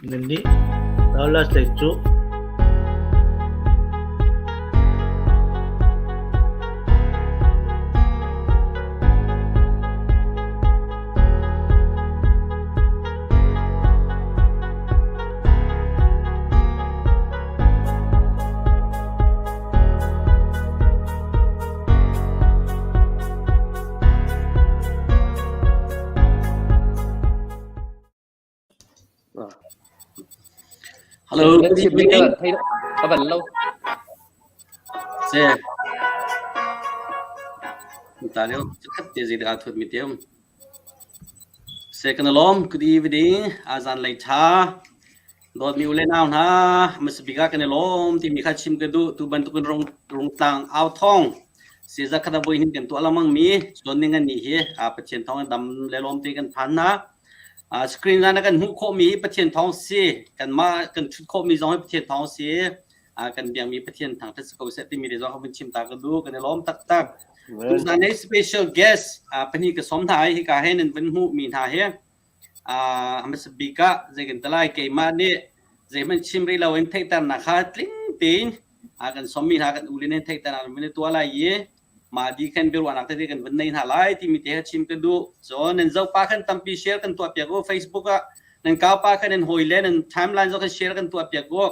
Nannih Dallas lei cu Hello, Nan good chim mi evening. ka thei ka van lo. Se. Ta leo khat te zi da thut mi tiam. Se kan lom good evening azan lei tha. Dawtmi u le nau hna, hmasa bik ah kan i lawm timi kha chim ka duh. Tu bantukin rung, rungtlang au thawng siza khat a voi hin kan tuah lengmang mi cun ning an nih hi Pathian thawng in dam le lawm te kan phan hna. Screen ah na kan hmuh khawhmi hi Pathian thawng si. Kanmah kan ṭhut khawhmi zong hi Pathian thawng si. Kan biakmi Pathian thangṭhat si ko seh timi te zong ka vun chim ta ka duh. Kan i lawm taktak. Tuzan hi special guest pahnih ka sawm hna i hika he nan vun hmuhmi hna hi A hmasa bik ah zei kan ti lai keimah nih zeihmanh chim rih loin theihternak kha tling tein a kan sawmmi hna kan ule nih theihternak an vun i tuah lai i mah di khan biaruahnak tete kan vun nei hna lai timi te kha chim ka duh. Cun nan zopa khan tampi share kan tuah piak u Facebook ah nan kaupa khan nan hawile nan timeline zong khan share kan tuah piak u.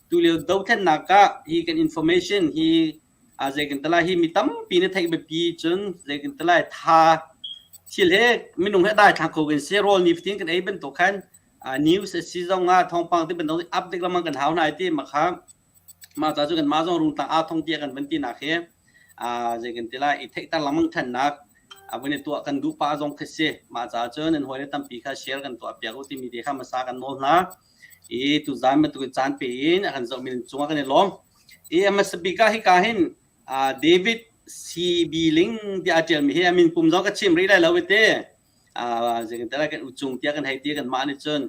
Tulio dothlennak ah hi kan information hi zei kan ti lai hi mi tampi na theih biapi cun zei kan ti lai tha thil he minung he dai thlang ko kan si rawl ni fatin kan ei bantuk khan news a si zong ah thawngpang ti bantuk update lengmang kan hau hna ti ma kha ma ca cu kan ma zong rung tang a thong tia kan van ti nak he zei kan ti lai i theihter lengmang thannak a vun i tuah kan duh pa zong khi si ma ca cun nan hawi le tampi kha share kan tuah piak u timi te kha masa kan nawl hna i tu zan bantuk in caan pe in a kan zoh mi cungah kan i lawm I a hmasa bik ah hika hin David CB Ling tiah a ṭialmi hi a min pum zong ka chim rih lai lo i te. Zeitintiah kan uchung tiah kan hei ti kanmah nih cun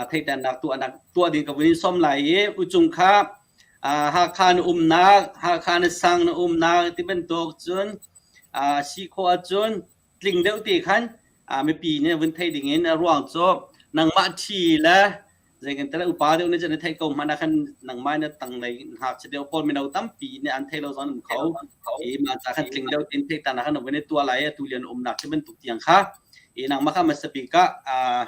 theihternak tuahnak tuah ding ka vun in sawm lai i uchung kha Hakha na umnak, Hakha na sang na umnak ti bantuk cun si khawh ahcun tling deuh te khan mipi nih vun theih ding in a ruang cu nangmah ṭhi le Zeitintiah upa deuh nih cun na theih ko hmanh ah khan nangmah na tanglei ngakchia deuh pawl mino tampi nih an thei lo zong an um kho. I mah ca khan tling deuh tein theih tan ah khan na vun i tuah lai i atu lian umnak khi bantuk tiang kha i nangmah kha hmasa bik ah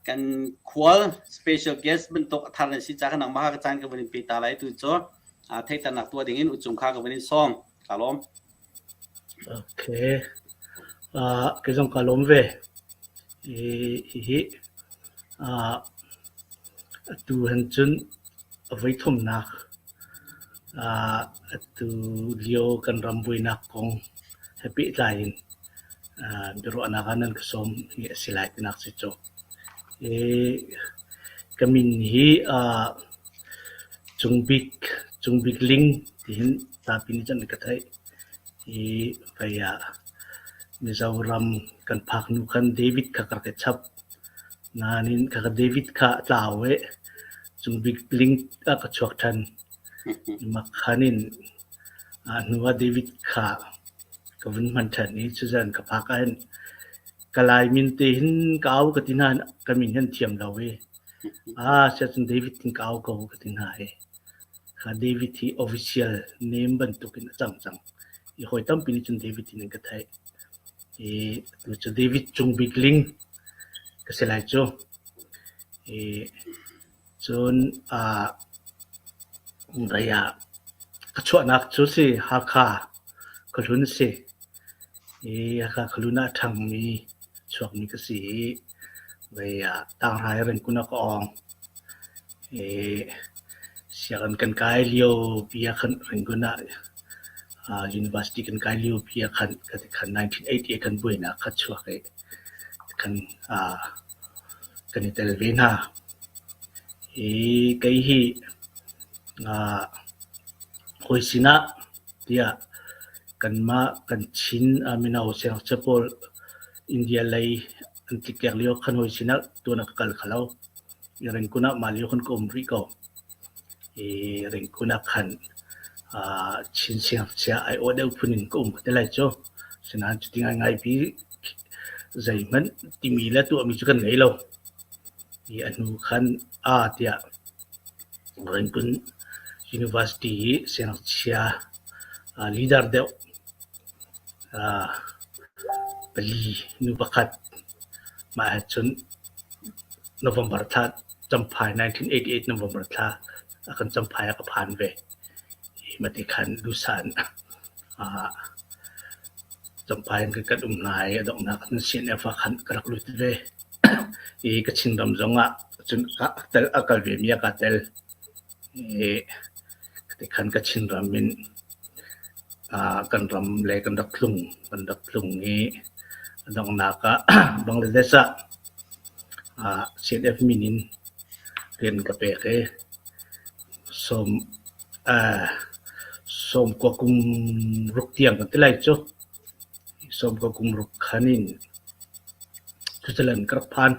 kan khual special guest bantuk a thar nan si ca khan nangmah kha ka caan ka vun in pe ta lai tu cu theihternak tuah ding in uchung kha ka vun in sawm. Ka lawm. Okay. Kei zong ka lawm ve. Hihi Atu hin cun a voithumnak atu lio kan ram buainak kong he pehtlai in biaruahnak ah nan ka sawm hi a si lai tinak si cu. Ka min hi Cung Bik, Cung Bik Ling tihin zapi nih cun an ka theih. Hi vei ah Mizoram kan phak hnu khan David kha ka rak i chap. Nain khakha David kha a tlau i cungbik ling ah ka chuak ṭhan. Makhan in a hnu ah David kha ka vun hman ṭhan i cuzan ka phak ahhin ka Lai min te hin ka au ka ti hna ka min hin thiam lo i ah siacun David in ka au ko ka ti hna i kha David hi official name bantukin a cang cang. I hawi tampi nih cun David in an ka theih. I tu cu David Cung Bik Ling ka si lai cu. I cun aa vei ah ka chuahnak cu si Hakha khuahlun a si. I Hakha khuahlun ah a ṭhangmi chuakmi ka si i vei ah Tanghrai Rengkun ah ka awng. I sianginn kan kai lio pi ah khan Rangoon ah university kan kai lio pi ah khan khan 1988 kan buainak kha chuak i kan kan i tel ve hna. Hi kei hi hawi sinah tiah kanmah kan Chin mino siangngakchia pawl India lei an tlikek lio khan hawi sinah tuan ah ka kal kho lo. Rengkun ah mah lio khan ka um rih ko. I Rengkun ah khan Chin siangngakchia aiawh deuh phun in ka um te lai cu. Asinain cuti ngaingai pi. Zeihmanh timi le tuahmi cu kan ngei lo. I a hnu khan a tiah Rangoon University i siangngakchia leader deuh pali nu pakhat mah he cun November thla Champhai 1988 November thla a kan Champhai ah ka phan ve. Mati khan duhsah in Champhai in kan um hna i a donghnak ah CNF ah khan ka rak lut ve. I Kachin ram zong ah cun a kal ve mi ah kaa tel. I tikhan Kachin ram in kan ram le kan rak tlung kan rak tlung i a donghnak ah Bangladesh ah CNF min in rian ka pek i sawm sawmkua kum ruk tiang kan ti lai cu. Sawmkua kum ruk khan in Switzerland ka rak phan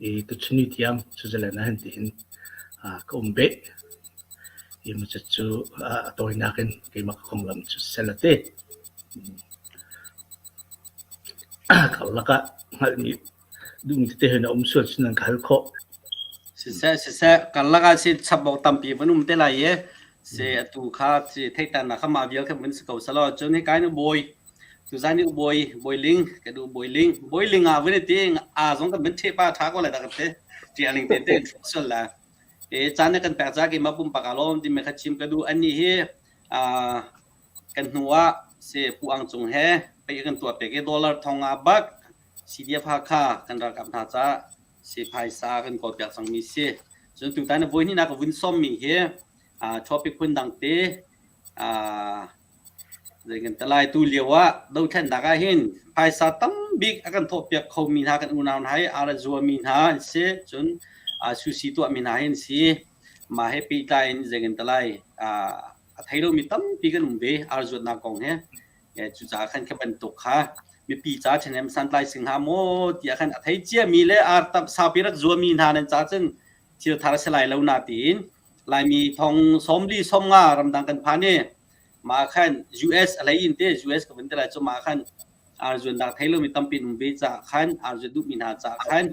i tuchun ni tiang Switzerland ah hin tihin ka um beh. Hi cu a tawinak in keimah ka konglam cu sel a ti. Karlak ah hngalhmi duhmi tete he na um sual cun nan ka hal khawh. Siseh siseh karlak ah si chap awk tampi van um te lai i se atu kha si theihternak kha mah vial kha vun si ko selaw cun hi kai na bawi tuzan ni bawi bawi ling ka du bawi ling bawi ling ah vun ti a zong kan vun the pa tha ko lai da ka te tialing te te sual la e caan na kan pek ca keimah pumpak aa lawm timi kha chim ka duh. Annih hi kan hnu ah si Pu Ang Cung he pei kan tuah pek i dollar thong ah bak CDF Hakha kan ralkap hna caah si phaisa kan kawl piak cangmi si. Cun tutan voi hnihnak ka vun sawmmi hi topic phun dang te Zei kan ti lai tu lio ah dothlennak ah hin phaisa tambik a kan thawhpiak khomi hna kan unau hna hi ar a zuami hna an si cun sushi tuahmi hna hi an si. Mah he pehtlai in zei kan ti lai a thei lomi tampi kan um ve ar zuatnak kong he. Cucaah khan kha bantuk kha mipi ca ṭhahnem santlai sing hnga maw tiah khan a thei ciami le ar tam saupi rak zuami hna nan ca cun thil thar a si lai lo na tiin Laimi thong sawmli sawmnga ramdang kan phan i mah khan US a lei in te US ka vun ti lai cu mah khan arzuannak thei lomi tampi um ve caah khan arzuan duhmi hna caah khan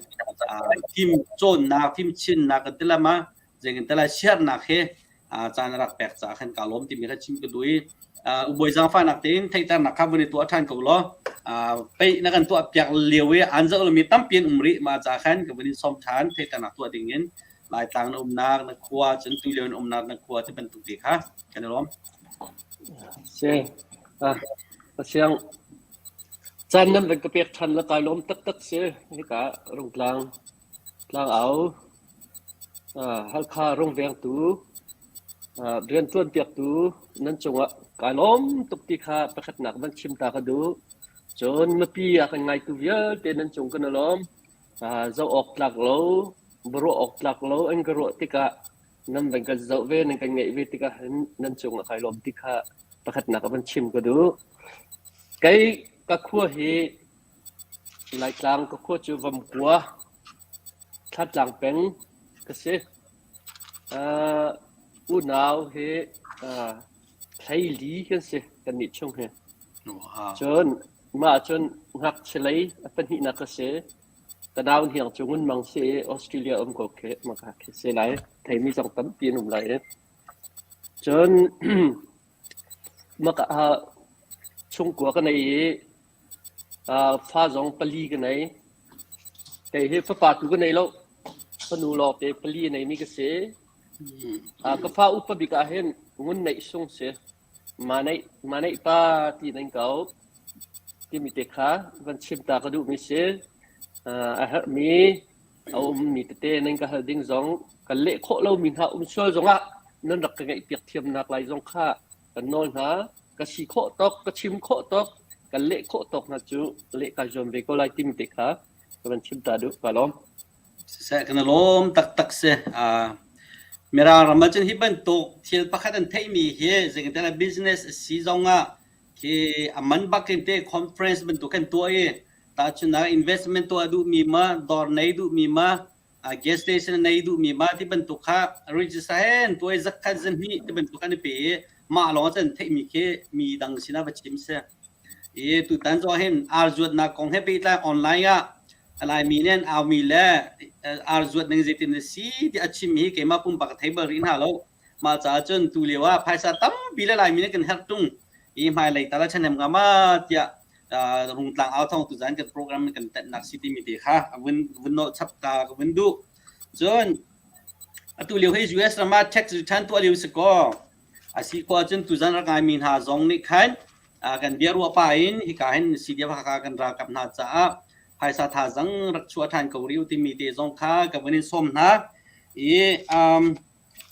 fim cawnnak fim chinnak kan ti lama zei kan ti lai siarnak he caan rak pek caah khan ka lawm timi kha chim ka duh i ubawi zaangfahnak tein theihternak kha vun i tuah ṭhan ko law pei na kan tuah piak lio i an zoh lomi tampi an um rih mah caah khan ka vun in sawm ṭhan theihternak tuah ding in Laitlang na umnak na khua cun tulio na umnak na khua ti bantuk te kha kan i lawm. Si. Ah, siang caan nan van ka pek ṭhan la kai lawm taktak si. Hika Rungtlang tlang au ah, Halkha rungvengtu ah, rianṭuan piaktu nan cungah kai lawm tuk ti kha pakhatnak van chim ta ka duh. Cun mipi a kan ngaitu vialte nan cung kan i lawm. Ah, zoh awk tlak lo ruah awk tlak lo an ka ruah tikah nan van kan zoh ve nan kan ngeih ve tikah hin nan cungah kai lawm ti kha pakhatnak ah van chim ka duh. Kei ka khua hi Laitlang ka khua cu Vamkua Thlatlang peng ka si. Uh, unau hi uh, hleili kan si kannih chung hi. Cun mah cun ngakchia lei a pahnihnak ka si. Ka nau hniang cu Ngun Mang si i Australia um ko khi maka khi si lai. Theimi zong tampi an um lai i. Cun maka ah chungkua ka nei i fa zong pali ka nei. Kei hi fapa tu ka nei lo. Fanu lawngte pali a neimi ka si. Ka fa upa bik ah hin Ngun Neih Sung si. Ma neih, ma neih pa ti nan ko. Timi te kha van chim ta ka duhmi si. A herhmi a ummi tete nan ka hal ding zong kan leh khawh lomi hna um sual zongah nan rak ka ngaihpiak thiamnak lai zong kha kan nawl hna. Ka si khawh tawk, ka chim khawh tawk, kan leh khawh tawk hna cu leh kai zuam ve ko lai timi te kha ka van chim ta duh. Ka lawm. Siseh kan i lawm taktak si. Mirang ram ah cun hi bantuk thil pakhat an theihmi hi zeitintiah business a si zongah khi a man bak in te conference bantuk kan tuah i tahchunhnak investment tuah duhmi ma dawr nei duhmi ma gas station nei duhmi ma ti bantuk kha register he an tuah i zakhat zahnih ti bantuk an i pe i mah lawng cun theihmi khi mi dang sinah va chim si. I tutan zong hin ar zuatnak kong he pehtlai online ah Laimi nih an aumi le ar zuat ning zeitin a si ti a chim hi keimah pumpak ka thei bal rih hna lo. Mah caah cun tu lio ah phaisa tampi le Laimi nih kan herh ṭung i hmailei tal ah ṭhahnem hnga ma tiah Rungtlang au thawng tuzan kan program kan tenhnak si timi te kha vun vun nolh chap ta ka vun duh. Cun atu lio hi US ram ah tax return tuah lio si kaw a si khawh ahcun tuzan rak ngaimi hna zong nih khan kan bia ruah pah in hika hin CDF Hakha kan ralkap hna caah phaisa thazang rak chuah ṭhan ko rih u timi te zong kha ka vun in sawm hna. I um,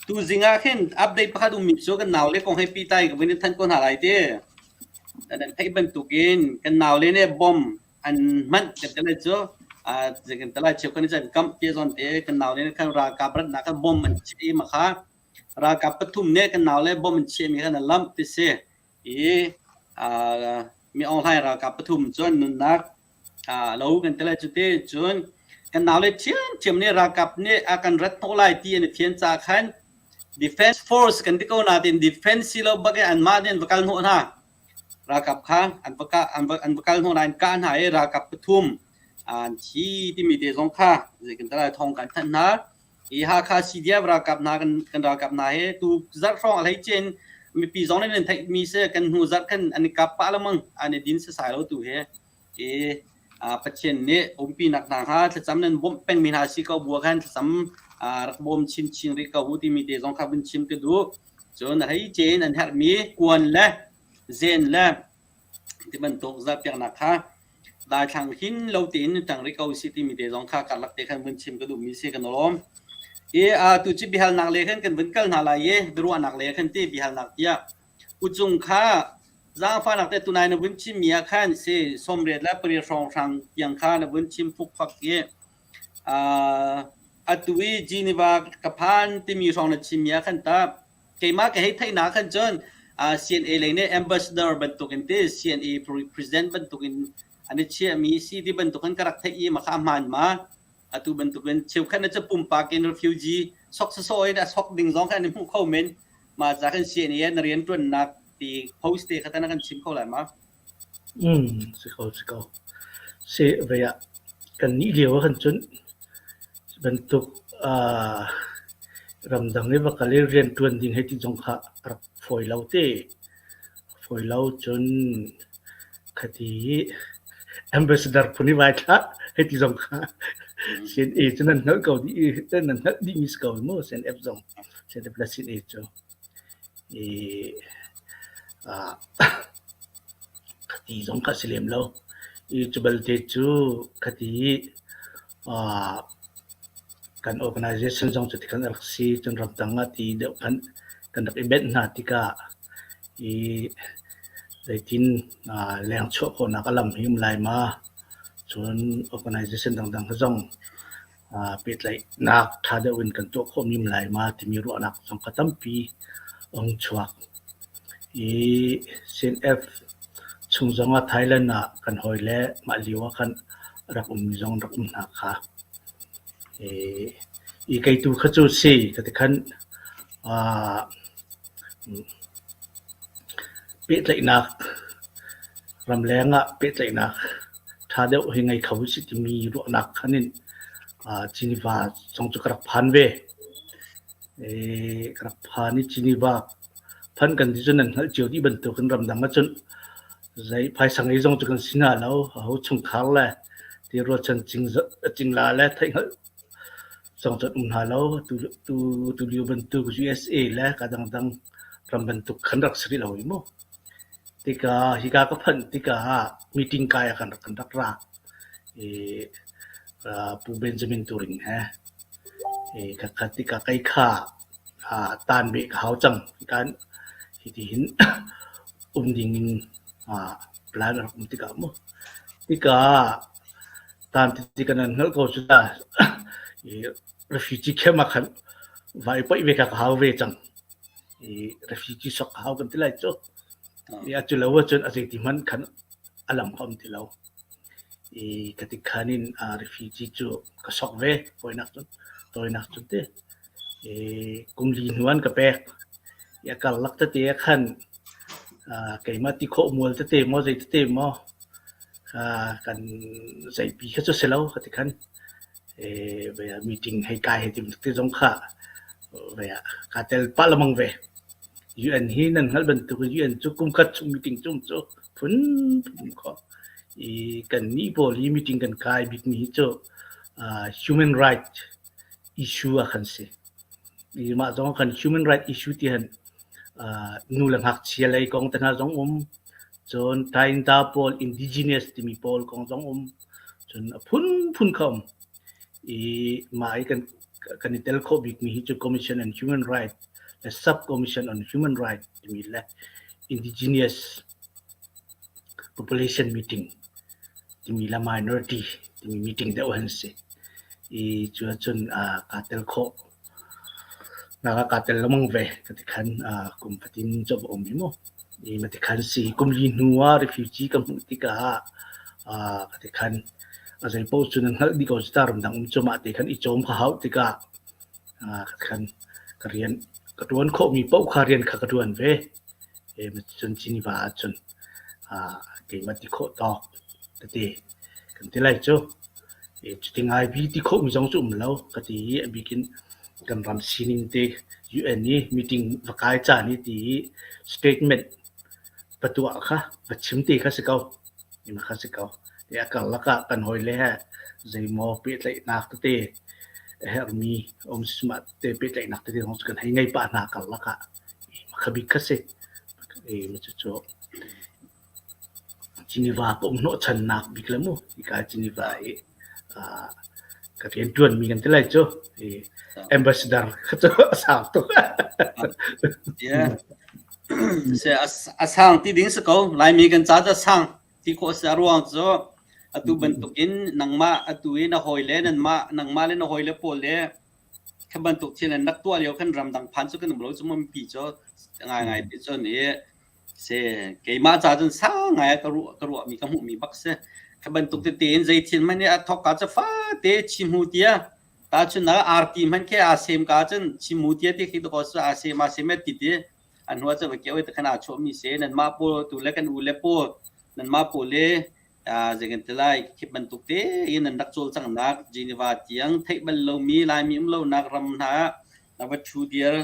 tuzing ah khin update pakhat ummi cu kan naule kong he pehtlai ka vun in thanh ko hna lai ti. Nan theih bantukin kan naule nih bomb an hmanh kan ti lai cu kan ti lai cheu kan i kamh te zawn te kan naule nih khan ralkap ratnak khan bomb an chiah i ma kha ralkap pathum nih kan naule bomb an chiahmi khan an lamh ti si. I Mi Aung Hlaing ralkap pathum cu an nunnak lo kan ti lai cu ti. Cun kan naule ṭhiamṭhiam nih ralkap nih a kan rat hnawh lai ti an i fian caah khan defense force kan ti ko nain defense si lo bak in anmah nih an va kal hnawh hna. Ralkap kha an va kah an va an va kal hnawh hna an kah hna i ralkap pathum an thi timi te zong kha zei kan ti lai thawng kan thanh hna. Hi Hakha CDF ralkap hna kan kan ralkap hna hi tu zarh hrawng a hleice in mipi zong nih nan theihmi si kan hnu zarh khan an i kap pah lengmang an i din sasai lo tu hi i Pathian nih umpinak hna hnga thlacam nan bawmh pengmi hna si ko bu khan thlacam rak bawm chinchin rih ko u timi te zong kha vun chim ka duh. Cun a hleice in an herhmi kuan le zen le ti bantuk zarhpiaknak kha daithlang hin lo tein ṭang rih ko si timi te zong kha karlak te khan vun chim ka duhmi si kan lawm. I tu cu biahalnak le khan kan vun kal hna lai i biaruahnak le khan ti biahalnak tiah ucung kha zaangfahnak te tunai na vun chimmi ah khan si sawmriat le pariat hrawnghrang tiang kha na vun chim fukfak i atu i Geneva ka phan timi hrawng na chimmi ah khan ta keimah ka hei theihnak khan cun CNA lei nih ambassador bantukin ti CNA president bantukin an i chiahmi si ti bantukin ka rak theih i makha hmaan ma atu bantukin cheukhat na cu pumpak in refugee sok sawsawh in a sok ding zong khan an i hmuh kho men ma ca khan CNA na rian ṭuannak ti post te kha tan kan chim kho lai ma Si ko, si ko. Si vei ah kan nih lio ah khan cun bantuk ramdang i va kal i rianṭuan ding hei ti zong kha a rak fawi lo te. Fawi lo cun khati i ambassador phun i vai thlah hei ti zong kha CNA cu nan hngalh ko dih i nan hngalh dihmi si ko mu CNF zong CNF le CNA cu. I Khati zong kha a si lem lo. I cu balte cu khati i kan organization zong cuti khan a rak si. Cun ramdang ah ti deuh khan kan rak i benh hna tikah i zeitin leng chuah khawhnak a lam hi um lai ma? Cun organization dangdang zong pehtlaihnak ṭha deuh in kan tuah khawhmi um lai ma timi ruahnak zong kha tampi a hung chuak. I CNF chung zongah Thailand ah kan hawile mah lio ah khan rak ummi zong rak um hna kha. I kei tu kha cu si ka ti khan pehtlaihnak ramleng ah pehtlaihnak ṭha deuh hi ngei kho usih timi ruahnak khan in Geneva zong cu ka rak phan ve. Ka rak phan i Geneva phan kan ti cun nan hngalh cio dih bantukin ramdang ahcun zei phaisa ngei zong cu kan si hna lo. Aho chungkhar le ti rualchan cingla le theihhngalh zong cu an um hna lo. Tu lio bantuk USA le ka dangdang ram bantuk khan rak si rih lo hi mu. Tikah hika ka phanh tikah meeting kai ah kan rak kan rak ra. I Pu Benjamin Turing he i khatkhat tikah kei kha taan beh ka hau cang. Hikan hitihin um ding in plan a rak um tikah mu. Tikah taan ti kan an hngalh ko cu ta. I refugee camp ah khan vai paih ve kha ka hau ve cang. I refugee sok ka hau kan ti lai cu. I a cu lo ahcun a zeiti hmanh khan a lam ka um ti lo. I ka ti khan in refugee cu ka sok ve tawinak cun tawinak cun ti. I kum li hnu an ka pek. I a karlak tete ah khan. Keimah ti khawh mual tete maw zei tete maw kan zeipi kha cu si lo ka ti khan. Meeting hei kai hei ti bantuk te zong kha kaa tel pah lengmang ve. UN hi nan hngalh bantuk in UN cu kum khat chung meeting cu um cu phunphun um kho. I kannih pawl hi meeting kan kai bikmi hi cu human right issue ah khan si. I mah zong ah khan human right issue ti han nu le ngakchia lei kong te hna zong um. Cun Tainta pawl indigenous timi pawl kong zong um. Cun a phunphun kha um. I mah i kan kan i tel khawh bikmi hi cu Commission on Human Rights le Sub Commission on Human Rights timi le Indigenous Population Meeting timi le Minority timi meeting deuh an si. I cu ahcun kaa tel khawh nak ah kaa tel lengmang ve. Ka ti khan kum fatin cu a va um hi mu. I mati khan si kum li hnu ah refugee ka hmuh tikah ka ti khan a zei paoh cu nan hngalh dih ko cu ta ramdang um cu mah te khan i cawm ka hauh tikah ka khan ka rian ka ṭuan khawhmi paoh kha rian kha ka ṭuan ve. Cun Geneva ahcun keimah ti khawh tawk tete kan ti lai cu. Cuti ngai bi ti khawhmi zong cu um lo ka ti i a bik in kan ram sining te UN i meeting va kai caan i ti i statement va tuah kha va chim ti kha si ko. Ima kha si ko. Ti a karlak ah kan hawile he zeimaw pehtlaihnak tete a herhmi um mah te pehtlaihnak tete zong cu kan hei ngei pah hna karlak ah. Ima kha bik kha si. Ima cucu Geneva ka um hnawhchannak bik le mu hika Geneva i ka rianṭuanmi kan ti lai cu. I ambassador kha cu a sang tuk. Yeah. A sang ti ding si ko. Laimi kan ca cu a sang ti khawh si a ruang cu atu bantukin nangmah atu i na hawile nanmah nangmah le na hawile pawl le kha bantuk thil an rak tuah lio khan ramdang phan cu kan um lo cu mipi cu ngaingai ti cun i Si, keimah ca cun sang ngai ah ka ruahmi ka hmuhmi bak si. Kha bantuk tete in zei thil hmanh nih a thawk ka cu fate chimu tia tahchunhnak ah arti hmanh khi aa sem ka cun chimu tia ti khi dawh aa sem aa sem ti ti an hnu ah cu va keu i takhan aa chuahmi si. Nanmah pawl tu le kan u le pawl nanmah pawl le zei kan ti lai khi bantuk te in nan rak cawlcanghnak Geneva tiang theih bal lomi Laimi um lonak ram hna ah na va ṭhu dir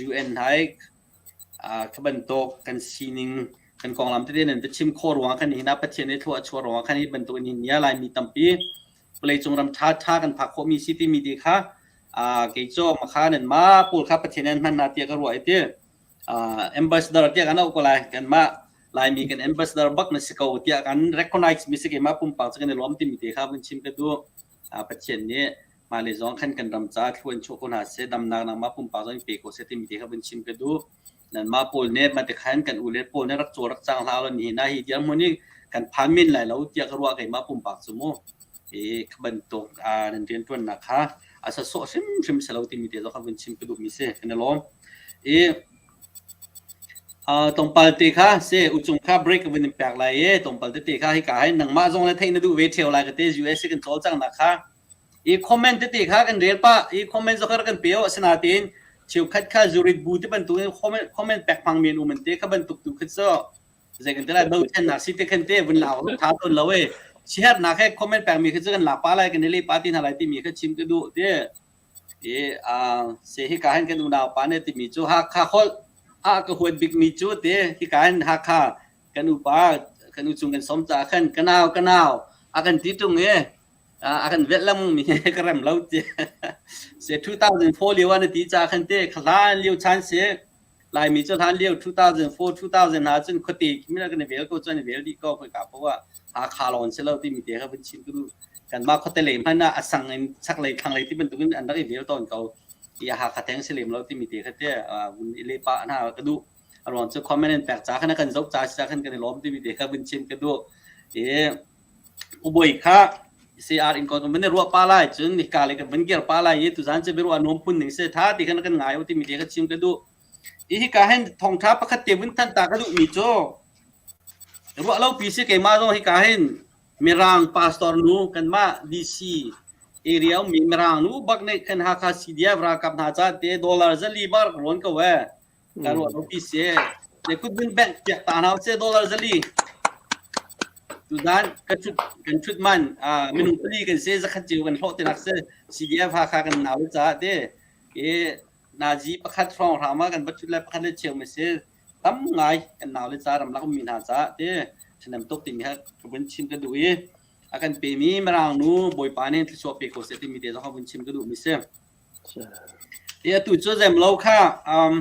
UN hai Kha bantuk kan sining kan konglam tete nan va chim khawh ruangah khan nihin ah Pathian nih thlua a chuah ruangah khan hi bantuk in hin nia Laimi tampi vawleicung ram ṭhaṭha kan phak khawhmi si timi te kha kei cu makha nanmah pawl kha Pathian an hman hna tiah ka ruah i ti. Ambassador tiah kan auh ko lai. Kanmah Laimi kan ambassador bak na si ko tiah kan recognize mi si keimah pumpak cu kan i lawm timi te kha vun chim ka duh. Pathian nih Mah le zong khan kan ram caah thlua in chuah ko hna seh, damnak nangmah pumpak zong in pe ko seh timi te kha vun chim ka duh. Nanmah pawl nih mah tikhan kan u le pawl nih rak cawl rak cang hlah law nihin ah hi dirhmun hi kan phan men lai lo tiah ka ruah keimah pumpak cu mu. I kha bantuk nan rianṭuannak kha a sasawh hrimhrim si lo timi te zong kha vun chim ka duhmi si. Kan i lawm. I tlawmpal te kha si uchung kha break ka vun in pek lai i tlawmpal tete kha hika hin nangmah zong le theih na duh ve ṭheo lai ka te US kan cawlcanghnak kha I comment tete kha kan rel pah i comment zong kan pe asinain cheukhat kha zurit bu ti bantukin comment comment pek hmang men um an te kha bantuk tu kha cu zei kan ti lai bochannak si te khan te vun lak tha tawn lo e sihernak he comment pek mi kha cu kan lak pa lai kan i le pa ti hna lai timi kha chim ka duh ti i se hi ka hin kan unau pa ne timi cu Hakha holh a ka huat bik mi cu te hi ka hin Hakha kan upa kan u chung kan som ca khan kanau kanau a kan ti tung e a kan velh lengmang mi ka rem lo ti se 2004 lio ah na ti ca khan te hlan lio chan si Laimi cu hlan lio 2004 2000 hna cun khuate khi kan vel ko cun vel dih ko khoi ka po ah Hakha lawn si lo ti mi te kha vun chim tu kanmah khuate lei hmanh ah a sang in chaklei thlanglei ti bantukin an rak i vel tawn ko i Hakha theng si lem lo ti mi te kha te vun i le pa hna ka duh a ruang cu comment in pek ca khan kan zoh ca si ca khan kan i lawm ti mi te kha vun chim ka duh i Ubawi kha CR in kon kan van i ruah pa lai cun hika lei kan van kir pa lai i tuzan cu biaruah nuam phun ning si tha ti khan kan ngai u timi te kha chim ka duh. I hika hin thawngtha pakhat te vun thanh ta ka duhmi cu ruah lo pi si keimah zong hika hin Mirang pastor nu kanmah DC area ummi Mirang nu bak nih khan Hakha CDF ralkap hna ca te dollar zali bar ka rawn ko ee. Ka ruah lo pi si. Ne kut bin bank piak ta hna se dollar zali. Tuzan ka chut kan chut man minung pali kan se zakhat cio kan hlawh tinak se CDF Hakha kan nau le caah te e nazi pakhat hrawng hram ah kan va chut lai pakhat le cheu me se tam ngai kan nau le ca ramlak ummi hna caah te ṭhahnem tuk timi kha ka vun chim ka duh i a kan pemi Mirang nu Bawipa nih thluachuah pe ko seh timi te zong kha vun chim ka duhmi si. I atu cu zemlo kha um,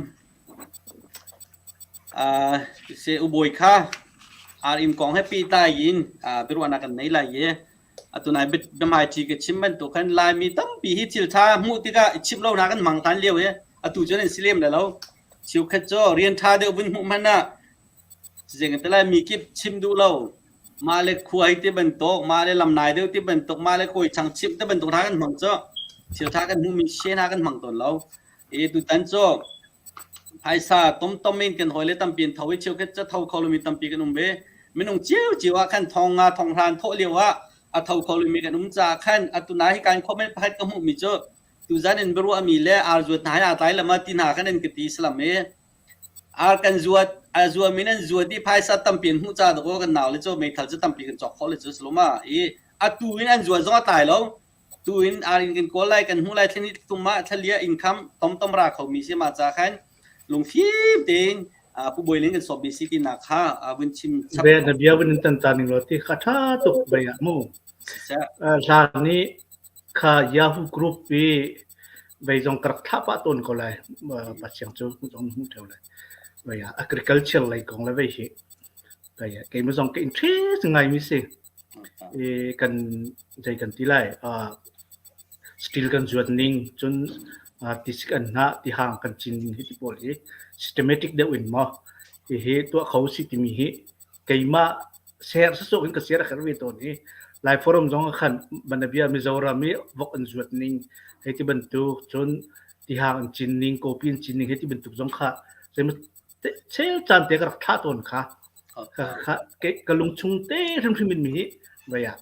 uh, se ubawi kha ar im kong he pehtlai in uh, biaruahnak kan nei lai i atu nai biahmaiṭhi ka chim bantuk khan Laimi tampi hi thil ṭha hmuh tikah i chimh lo hna kan hmang than lio i atu cu nan si lem le lo. Cheukhat cu rian ṭha deuh vun hmuh hmanh ah Zeitin mi kip chim duh lo. Mah le khuai ti bantuk, mah le lamnai deuh ti bantuk, mah le kawi chang chimh ti bantuk hna kan hmang cu. Thil ṭha kan hmuhmi she hna kan hmang tawn lo. I tutan cu phaisa tomtom in kan hawile tampi an tho i cheukhat cu tho kho lomi tampi kan um ve. Minung ciocio ah khan thong nga thong hra an thawh lio ah a tho kho lomi kan um caah khan atu na hi kan comment pakhat ka hmuhmi cu tuzan in biaruahmi le ar zuat hna hi aa tlai lama ti hna khan an ka ti salam i Ar kan zuat, a zuam in an zuat i phaisa tampi an hmuh ca dawkaw kan nau le cu meithal cu tampi kan cawk khawh le cu si lo ma. I atu in an zuat zong a tlai lo. Tu in ar in kan kawl lai, kan hmuh lai thlani tum ah thlalia income tomtom ra kho mi si ma ca khan lungfim tein Pu Bawi Ling kan sawm mi si tinak kha vun chim chap. Ve na bia vun in tan ta ning law ti kha tha tuk bai ah mu. Hlan ni Kha Yahoo group i vei zong ka rak thlah pah tawn ko lai. Pasiang cu zong hmuh ṭheo lai. Vei ah agriculture lei kong le vei hi vei ah keimah zong ka interest ngaimi si. I kan zei kan ti lai steel kan zuat ning cun tisik an hnah tihang kan cin ning hi ti pawl hi systematic deuh in maw hihi tuah kho si timi hi keimah ser sasawk in ka ser a herh ve tawn i Lai forum zong ah khan banabia Mizoram i vok an zuat ning hei ti bantuk cun tihang an cin ning kopi an cin ning hei ti bantuk zong kha zeimaw chel caan te ka rak thlah tawn kha ka kha ka lungchung te hrimhrim in mi hi vei ah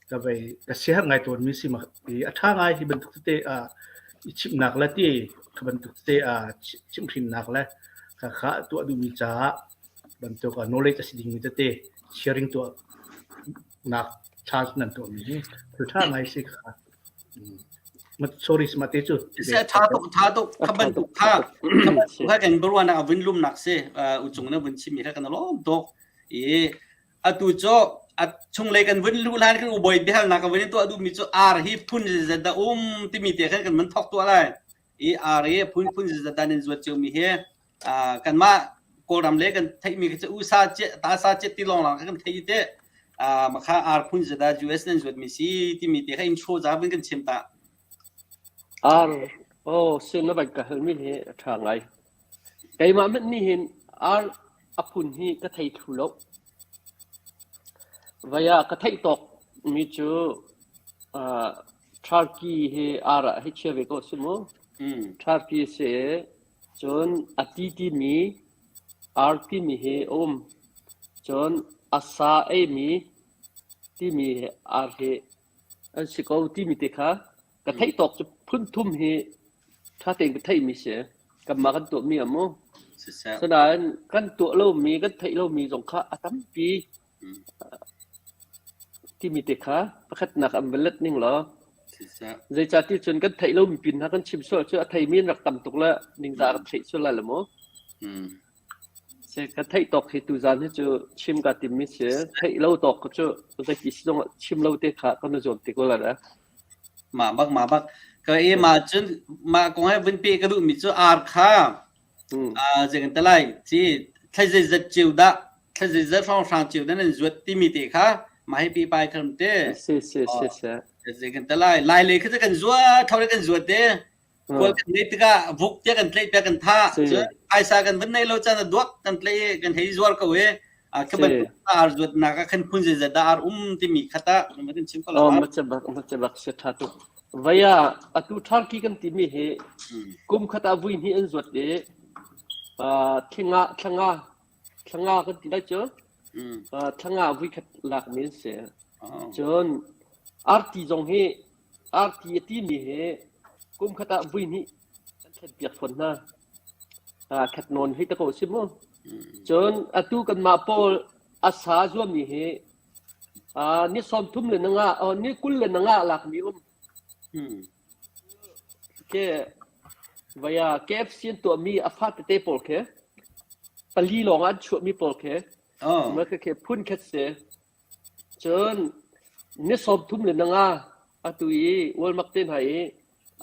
ka vei ka siaherh ngai tawn mi si ma i a ṭha ngai hi bantuk tete a i chimhnak le ti kha bantuk tete a chimhhrinnak le kha kha tuah duhmi caah bantuk knowledge a si dingmi tete sharing tuah nak chance nan tuahmi hi thil ṭha ngai si kha. Sorry mate cu. Se tha tuk tha tuk kha bantuk kha kha bantuk kha kan biaruahnak a vun lumnak si uchung na vun chimmi kha kan lawm tuk i atu cu a chunglei kan vun luh hlan kan uboi biahalnak ka vun in tuah duhmi cu ar hi phun zeizat dah um timi te khan kan van thok tuah lai i ar hi phun phun zeizat dah nan zuat ciomi hi kanmah Kawlram le kan theihmi khi cu USA ta sa cet ti lawng kan thei te makha ar phun zeda US nan zuat mi si timi te kha intro za vun kan chim ta. Ar oh sin na ka hal mi hi a tha ngai. Keimah hmanh nih hin ar a phun hi ka thei thlu lo. Vaya ka theih tawk mi cu Turkey hi ar ah hi chia ve ko si mu. Turkey si Cun a ti timi ar timi hi a um. Cun a sa eimi timi ar hi an si ko timi te kha ka theih tawk cu phun thum hi ṭha tein ka theihmi si. Kanmah kan tuahmi ah mu. Sinain kan tuah lomi, kan theih lomi zong kha a tampi. Timi te kha pakhatnak an va let ning law zeicahti cun kan theih lomi pin hna kan chim sual cu a theimi an rak tam tuk le ningzah rak theih sual lai lo mu. Se ka theih tawk hi tuzan hi cu chim ka timmi si. Theih lo tawk cu zeiti si zong chim lo te kha kan i zuam te ko lai. Mah bak mah bak. Ka e mah cun mah kong he vun pe ka duhmi cu ar kha Zei kan ti lai ci thla zeizat ceu dah thla zeizat hrawnghrang ceu dah nan zuat timi te kha mah hi pi pai kharam te. Si si si si. Zei kan ti lai lai le kha kan zuat thau kan zuat te khual kan nei tikah vuk tia kan tlaih pia kan tha cun phaisa kan van nei lo caan a duak kan tlaih kan hei zuar ko e kha bantuk ar zuat nak ah khan phun zeizat dah ar um timi khata ma kan chim ko lo. Ma che bak ma che bak se tha tuk. Vei ah atu Turkey kan timi hi kum khat ah vui hnih an zuat i thlanga thlanga thlanga kan ti lai cu thlanga vui khat lakmi an si. Cun arti zong hi arti a timi hi kum khat ah vui hnih kan thlen piak fawn hna. Khat nawn hi ta ko si mu. Cun atu kanmah pawl a sa zuammi hi ni 30 le na nga ni 20 le na nga lakmi um. Ke vaya KFC an tuahmi a fa tete pawl khi pali lawng an chuahmi pawl khi ma khi phun khat si. Cun ni 30 le na nga atu i Walmart te hna i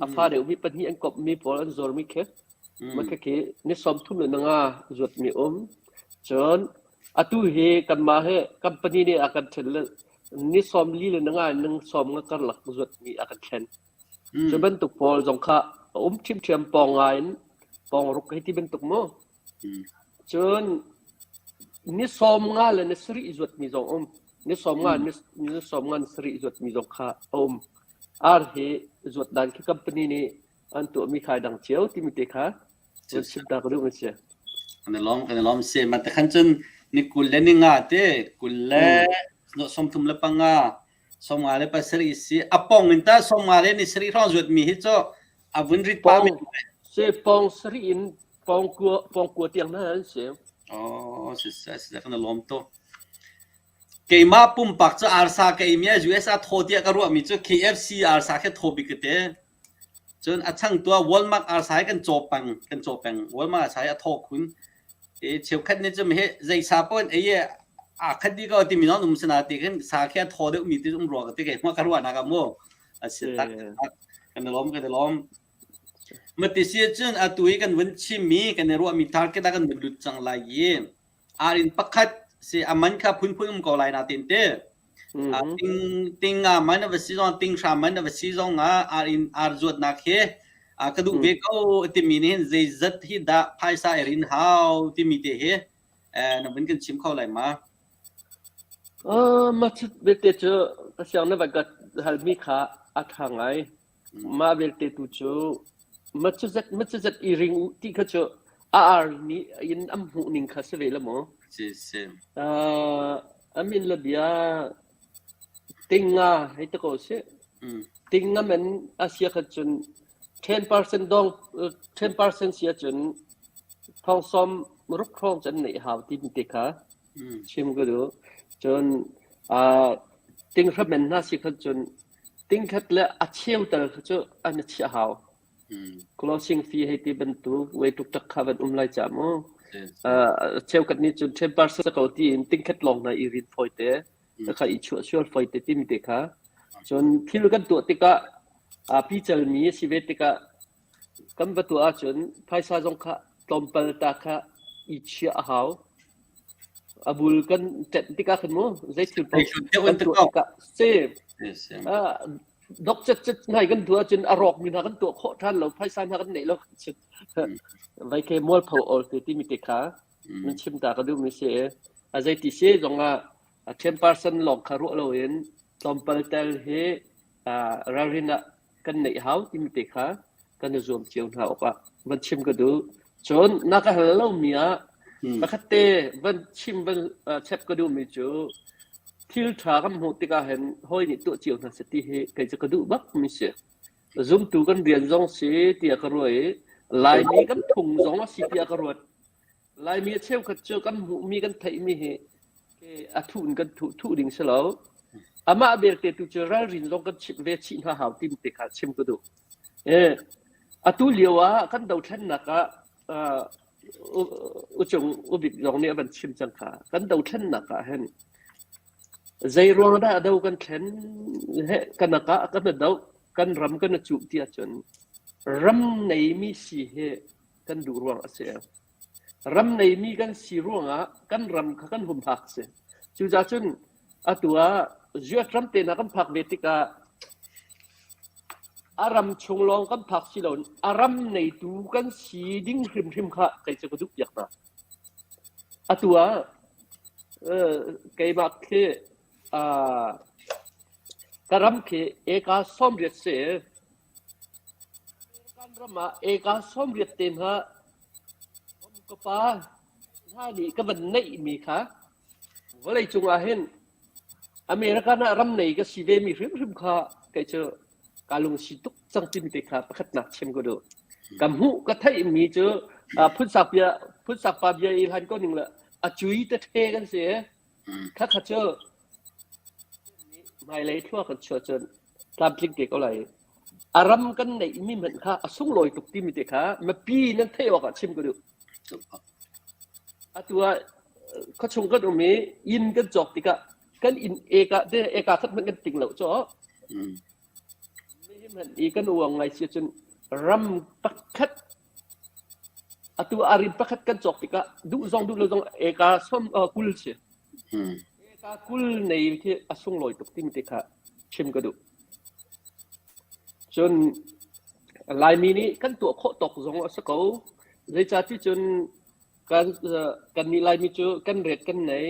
a fa deuhmi pahnih an komhmi pawl an zuarmi khi mah khikhi ni 35 zuatmi um. Cun atu hi kanmah hi company nih a kan ṭhen le ni 45 in ni 50 karlak zuatmi a kan thlen. Cu bantuk pawl zong kha a um ṭhiamṭhiam pawng nga in pawng ruk hei ti bantuk mu. Cun ni 50 le ni sarih zuatmi zong um. Ni 50 ni 50 ni sarih zuatmi zong kha a um. Ar hi zuat dan khi company nih an tuahmi khai dang cio timi te kha van chim ta ka duh mi si. Kan i lawm kan i lawm si. Ma te khan cun ni 20 le ni nga te 20 le 35 50 le pasarih si a pong in ta 50 le ni sarih hrawng zuat mi hi cu a vun rit pa mi se pong sarih in pong kua pong kua tiang na an si. Oh si si si kan i lawm to. Keimah pumpak cu arsa ka eimi ah US ah thaw tiah ka ruahmi cu KFC arsa khi thaw bik ka ti. Cun a changtu ah Walmart arsa hi kan caw peng, kan caw peng. Walmart arsa hi a thaw khun. I cheukhat nih cun hi zei sa paoh in ei i aa khat dih ko timi zong an um si na ti khin sa khi a thaw deuhmi ti um rua ka ti keimah ka ruahnak ah mu. A si tak kan i lawm kan i lawm. Mati si cun atu i kan vun chimmi kan i ruahmi target ah kan vun lut cang lai i Arin pakhat si a man kha phunphun um ko lai na tin te. Ting ting nga man a va si zong ting hra man a va si zong ah arin ar zuatnak hi ka duh ve ko timi nih hin zeizat hi dah phaisa erin hau timi te hi na vun kan chim kho lai ma? Mah belte cu ka siang na van ka halmi kha a ṭha ngai. Mah belte tu cu macuzat i ring u ti kha cu a ar nih in an hmuh ning kha si ve la maw? Si si. A min le bia tinga hei ti ko sih. Tinga men a sia kha cun 10% dong 10% sia cun thong som ruk hrawng cun neih hau ti te kha chim ka duh. Cun tinghra men hna si kha cun tingkhat le a cheu tal kha cu an i chiah hau. Closing fee hei ti bantuk wei tuk tak kha van um lai ca mu. Cheukhat nih cun 10% ko tiin tingkhat lawng na i rin fawi te. Kha i chuah sual fawi te timi te kha. Cun thil kan tuah tikah pical mi a si ve tikah kan va tuah ahcun phaisa zong kha tlawmpal ta kha i chiah a hau. A bul kan ṭenh tikah khan mu zei thil paoh kan tuah tikah si dok cet cet nai kan tuah ahcun a rawkmi hna kan tuah khawh ṭhan lo phaisa hna kan neih lo vai ke mualpho ol te timi te kha nan chim ta ka duhmi si a zeiti si zongah a 10% lawng kha ruah loin tlawmpal tel hi ralrin ah kan neih hau timi te kha kan i zuam cio hna awk ah van chim ka duh. Cun na ka hal lomi ah pakhat te van chim van chep ka duhmi cu thil ṭha kan hmuh tikah hin hawi nih tuah cio hna seh ti hi kei cu ka duh bak mi si. Zumtu kan rian zong si tiah ka ruah i Laimi kan phung zong a si tiah ka ruat. Laimi a cheukhat cu kan hmuhmi kan theihmi hi a thuh in kan thuh thuh ding si lo. Amah belte tu cu ralrin zong kan chimh ve chih hna hau tim te kha chim ka duh. Atu lio ah kan dothlennak ah uchung ubik zong nih a van chim cang kha. Kan dothlennak ah hin zei ruang dah do kan thlen he kan ah kan do kan ram kan cuh ti ahcun ram neimi si hi kan duh ruang a si. Ram neimi kan si ruangah kan ram kha kan humhak si. Cucaah cun atu ah US ram te hna kan phak ve tikah a ram chung lawng kan phak si loin a ram neitu kan si ding hrimhrim kha kei cu ka duh piak hna. Atu ah keimah khi ka ram khi eka 80 si. Kan ram ah eka 80 te hna ka pa hna nih ka van neihmi kha vawleicung ah hin American ah ram nei ka si ve mi hrimhrim kha kei cu ka lungsi tuk cang timi te kha pakhatnak chim ka duh. Ka hmuh ka theihmi cu Phunsak bia phunsak pa bia i hlan ko ning le a cui te the kan si. Kha kha cu hmailei thlua kan chuah cun tlamtling te ko lai. A ram kan neih mi hmanh kha a sunglawi tuk timi te kha mipi nan theih awk ah chim ka duh. Atu ah khuachung kan um i inn kan cawk tikah kan inn eka te eka khat hmanh kan ting lo caw. Mi hmanh i kan uang ngai si cun ram pakhat atu arin pakhat kan cawk tikah duh zong duh lo zong eka som 20 si. Eka 20 nei khi a sunglawi tuk timi te kha chim ka duh. Cun Laimi nih kan tuah khawh tawk zong a si ko. Zeicahti cun kan kannih Laimi cu kan ret kan nei.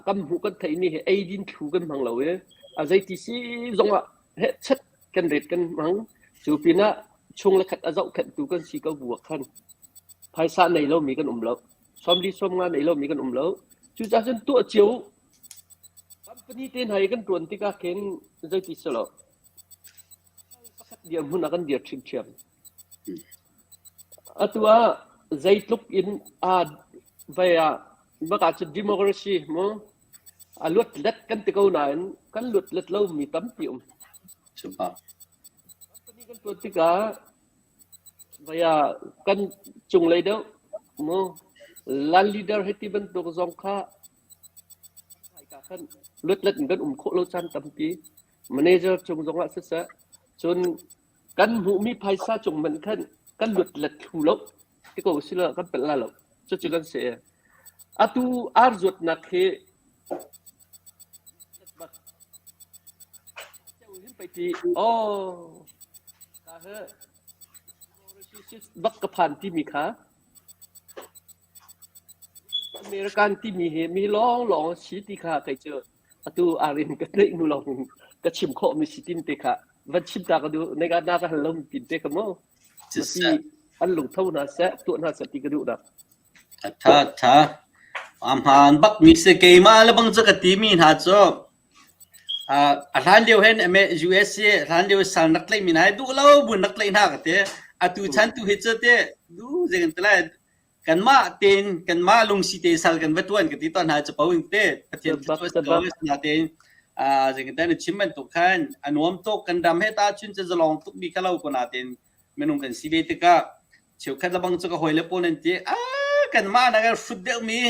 Kan hmuh kan theihmi hi eidin thlu kan hmang lo i a zeiti si zongah hehchet kan ret kan hmang. Cu pinah chung le khat a zohkhenhtu kan si ko bu ah khan phaisa nei lomi kan um lo. 40 50 nei lomi kan um lo. Cucaah cun tuah cio company te hna i kan ṭuan tikah khin zeiti si lo. Pakhat dirhmun ah kan dir ṭhiamṭhiam. Atu ah zeitluk in aa vai ah bak ahcun democracy mu a luatlet kan ti ko nain kan luatlet lomi tampi um. Cupa. Company kan tuan tikah vai ah kan cunglei deuh mu land leader hei ti bantuk zong kha khan luatlet in kan um khawh lo caan tampi. Manager cung zongah siseh, cun kan hmuhmi phaisa cung hmanh khan kan luat let thlu lo ti ko sila kan pelh la lo. Cucu kan si. Atu ar zuatnak hi ti oh ka he bak ka phan timi kha American timi hi mi lawng lawng si ti kha kei cu atu arin ka tleih hnu lawng ka chim khawh mi si tin te kha van chim ta ka duh na na ka hal lo tin te ka mu ti an lungtho hna seh tuah hna seh ti ka duh dah. Tha tha ahmaan bak mi si keimah le bang cu ka ti mi hna cu a hlan lio hen USA hlan lio sal nak tlaih mi hna duh lo bun nak tlaih hna ka ti atu chan tu hi cu te du zeng te lai kanmah tein kanmah lungsi te sal kan va tuan ka ti tawn hna capo in te Pathian thluachuah tein zingtan na chim bantuk khan a nuam tuk kan ram he ta chun cu zalong tuk bi kha lo ko na tein minung kan si ve tikah cheukhat labang cu ka hawile pawl an ti a kanmah na kan hrut deuh mi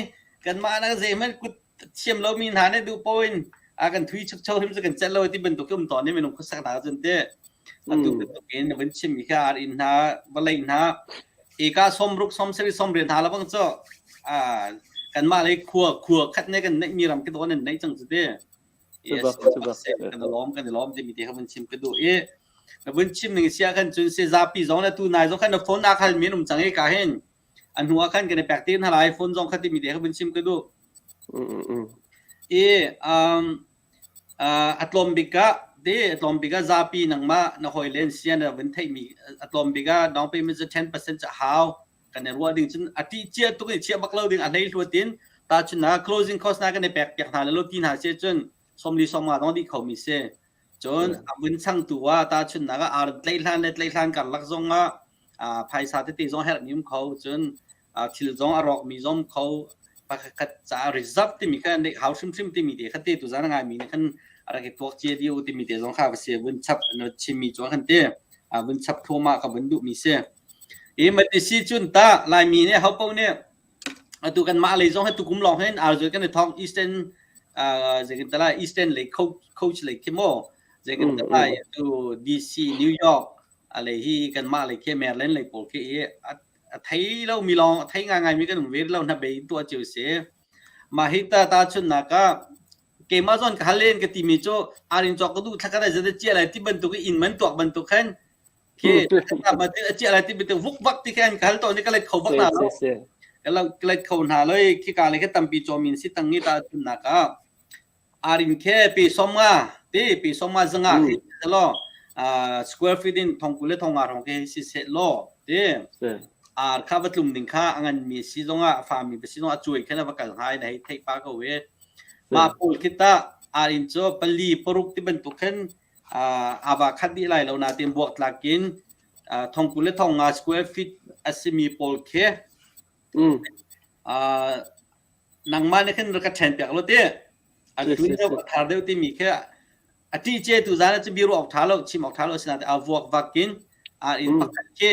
kanmah na zeihmanh kut thiam lomi hna nih duh paoh in a kan thui chukcho hrim cu kan celh lo ti bantuk um tawn i minung khuasak hna cun te atu bantuk in na vun chimmi kha ar inn hna vawlei hna eka 60 70 80 hna labang cu kanmah lei khua khua khat ne kan neih mi ram ki don an neih cang cu te. Yes, kan lawm kan lawm timi te kha vun chim ka duh i na vun chim ning sia khan cun se zapi zong na tu nai zong khan na phone na khal min um cang i ka hin a hnu ah khan kan i pek te hna lai phone zong kha timi te kha vun chim ka duh. I um, uh, a tlawm bik ah te a tlawm bik ah zapi nangmah na hawi len sia na vun theihmi a tlawm bik ah down payment cu 10% ca hau kan i ruah ding cun a ti chia tuk in chia bak lo ding a hlei hluat in ta chun na closing cost na kan i pek piak hna le lo ti hna se cun 40 50 dong dih kho mi si. Cun a vun changtu ah tahchunhnak ah ar tlaihlan le tlaihlan karlak zong ah phaisa tete zong herhmi um kho. Cun thil zong a rawkmi zong kho. Pakhat caah reserve timi kha neih hau hrimhrim timi te kha te tu zan ngaimi nih khan a rak i tuak cia dih u timi te zong kha va si vun chap na chimmi cu khan te vun chap thluahmah ka vun duhmi si. I mati si cun ta Laimi nih hopo nih Atu kanmah lei zong hi tukum lawng hin arzul kan i thawk Eastern zeitin tala Eastern lei coach lei khi maw zeitin tala atu DC New York a lei hi kanmah lei khi Maryland lei pawl khi i a thei lo mi lawng a thei ngaingai mi kan um ve lo hna bei tuah cio si. Mah hi ta ta chunnak ah keimah zawn ka hal len ka timi cu arin cawk ka duh thlakhat ai zat chia lai ti bantuk i inn man tuak bantuk khan Khi a chiah lai ti bitu vuk vak ti khan ka hal tawn i ka let kho bak hna lo. Ka let kho hna lo i khika le kha tampi cawm in si tang i ta chunnak ah arin khe pe som nga ti pe som nga zanga khi lo square feet in thong kul le thong nga rong ke si se lo ti ar kha va tlum ding kha angan mi si zong ah fa mi si zong a cuai khan va kal hai na hei thei pa ko we ma pawl khi ta arin cho pali paruk ti bantuk khan ava khat dih lai lo nain buaktlak in. Thong 20 le 5000 square feet a simi pawl khi nangmah nih khin rak ka ṭhen piak lo ti. A hlun deuh a thar deuh timi khi a ṭih ce tu zan cu biaruah awk ṭha lo chim awk ṭha lo sinain a vuak vak in a inn pakhat khi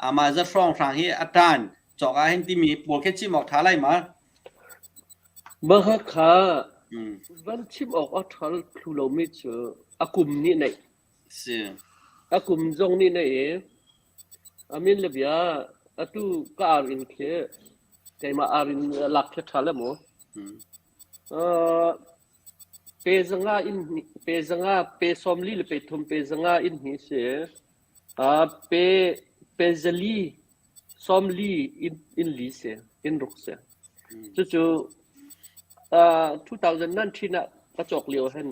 amah za hrawng hrang hi a ṭan cawk ah hin timi pawl khi chim awk ṭha lai ma? Mah kha van chim awk a ṭha thlu lomi cu a kum nih neih. Si. A kum zong nih neih i a min le bia atu ka ar inn khi keimah ar inn lak khi ṭha le mu. Pe 500 inn hnih, pe 500, pe 40 le pe 3, pe 500 inn hnih si. Pe pe 400 40 inn inn li si, inn ruk si. Cucu 2019 ah ka cawk lio hin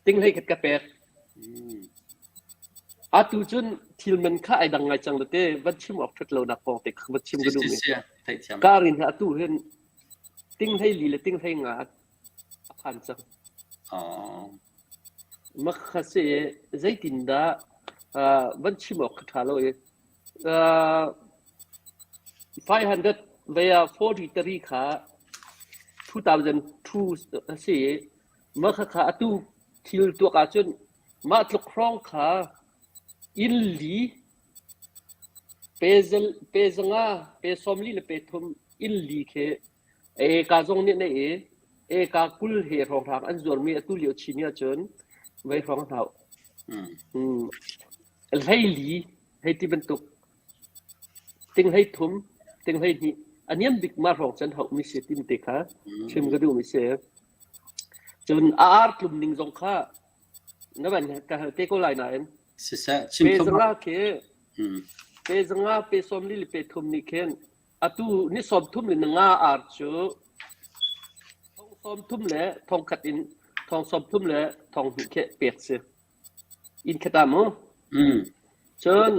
ting hlei khat ka pek. Atu cun thil man kha ai dang ngai cang te van chim awk ṭhat lonak kong te kha van chim ka duh mi. Kar in atu hin ting hlei li le ting hlei nga a phan cang. Mah kha si zeitindah van chim awk kha ṭha lo i 500 via 43 kha 2002 a si i mah khakha atu thil tuak ahcun mah tluk hrawng kha inn li pe 500 pe 40 le pe 3 inn li khi eka zong nih nei i eka 20 he hrawnghrang an zuarmi atu lio chin ahcun vei hrawng an hau. 14 hei ti bantuk ting 13 ting 12 a niam bik mah hrawng can hauhmi si timi te kha chim ka duhmi si. Cun a ar tlum ning zong kha na van ka hal te ko lai nain Siseh chim pe 500 khi pe 500 pe 40 le pe 3 nih khin atu ni 30 le nga ar cu thong 30 le thong khat in thong 30 le thong hnih khi pek si. Inn khat ah mu. Cun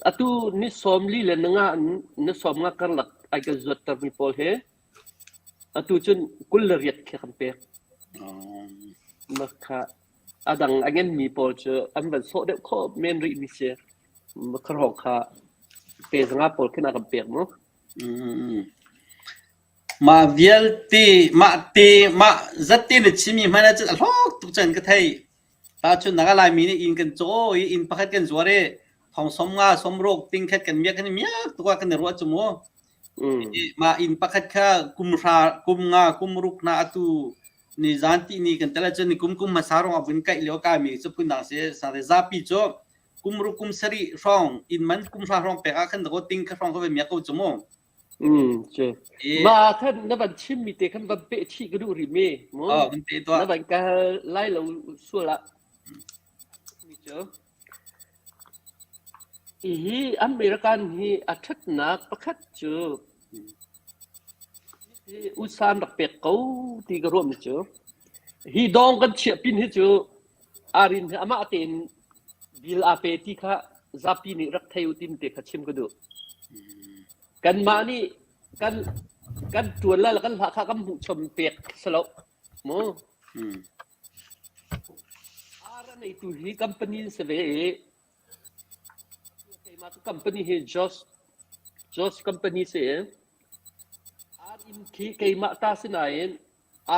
atu ni 40 le ni nga ni 50 karlak ai kan zuattermi pawl hi atu cun 28 khi kan pek. Mah kha a dang a ngenmi pawl cu an van sawh deuh khawh men rihmi si. Khuaruang kha pe 500 pawl khin a kan pek mu. Mah vialte, mah te, mah zat te na chimmi hmanh ahcun a hlawk tuk cang ka theih. Tahchunhnak ah Laimi nih inn kan caw i inn pakhat kan zuar i thong 50, 60 ting khat kan miak kan i miak tuk ah kan i ruah cu mu. Mah inn pakhat kha kum hra, kum nga, kum ruk hna atu ni zan ti ni kan tel ahcun ni kum kum hmasa rong a vun kaih lio kaimi cu phundang si. Sate zapi cu kum ruk kum sarih hrawng inn man kum hra hrawng pek ah khan dakaw ting kha hrawng ka vai miak ko cu mu. Mah khan na van chimmi te khan van peh chih ka duh rih mi mu. Oh, van peh tuah. Na van ka lai lo sual ah. Mi cu. Hi American hi a ṭhatnak pakhat cu hi usa an rak pek ko ti ka ruah mi cu hi dawng kan chiah pin hi cu arin hi amah tein Bill aa pe ti kha zapi nih rak thei u tim te kha chim ka duh. Kanmah nih kan kan ṭuan lai le kan hlah kha kan hmuh chom pek si lo. Mu. Ar a neitu hi company an si ve i keimah ka company hi Josh Josh company si i ar inn khi keimah ta si nain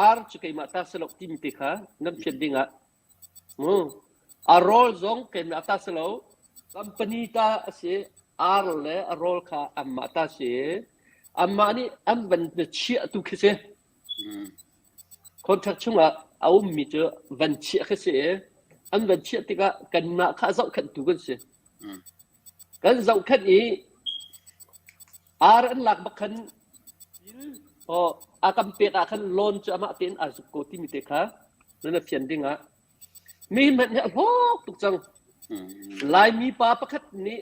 ar cu keimah ta si lo timi te kha nan fian ding ah A rawl zong keimah ta si lo. Company ta a si. Ar le a rawl kha anmah ta si. Anmah nih an van chiah tu khi si. Contract chungah a ummi cu van chiah khi si i an van chiah tikah kanmah kha zohkhenhtu kan si. Kan zohkhenh i Ar an lak bak khan aw a kan pek ah khan loan cu amah tein aa zuk ko timi te kha nan a fian ding ah mi hmanh hi a hlawk tuk cang. Laimi pa pakhat nih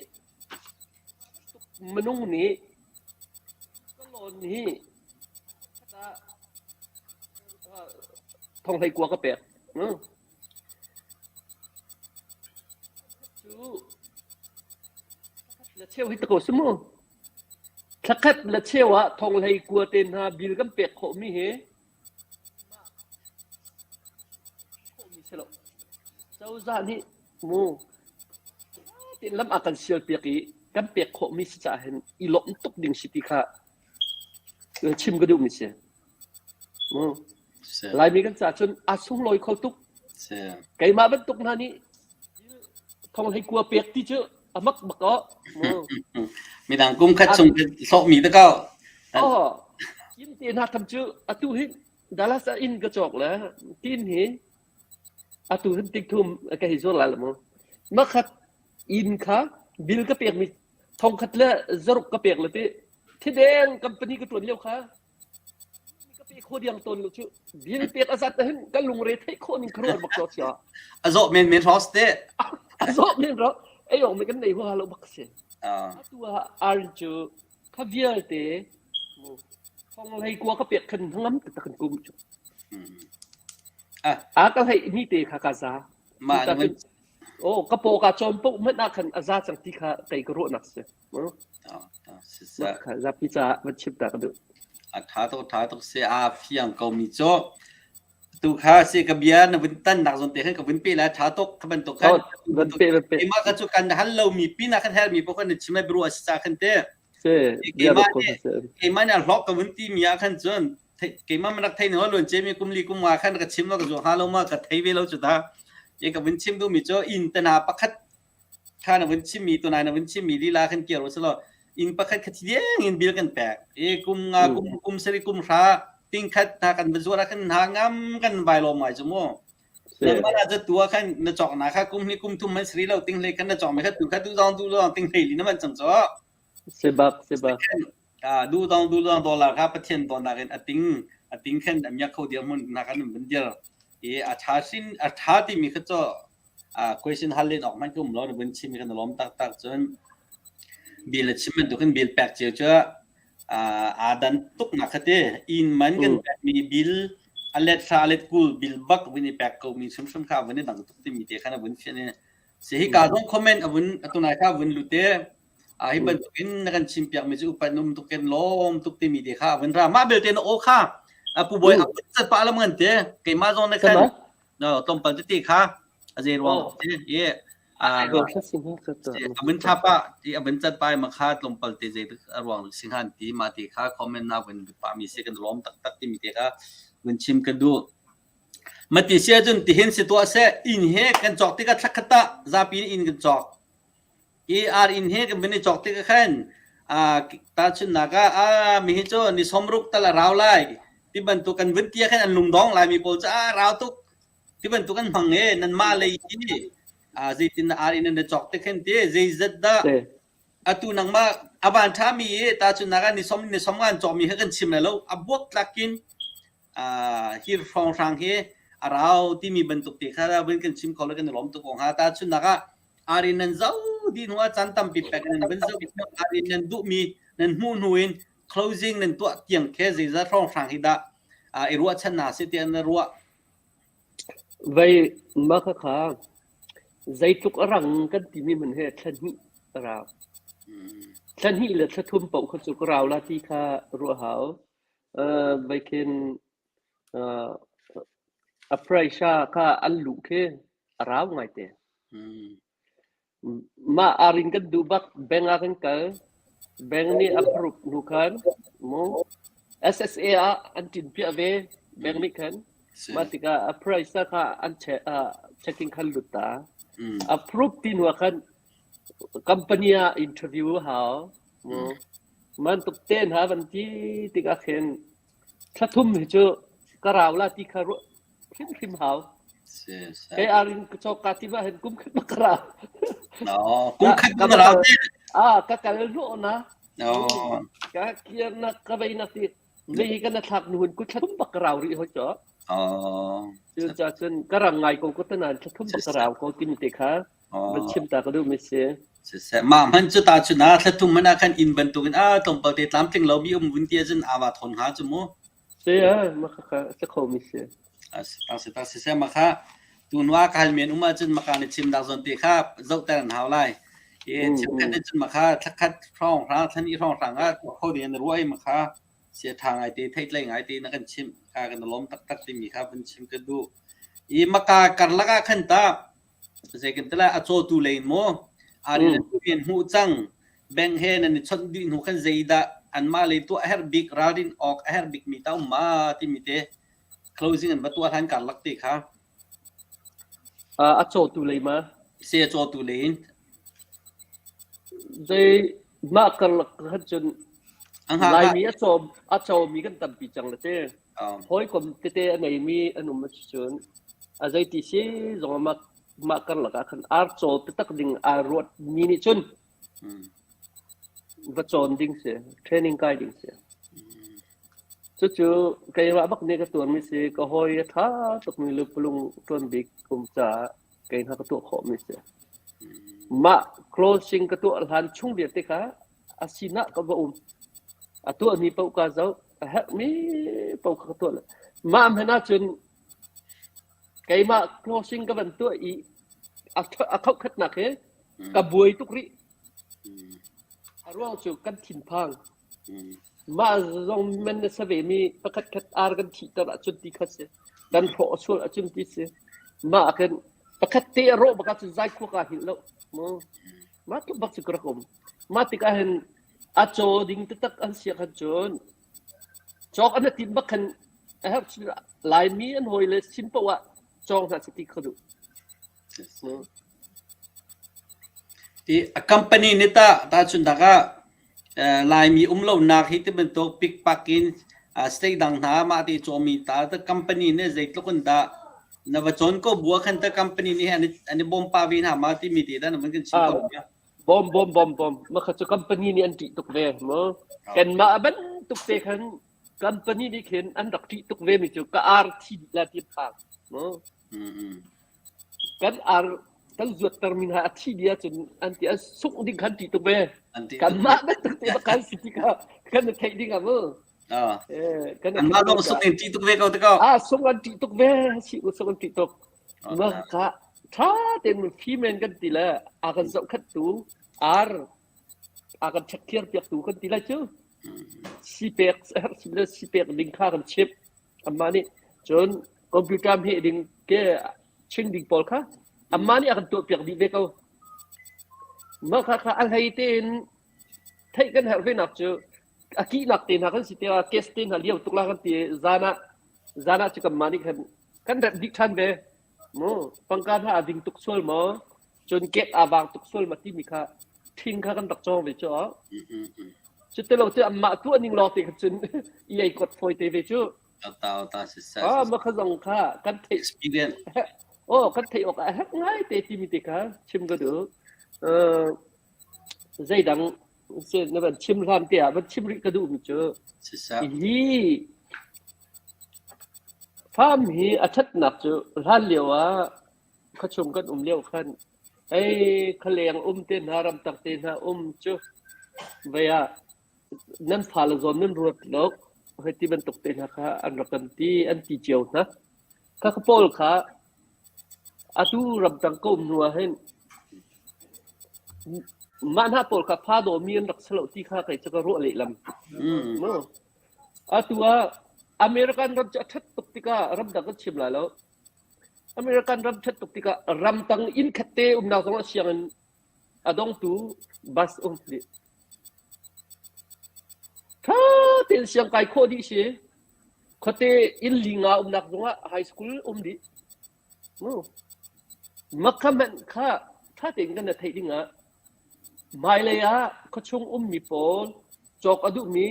minung nih ka loan hi thong hlei kua ka pek. Cu le cheu hi ta ko si mu. Thlakhat le cheu ah thong hlei kua te hna bil kan pek khawhmi hi khawhmi si lo. Cozah nih mu te. Tein lam a kan sial piak i kan pek khawhmi si caah hin i lawmh tuk ding si ti kha chim ka duhmi si. Laimi kan caah cun a sunglawi kho tuk. Keimah bantuk hna nih thong hlei kua pek ti cu a mak bak o. Midang kum khat chung hlawhmi te ko. Oh, inn te hna tham cu atu hi Dallas ah inn ka cawk le tin hi atu hin tik thum ka hei zuar lai lo mu. Makhat inn kha bill ka pekmi thongkhat le zaruk ka pek le ti thideng company ka tuan lio kha ka pe kho diang tawn lo cu bill pek a zat hin ka lungre theih khawh ning kharuat bak to sia. A zawh men men hros te. A zawh men ro ei ong me kan nei hua lo bak si. Atu ah ar cu kha vialte thong hlei kua ka pek khan ngam te kan kum cu. A ka hlei mi te kha ka za. Ma Oh, ka paw ka cawm paoh hmanh ah khan a za cang ti kha kei ka ruahnak si. Kha zapi caah van chim ta ka duh. A tha tuk tha tuk si a fiang ko mi cu. Tu kha si ka bia na vun tan nak zon te khan ka vun pe la tha tuk ka bantuk khan. Van pe van pe. Keimah ka cu kan hal lo mi pin ah kan hal mi paoh kan chim ai bru a si ca khan te. Si keimah nih keimah nih a hlawk ka vun ti mi ah khan cun keimah man rak thei no luan ce mi kum li kum nga khan ka chim lo ka zuang ha lo ma ka thei ve lo cu ta e ka vun chim du mi cu inn tana pakhat kha na vun chim mi tunai na vun chim mi lila khan kiar uslo inn pakhat kha thiang in bil kan pek e kum nga kum kum sari kum hra ting khat na kan zuara khan na ngam kan vai lo mai chu mu nangmah la za tua khan na chok na kha kum ni kum thum man sri lo ting le khan na chok me kha tu kha tu zong tu zong ting hlei li na man chang cho Sebak sebak. Du dong du dong dollar kha Pathian dawtnak in a ting a ting khan a miak kho dir hmun na kan um ban dir i a tha sin a tha timi kha cho a question hal len ok man kum lo na bun chim kan lom tak tak cun bil a chim man tu kan bil pek cio chu a dan tuk na kha te in man kan pek mi bil a let thla let kul bil bak vun i pek ko mi hrim hrim kha vun i dang tuk timi te khan a vun fian i si hi ka zong comment a vun atunai kha vun lute A hi bantukin na kan chimpiakmi cu upat num tuk in lawm tuk timi te kha vun ra. Mah belte na aw kha a pu bawi a cat pah lam ngan te keimah zong na khan no tlawmpal tete kha a zei ruang te ye a vun tha pa ti a vun cat pa ma kha tlawmpal te zei a ruang singhan ti ma te kha comment na vun pa mi se kan lawm tak tak timi te kha vun chim ka duh. Mati sia cun tihin si tuah seh inn he kan cawk tikah thlakhat ah zapi in inn kan cawk. Hi ar inn hi kan van i cawk tik ah khan tahchunhnak ah mi hi cu ni sawmruk tal a rau lai ti bantuk kan vun ti ah khan an lungdong Laimi pawl cu a rau tuk ti bantuk an hmang i nanmah lei hi zeitin dah ar inn nan i cawk tik khin ti zeizat dah atu nangmah a van ṭhami i tahchunhnak ah ni sawm ni sawm nga an cawkmi kha kan chim lai lo a buaktlak in hi hrawnghrang hi a rau timi bantuk te kha vun kan chim kho le kan i lawm tuk ko hnga. Tahchunhnak ah ari nan zoh dih hnu ah caan tampi pek nan vun zoh hnu ari nan duhmi nan hmuh hnu in closing nan tuah tiang khe zeizat hrawnghrang hi dah i ruahchan hna seh tiah na ruah? Vei mah khakha zeitluk a rang kan timi hmanh hi thla hnih a rau. Thla hnih le thla thum paoh kha cu ka rau la ti kha ruah hau. Vei khin a price kha an luh khi a rau ngaite. Mah arin kan duh bak bank ah kan kal. Bank nih a approve hnu khan mu SSA ah an ṭin piah ve bank nih khan. Mah tikah a price kha an check checking khan lut ta. Approve ti hnu ah khan company ah interview hau. Mu man tuk te hna van ti tikah khin thla thum hi cu ka rau la ti kha ruah hrimhrim hau. Kei arin ka cawk ka ti ma hin kum khat ma ka rau. No, kum khat ma rau te. Ah, ka kal hnawh na. No. Ka kiar na ka vei na ti. Vei hi kan thlak nu hun ku thla thum bak ka rau rih hoi cho. Oh. Cu ca cun ka rang ngai ko ko tanan thla thum bak ka rau ko timi te kha. Van chim ta ka duh mi si. Siseh, mah hmanh cu ta chun ah thla thum hmanh ah khan inn bantukin a tlawmpal te tlamtling lomi um vun ti ahcun aa va thawn hnga cu mu. Si a, mah kha a si khomi si. A si tak si tak siseh, mah kha tu hnu ah ka hal men um ahcun maka na chim dak zawn te kha zohter an hau lai. I cheukhat nih cun mah kha thlakhat hrawng hrang thlan i hrawng hrang ah tuah kho ding in na ruah i mah kha sia ṭha ngai te theihtlei ngai te na kan chimh kha kan i lawm taktak timi kha vun chim ka duh. I maka karlak ah khan ta zei kan ti lai a cawtu lei in maw? Ari le in hmuh cang bank he nan i chawnh dih hnu khan zeidah anmah lei tuah a herh bik ralrin awk a herh bik mi ta um ma timi te closing an va tuah hlan karlak te kha. A cawtu lei ma? Si a cawtu lei in. Zei mah karlak khan cun Laimi a caw a cawmi kan tampi cang le te. Hawikom tete a neimi an um cun a zeiti si zong mah mah karlak ah khan ar caw taktak ding aa ruat mi nih cun va cawn ding si, training kai ding si. Cucu keimah bak nih ka tuarmi si, ka hawi a ṭha tukmi lupalung ṭuan bik um caah kei hna ka tuah khawhmi si. Mah closing ka tuah hlan chung vialte kha a sinah ka va um. A tuahmi paoh ka zoh, a herhmi paoh kha ka tuah. Mah hmanh ahcun keimah closing ka van tuah i a khauhkhatnak hi ka buai tuk rih. A ruang cu kan thinphang. Mah zong man na sa vemi pakhat khat ar kan thihter ahcun ti kha si. Kan hrawh sual ahcun ti si. Mah ah khin pakhat te a rawh bak ahcun zai khua kaa hngilh lo. Mah tluk bak cu ka rak um. Mah tikah hin a caw ding taktak an si khan cun cawk an tim bak khan a herh Laimi an hawi le sin paoh ah cawng hna seh ti ka duh. Ti a company nih tah tahchunhnak ah Laimi um lonak hi ti bantuk pikpak in state dang hna mah ti cawmi ta ta company nih zeitluk in dah na va cawn ko bu ah khan ta company nih an an i bawm pah ve hna ma timi te dah na van kan chim ko hnga. Bawm bawm bawm bawm ma kha cu company nih an ṭih tuk ve mu. Kanmah bantuk te khan company nih khin an rak ṭih tuk ve mi cu ka ar thi dih la ti phang mu. Kan ar kan zuatter mi hna a thi dih ahcun an ti an sungh ding khan ṭih tuk ve. Kanmah bantuk te bak kan si tikah kan i theih ding ah mu. Kan Anmah lawng sung in ṭih tuk ve ko te ko. Ah sung an ṭih tuk ve si sung an ṭih tuk. Ma ka ṭha tein fimen kan ti le a kan zohkhenhtu ar a kan ṭhekthiar piaktu kan ti lai cu. Sipek le sipek ding kha kan chimh. Amah nih cun computer hmeh ding ke ching ding pawl kha amah nih a kan tuahpiak dih ve ko. Mah kha kha a hlei tein theih kan herh ve nak cu a kihnak te hna kan si tikah case te hna lio tuk la kan ti zan ah zan ah cu kanmah nih khan kan remh dih ṭhan ve. Mu pangka hna a ding tuk sual maw cun gate aa vang tuk sual ma timi kha ṭhing kha kan rak cawng ve cu. Cutilo cu anmah tuah ning lawng te kha cun i ei kot fawi te ve cu. Ah, mah kha zong kha kan theih experience. Oh, kan theih awk a herh ngai te timi te kha chim ka duh. Uh, zeidang na van chim hlan te ah van chim rih ka duh mi cu hi farm hi a ṭhatnak cu hlan lio ah khuachung kan um lio khan Ei, khualeng um te hna, ramtak te hna um cu vei ah nan fale zawn nan ruat lo hei ti bantuk te hna kha an rak kan ti, an ti cio hna. Khakha pawl kha atu ramtang ka um hnu ah hin mah hna pawl kha fa dawmi an rak si lo ti kha kei cu ka ruah lehlam. Mu. Atu ah American ram cu a ṭhat tuk tikah ramdang kan chim lai lo. American ram ṭhat tuk tikah ramtang inn khat te umnak zongah sianginn a dongtu bus um dih. Ṭha tein siangkai khawh dih si. Khuate inn li nga umnak zongah high school um dih. Mu. Makha hmanh kha ṭha tein kan theih dingah hmailei ah khuachung ummi pawl cawk a duhmi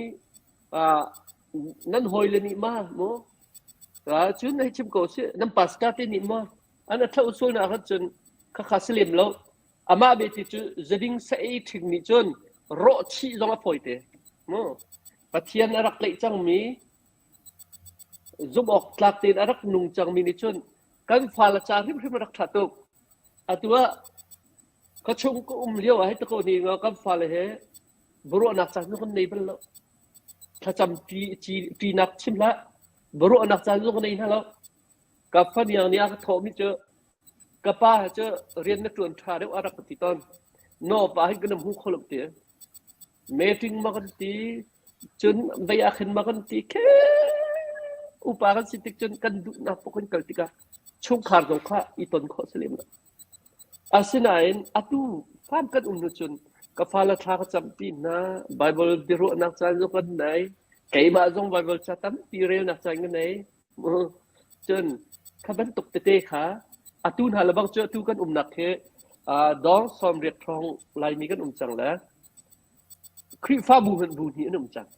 uh, nan hawile nih ma mu cun hei chim ko sih nan pastor te nih maw an a thlo sual nak cun khakha si lem lo amah be ti cu zading sa ei ṭhing nih cun rawh chih zong a fawi te mu Pathian a rak tlaih cangmi zumh awk tlak tein a rak nung cangmi nih cun kan fale ca hrimhrim a rak ṭha tuk atu ah ka chung ka um lio ah hei ta ko ni kan fale he biaruahnak caan kan nei bal lo Thlacam ṭinak chim hlah. Biaruahnak caan zong ka nei hna lo. Ka faniang nih a ka thawhmi cu ka pa cu rian na ṭuan ṭha deuh a rak ka ti tawn. No pa hi kan hmu kho lo ti. Meeting ma kan ti, cun vei ah khin ma kan ti khe upa kan si tik cun kan duhnak paoh kan kal tikah chungkhar zong kha i ton khawh si lem lo. Asinain atu farm kan um hnu cun ka fale thla ka campi hna, Baibal biaruahnak caan zong kan nei, keimah zong Baibal ca tampi relnak caan ka nei. Cun kha bantuk tete kha atu hna le bang cu atu kan umnak hi dawng 80 hrawng Laimi kan um cang le Khrihfabu hmanh bu hnih an um cang.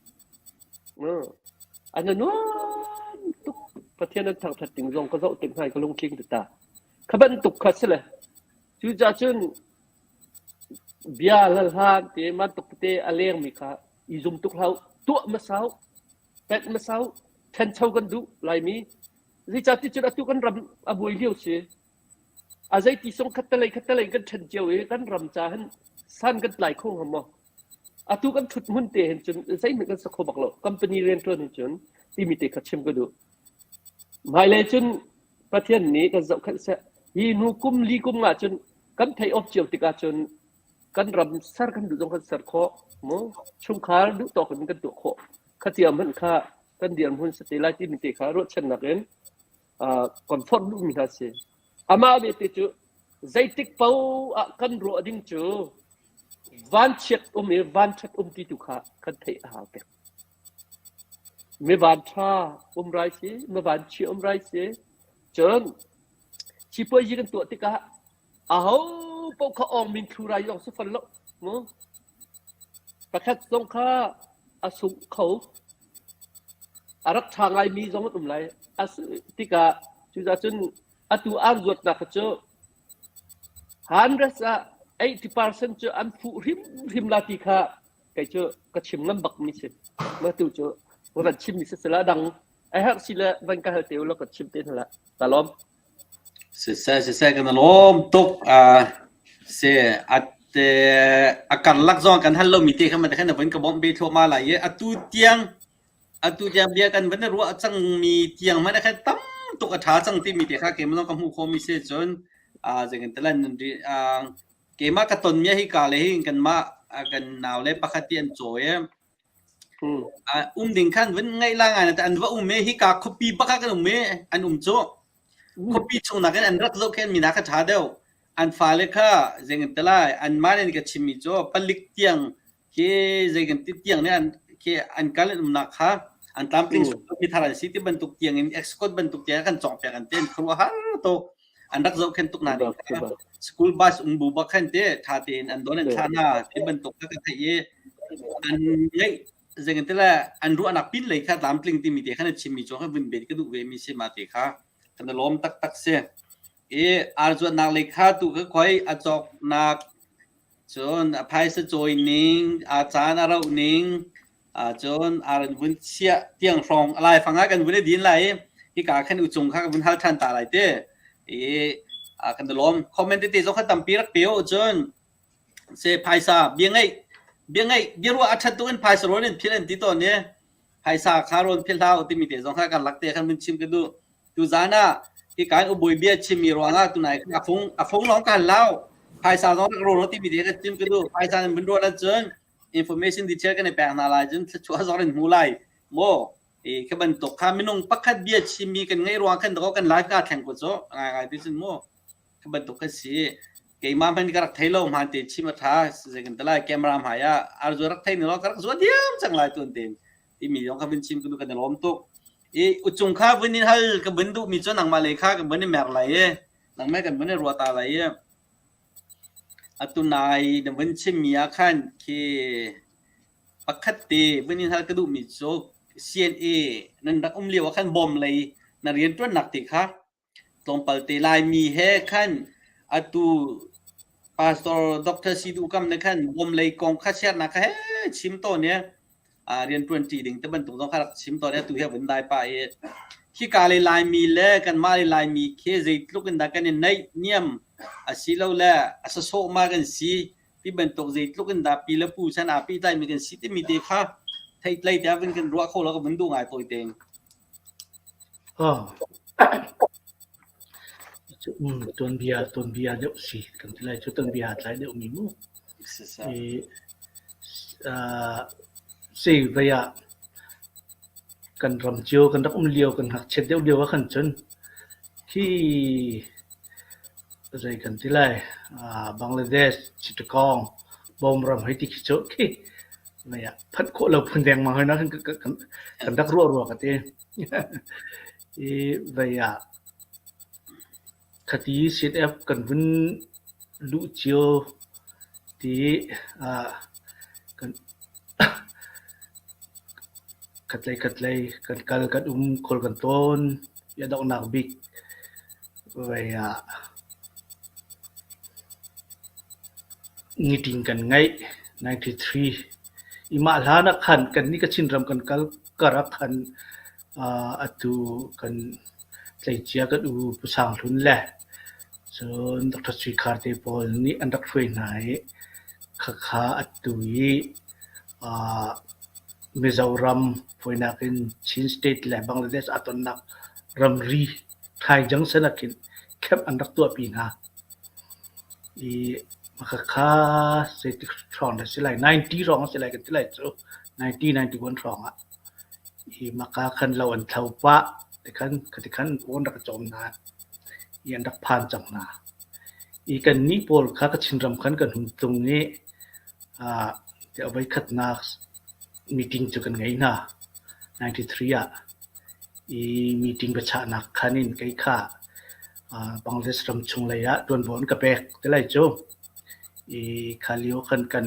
An nuam tuk. Pathian an thangṭhat ding zong ka zoh tik hna i ka lungtling ti ta. Kha bantuk kha si le cucaah cun bia le hla te bantuk tete a lengmi kha i zum tuk hlah u. Tuah hmasa u. Pek hmasa u. Ṭhancho kan duh Laimi. Zeicah ti cun atu kan ram a buai lio si. A zeiti song khattelei khattelei kan ṭhen cio i kan ram ca hin san kan tlai kho hnga maw? Atu kan ṭhut hmun te hin cun zeihmanh kan sa kho bak lo. Company rianṭuan hin cun timi te kha chim ka duh. Hmailei cun Pathian nih kan zohkhenh seh. Hi hnu kum li kum nga cun kan theih awk cio tikah cun kan ram ser kan duh zong kan ser khawh. Mu chungkhar duh tawk in kan tuah khawh. Khatia hmanh kha kan dirhmun si te lai timi te kha ruahchannak in uh, comfort duhmi hna si. Amah bete cu zeitik paoh ah kan ruah ding cu vanchiat um i vanṭhat um ti tu kha kan theih a hau pek. Mi vanṭha um rai si, mi vanchia um rai si. Cun sipuazi kan tuah tikah aho paoh kha awng min thlu rai zong si fon lo. Mu? Pakhat zong kha a sung kho. A rak ṭha ngaimi zong an um lai. A si tikah cucaah cun atu aan zuatnak kha cu hundreds ah 80% cu an fuh hrimhrim la ti kha kei cu ka chim ngam bak mi si. Mah tu cu van chim mi si sila dang a herh si le van ka hal te u law ka chim te hna la. Ka lawm. Siseh siseh kan lawm tuk. Uh, se at a karlak zong kan hal lomi te kha man khan van ka bawmh ve thluahmah lai i atu tiang atu tiang bia kan van ruah cangmi tiang man khan tam tuk a ṭha cang timi te kha keimah zong ka hmuh khawhmi si cun zeikan talan keimah ka tonmi hi ka le hin kanmah kan nau le pakhat ti an cawi um ding khan van ngaih la ngai na an va um e hi ka khuapi bak ah kan um e an um cu khuapi chung nakin an rak zohkhenh mi hna kha ṭha deuh. An fale kha zeitin ti lai anmah nih an ka chimmi cu palik tiang khi zeitin ti tiang nih an khi an kal an umnak kha an tlamtling mi thar an si ti bantuk tiang in escort bantuk tiang kan cawngpiak an ti an khuaruahhar tuk. An rak zohkhenh tuk hna ning kha school bus um bu bak khan te ṭha tein an don an thlah hna ti bantuk kha ka theih i an ngeih zeitin ti le an ruahnak pin lei kha tlamtling timi te khan an chimmi cu kha vun bet ka duh ve mi si ma te kha kan i lawm taktak si. I arzuatnak lei kha tu kha khoi a cawknak cun a phaisa cawi ning a caan a rauh ning cun ar an vun chiah tiang hrawng a laifang ah kan vun i din lai i hika khan uchung kha kan vun hal ṭhan ta lai te i kan i lawm comment tete zong kha tampi rak pe u cun se phaisa bia ngeih bia ngeih bia ruah a ṭhat tuk in phaisa rawn in phil an ti tawn i phaisa kha rawn phil hlah u timi te zong kha kan lak te khan vun chim ka duh tuzan ah hi kan ubawi bia chimmi ruangah tunai a fung a fung lawng kan lau phaisa zong rak rawn timi te kan chim ka duh phaisa nan vun ruat ahcun information detail kan i pek hna lai cun thluachuah zong in hmu lai maw i kha bantuk kha minung pakhat bia chimmi kan ngeih ruang khan dakaw kan life ka thleng ko cu ngai ngai ti cun mu Kha bantuk ka si. Keimah hmanh ka rak thei lo hmaan te chim a ṭha zei kan ti lai camera hmai ah arzu rak thei ni law ka rak zua diam cang lai tuan tein timi zong kha vun chim ka duh kan i lawm tuk. I uchung kha vun in hal ka vun duhmi cu nangmah lei kha ka vun i mer lai i nangmah kan vun i ruah ta lai i atu nai na vun chimmi ah khan khi pakhat te vun in hal ka duhmi cu CNA nan rak um lio ah khan bawm lei na rianṭuannak te kha Tlawmpal te Laimi he khan atu Pastor Dr. Sidu Kam ne khan bawm lei kong kha siarnak kha he chim tawn i rianṭuan ṭi ding te bantuk zong kha rak chim tawn i atu hi a vun dai pah i hika le Laimi le kanmah le Laimi khi zeitluk in dah kan i naih niam asilole a sasawh ma kan si ti bantuk zeitluk in dah pi le pu chan aa pehtlaimi kan si timi te kha theihtlei tiah vun kan ruah kho lo ka vun duh ngai tawi tein. Tuanbia tuanbia deuh si kan ti lai cu tuanbia aa tlai deuhmi mu. I sei vei ah kan ram cio kan rak um lio kan ngakchiat deuh lio ah khan cun khi. Zei kan ti lai Bangladesh, Chittagong, Bawmram hei ti khi cu khi phanh khawh lo phun dengmang hoi na kan rak ruah rua ka ti. I vei ah khati CNF kan vun luh cio ti kan khatlei khatlei kan kal kan um khawl kan tawn i a donghnak bik vei ah meeting kan ngeih 93 i mah hlan ah khan kannih Kachin ram kan kal kar ah khan atu kan tleicia kan u Pu Sang Hlun le cun Dr. Sui Khar te pawl nih an rak hruai hna i khakha atu i Mizoram fawinak in Chin State le Bangladesh aa tonnak ramri Thai Junction ah khin camp an rak tuahpi hna. I khakha zeitik hrawng dah si lai 90 hrawng a si lai kan ti lai cu 90 91 hrawng ah i maka khan lo an thlo pah tikhan khatikhan an rak cawm hna i an rak phan cang hna. I kannih pawl kha Kachin ram khan kan hun tlung i tiah voikhatnak meeting cu kan ngei hna 93 ah. I meeting biachahnak khan in kei kha Bangladesh ram chung lei ah ṭuanvo an ka pek ti lai cu. I kha lio khan kan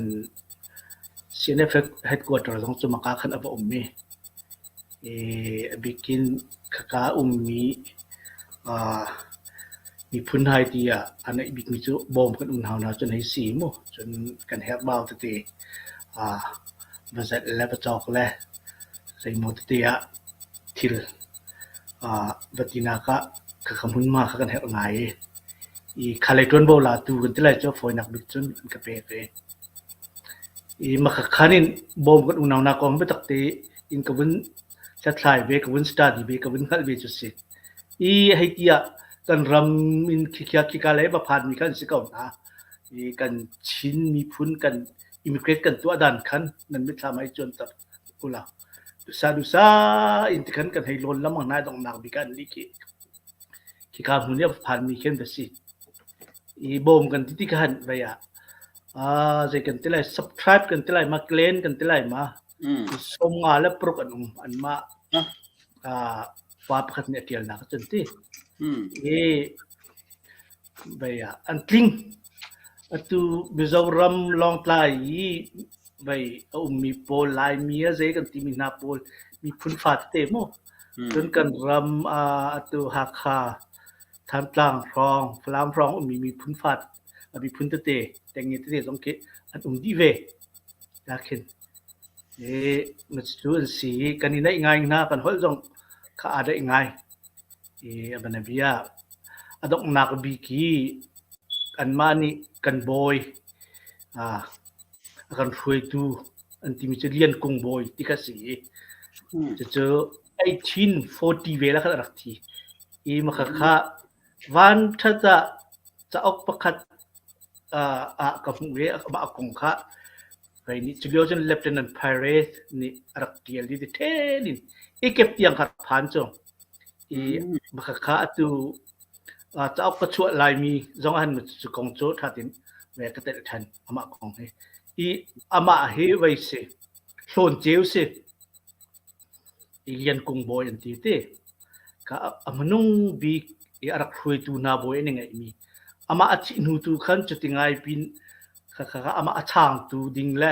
CNF headquarter zong cu maka khan a va um i i a bikin khaka ummi miphun hai ti ah a neih bikmi cu bawm kan um hna hna cun hei si mu. Cun kan herhbau tete va zelh le va cawk le zeimaw tete ah thil va tinak ah khakha hmunhma kha kan herh ngai i i khalei ṭuanvo latu kan ti lai cu fawinak bik cun an ka pek i i makhakhan in bawm kan unau hna kong biatak tein ka vun hlathlai ve, ka vun study ve, ka vun hngalh ve cu si. I hei ti ah kan ram in khikhia khika lei va phanmi kha an si ko hna. I kan Chin miphun kan immigrate kan tuah dan khan nan mitthlam ai cuanter ula. Dusa dusa in tikhan kan hei lawn lamang hna donghnak bik ah an li khi. Khika hmun i a phanmi khi an va si. I bawm kan ti ti khan vei ah zei kan ti lai subscribe kan ti lai ma clan kan ti lai ma 50 le paruk an um anmah pa pakhat nih a ṭialnak cun ti. I vei ah an tling. Atu Mizoram Lawngtlai i vei a ummi pawl Laimi a zei kan timi hna pawl miphun fa tete mu. Cun kan ram atu Hakha, Thantlang hrawng, Falam hrawng ummi miphun fa miphun tete tengnge tete zong khi an um dih ve. Nakhin cu an si i kan i naih ngai hna kan holh zong kha aa daih ngai. I a bianabia a donghnak bik hi kanmah nih kan bawi a kan hruaitu an timi cu Lian Kung Bawi ti kha si i cucu 1840 vel ah khan a rak thi. I makhakha vanṭhat ah cauk pakhat ah ka hmuh i amah kong kha Hei nih culio cun Lieutenant Pires nih a rak ṭial i ṭhen in ikep tiang kha phan cu. I khakha atu cauk ka chuah laimi zong ah hin cu kong cu ṭha tein ve ka telh ṭhan amah kong hi. I amah hi vei si hlawn ceu si. I Lian Kung bawi an ti ti. Ka a hmanung bik i a rak hruaitu hna bawi an i ngeihmi. Amah a thih hnu tu khan cuti ngai pin Khakha amah a chaangtu ding le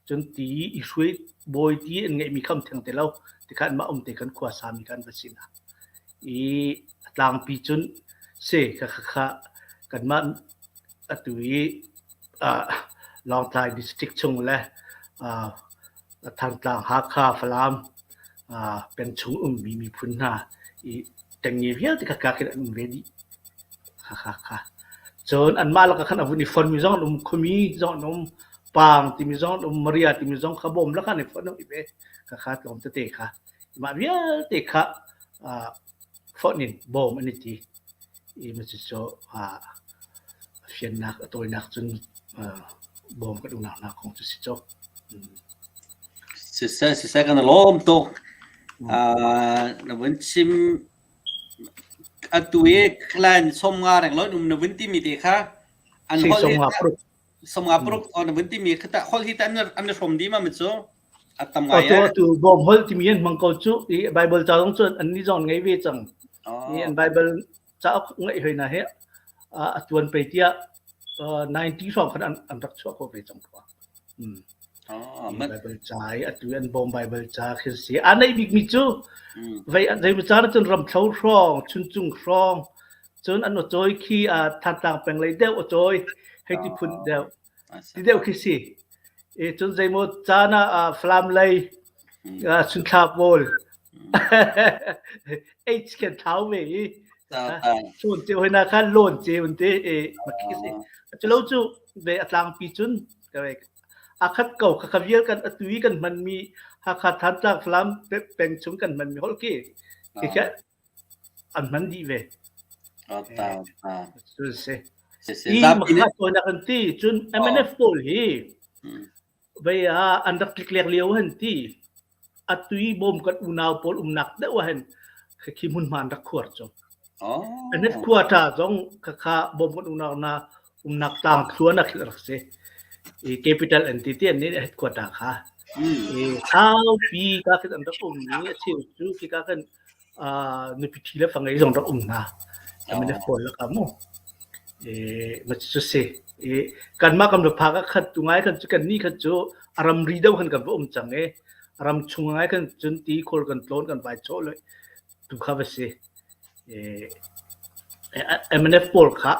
cun ti i hruai bawi ti an ngeihmi kha um theng ti lo. Tikhan mah um te khan khua sami khan va si hna. I a tlangpi cun si khakha kanmah atu i Lawngtlai district chung le Thantlang, Hakha, Falam peng chung ummi miphun hna i ṭengnge vialte kha ka khin an um ve dih. Khakha. Cun anmah lakah khan a vun i fonmi zong an um, khuami zong an um, Paang timi zong an um, Maria timi zong kha bawm lakah an i fonh i ve. Khakha tlawm tete kha. Mah vialte kha fonh in bawm an i ti. I cucu a fiannak, a tawinak cun bawm kan umnak hna kong cu si cawk. Siseh, siseh kan i lawm tuk. Na vun chim. Atu i clan 50 reng lo um na vun timi te kha an Si holh hi 50 paruk. 50 paruk na vun timi kha ta holh hi ta an an hrom di ma mi cu a tam ngai Atu atu bawm holh timi an hmang ko cu i Bible ca zong cun an ni zong ngei ve cang. I an Bible cauk ngeih hoi na he a tuan pei tiah 90 hrawng khan an rak chuah ko ve cang khua. Bible ca i atu an bawm Bible ca khi si. A neih bikmi cu vei zei ca cun ramthlo hrawng, chuncung hrawng, cun an aw khi a Thantlang peng lei deuh aw hei ti phun deuh. Ti deuh khi si. E cun zeimaw caan ah Falam lei Sunthla pawl H kan thau ve i chun ceu hoi na khan lawn ceu te e makhi si. Culo cu ve a tlangpi cun a khat ko kha kha vial kan atui kan hmanmi Hakha Thantlang Falam peng chung kan hmanmi holh khi khi khi an hman dih ve. Cun si. I makha tawinak an ti cun MNF pawl hi vei ah an rak tliklek lio han ti atui bawm kan unau pawl umnak deuh ah hin khi hmunhma an rak khuar cu. An headquarter zong khakha bawm kan unau na umnak tlang thluan ah khin rak si. I capital an ti ti an nih headquarter kha. I saupi ka khin an rak um i a cheu cu khika khan nupi ṭhi le fangei zong rak um hna. MNF pawl lakah mu. Ma cu si. I kanmah kan va phak ah khat tu ngai kan cu kan nih khan cu a ramri deuh khan kan va um cang i ram chung ngai kan cun ti khawl kan tlawn kan vai chawh le tu kha va si. MNF pawl kha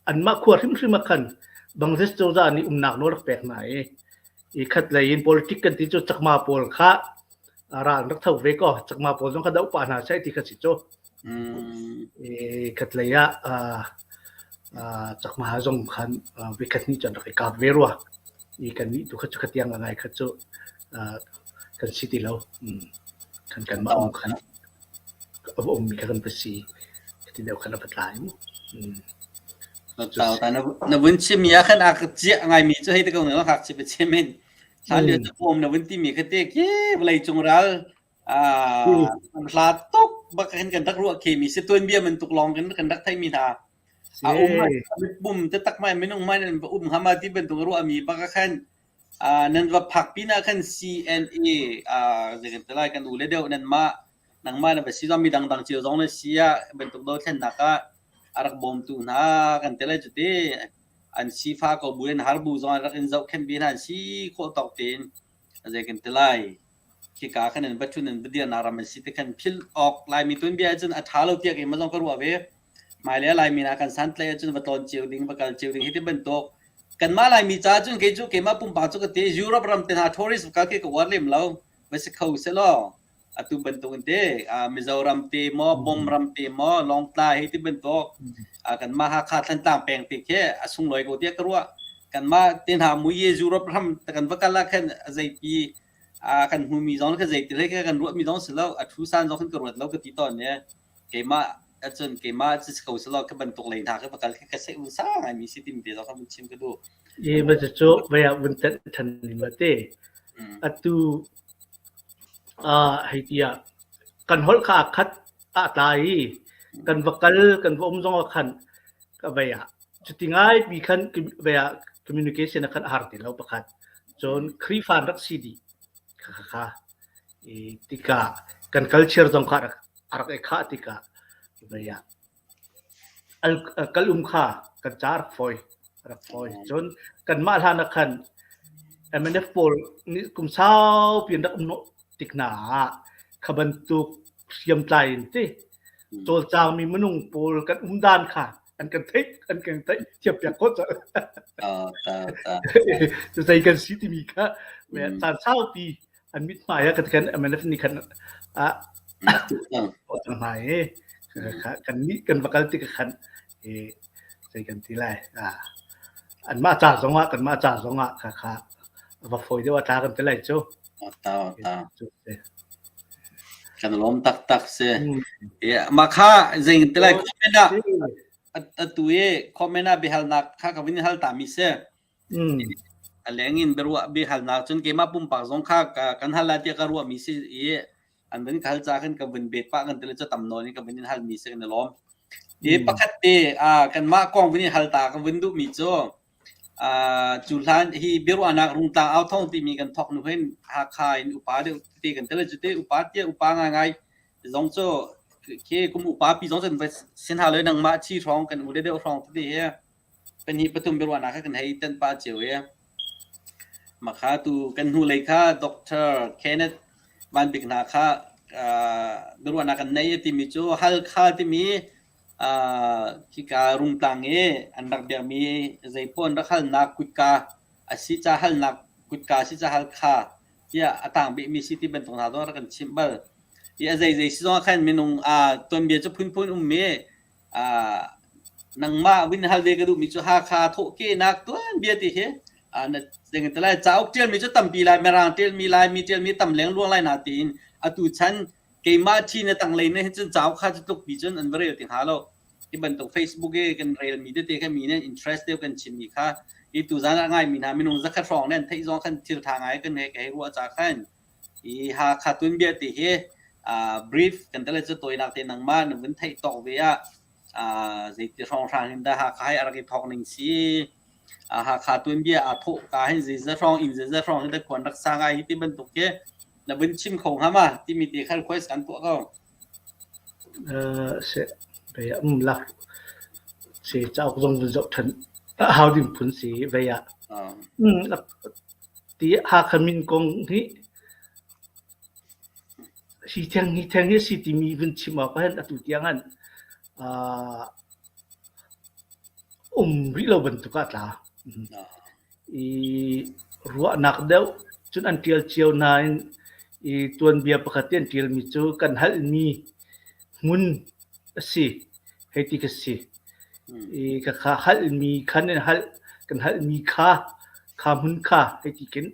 anmah khua hrimhrim ah khan Bangladesh cozah nih umnak nawl rak pek hna i i khat lei in politic kan ti cu Chakma pawl kha ral rak tho ve ko Chakma pawl zong kha doh pah hna seh ti kha si cu. I khat lei ah Chakma zong khan vikhat nih cun rak i kap ve rua. I kan nih tu kha cu khatiang ngai kha cu kan si ti lo. Kan kanmah um khan a va ummi kha kan va si. Ti deuh khan a va tlai mu. Ta na vun chim ya khan a ka ciah ngaimi cu hei te ko na hak chi pa chimin. Hlan lio cu bawm na vun timi kha te khi vawlei cung ral hla tuk bak hin kan rak ruah khi mi si tuan bia man tuk lawng kan kan rak thei mi hna. A um bum te tak mai minung mai nan um hama ti bantuk ruah mi bak khan nan va phak pin ah khan CNA zei kan ti lai kan u le deuh nan mah nangmah na va si zong mi dangdang cio zong na si ah bantuk dothlennak ah a rak bawmtu hna kan ti lai cu ti an sifa ko bu in har bu zong an rak in zohkhenh ve hna an si khawh tawk tein zei kan ti lai khika khan an va ṭhun an va dirnak ram an si te khan philh awk Laimi tuanbia ahcun a ṭha lo tiah keimah zong ka ruah ve hmailei ah Laimi hna kan santlaih ahcun va tlawn cio ding va kal cio ding hi ti bantuk kanmah Laimi caah cun kei cu keimah pumpak cu ka ti Europe ram te hna tourist kal khi ka uar lem lo va si kho selaw atu bantuk in te Mizoram te maw Bom ram te maw Lawngtlai hei ti bantuk kanmah Hakha Thantlang peng te khi a sunglawi ko tiah ka ruah kanmah te hna mui Europe ram kan va kal ah khan zeipi kan hmumi zong kha zei ti hlei kan ruahmi zong si lo a thu san zong khan ka ruat lo ka ti tawn ne keimah ahcun keimah ci ko si lo ka bantuk lei hna ka va kal khi ka se un sa ngai mi si tim te zong kha vun chim ka duh E ma cu vei ah vun tenh than ni ma te atu hei tiah kan holh kha a khat a tlai i kan va kal kan va um zong ah khan ka vei ah cuti ngai pi khan vei ah communication ah khan a har ti lo pakhat cun Khrihfa an rak si dih kha kha kha i tikah kan culture zong kha a rak i khah tikah vei ah kal um kha kan ca rak fawi rak fawi cun kanmah hlan ah khan MNF pawl nih kum saupi an rak um hnawh tik hna ah kha bantuk hriamtlai in ti cawlcangmi minung pawl kan um dan kha an kan theih an kan theih thiam piak ko cang zei kan si timi kha caan saupi an mithmai ah kan kan MNF nih khan a hmai i kan nih kan va kal tik khan i zei kan ti lai anmah ca zong ah kanmah ca zong ah kha kha va fawi deuh a tla kan ti lai cu ta ta kan lawm taktak si mah kha zei ti lai comment ah atu i comment ah biahalnak kha ka vun hal ta mi si A leng in biaruah biahalnak cun keimah pumpak zong kha kan hal lai tiah ka ruahmi si i an vun ka hal ca khan ka vun bet pah kan ti le cu tam nawn in ka vun in halmi si kan i lawm. I pakhat te kanmah kong vun in hal ta ka vun duhmi cu cu hlan hi biaruahnak Rungtlang Authawng timi kan thawk hnu hin Hakha in upa deuh tete kan tel cu te upa tiah upa ngaingai zong cu khi kum upa pi zong cun va sin hna lo nangmah chi hrawng kan u le deuh hrawng tete hi pahnih pathum biaruahnak kha kan hei tan pah cio i makha tu kan hnulei kha Dr. Kenneth Van Bik hna kha biaruahnak kan nei timi cu Halkha timi khika Rungtlang i an rak biakmi zeipaoh an rak halnak kutka a si ca halnak kutka a si ca Halkha tiah a tang bikmi si ti bantuk hna zong rak kan chimh bal. I a zeizei si zong ah khan minung tuanbia cu phunphun ummi nangmah vin hal ve ka duhmi cu Hakha thawhkehnak tuanbia ti hi na lai cauk ṭialmi cu tampi lai Mirang ṭialmi Laimi ṭialmi tam lengluang lai na tiin atu chan keimah ṭhi na tanglei na hin cun cauk kha cu tlukpi cun an va rel ti hnga lo. Hi bantuk Facebook i kan relmi tete kha mi nih interest deuh kan chimmi kha hi tuzan ah ngaimi hna minung zakhat hrawng nih an theih zong khan thil ṭha ngai kan he ka hei ruah ca khan hi Hakha tuanbia ti hi brief kan tele cu tawinak te nangmah na vun theih tawk ve ah zeiti hrawnghrang hin dah Hakha hi a rak i thawk ning si Hakha tuanbia aa thawh ka hin zeizat hrawng inn zeizat hrawng hin dah khuan rak sa ngai hi ti bantuk khi na vun chim kho hnga ma timi te kha request kan tuah ko. Se vei ah um lak si cauk zong vun zoh ṭhan hau ding phun si vei ah ti Hakha min kong hi hi theng hi theng hi si timi vun chim awk ahhin atu tiang an um rih lo bantuk ah tla. I ruahnak deuh cun an ṭial cio nain i tuanbia pakhat te an ṭialmi cu kan halmi hmun a si hei ti ka si. I khakha halmi khan in halh kan halmi kha kha hmun kha hei ti khin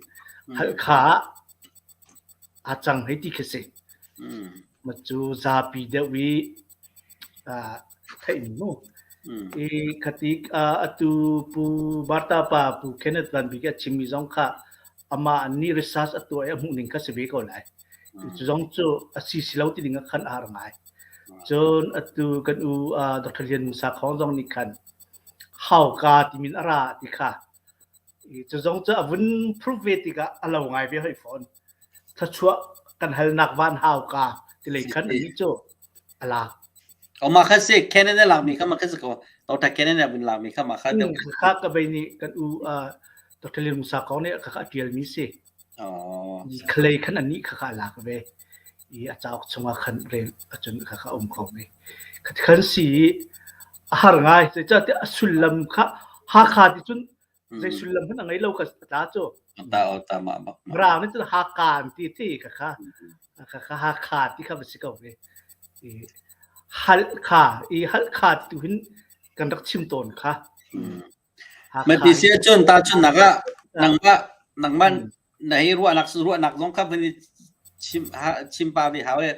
halkha ah aa cang hei ti khi si. Mah cu zapi deuh i theih mu. I khati atu Pu Martha pa Pu Kenneth Van Bik a chimmi zong kha amah nih research a tuah i a hmuh ning kha si ve ko lai. Cu zong cu a si si lo ti ding ah khan a har ngai. Cun atu kan u Dr. Lian Musa Khawng zong nih khan hauka timin a ra ti kha cu zong cu a vun prove ve tikah a lo ngai ve hoi fawn. Thluachuah kan halnak van hauka ti lei khan anih cu a lak. O ma kha si Canada lak mi kha ma kha si ko. Dr. Canada vun lak mi kha ma kha deuh. Kha ka bei nih kan u Dr. Lian Musa Kong nih kha kha a tial mi si. Khalei khan anih kha kha a lak ve. I a cauk chungah khan rel acun kha kha um kho ve. Kha khan si a har ngai. Zeicahtiah a sullam kha Hakha ti cun zei sullam hmanh a ngei lo ka ta cu. Ta o ta ma bak. Mirang nih cun Hakka an ti ti kha kha kha kha Hakha ti kha va si ko ve. I Halkha i Halkha tu hin kan rak chim tawn kha. Ma ti si cun ta cun nak ah nangmah nangmah na hi ruahnak ruahnak zong kha van i chim chim pa ve hau e.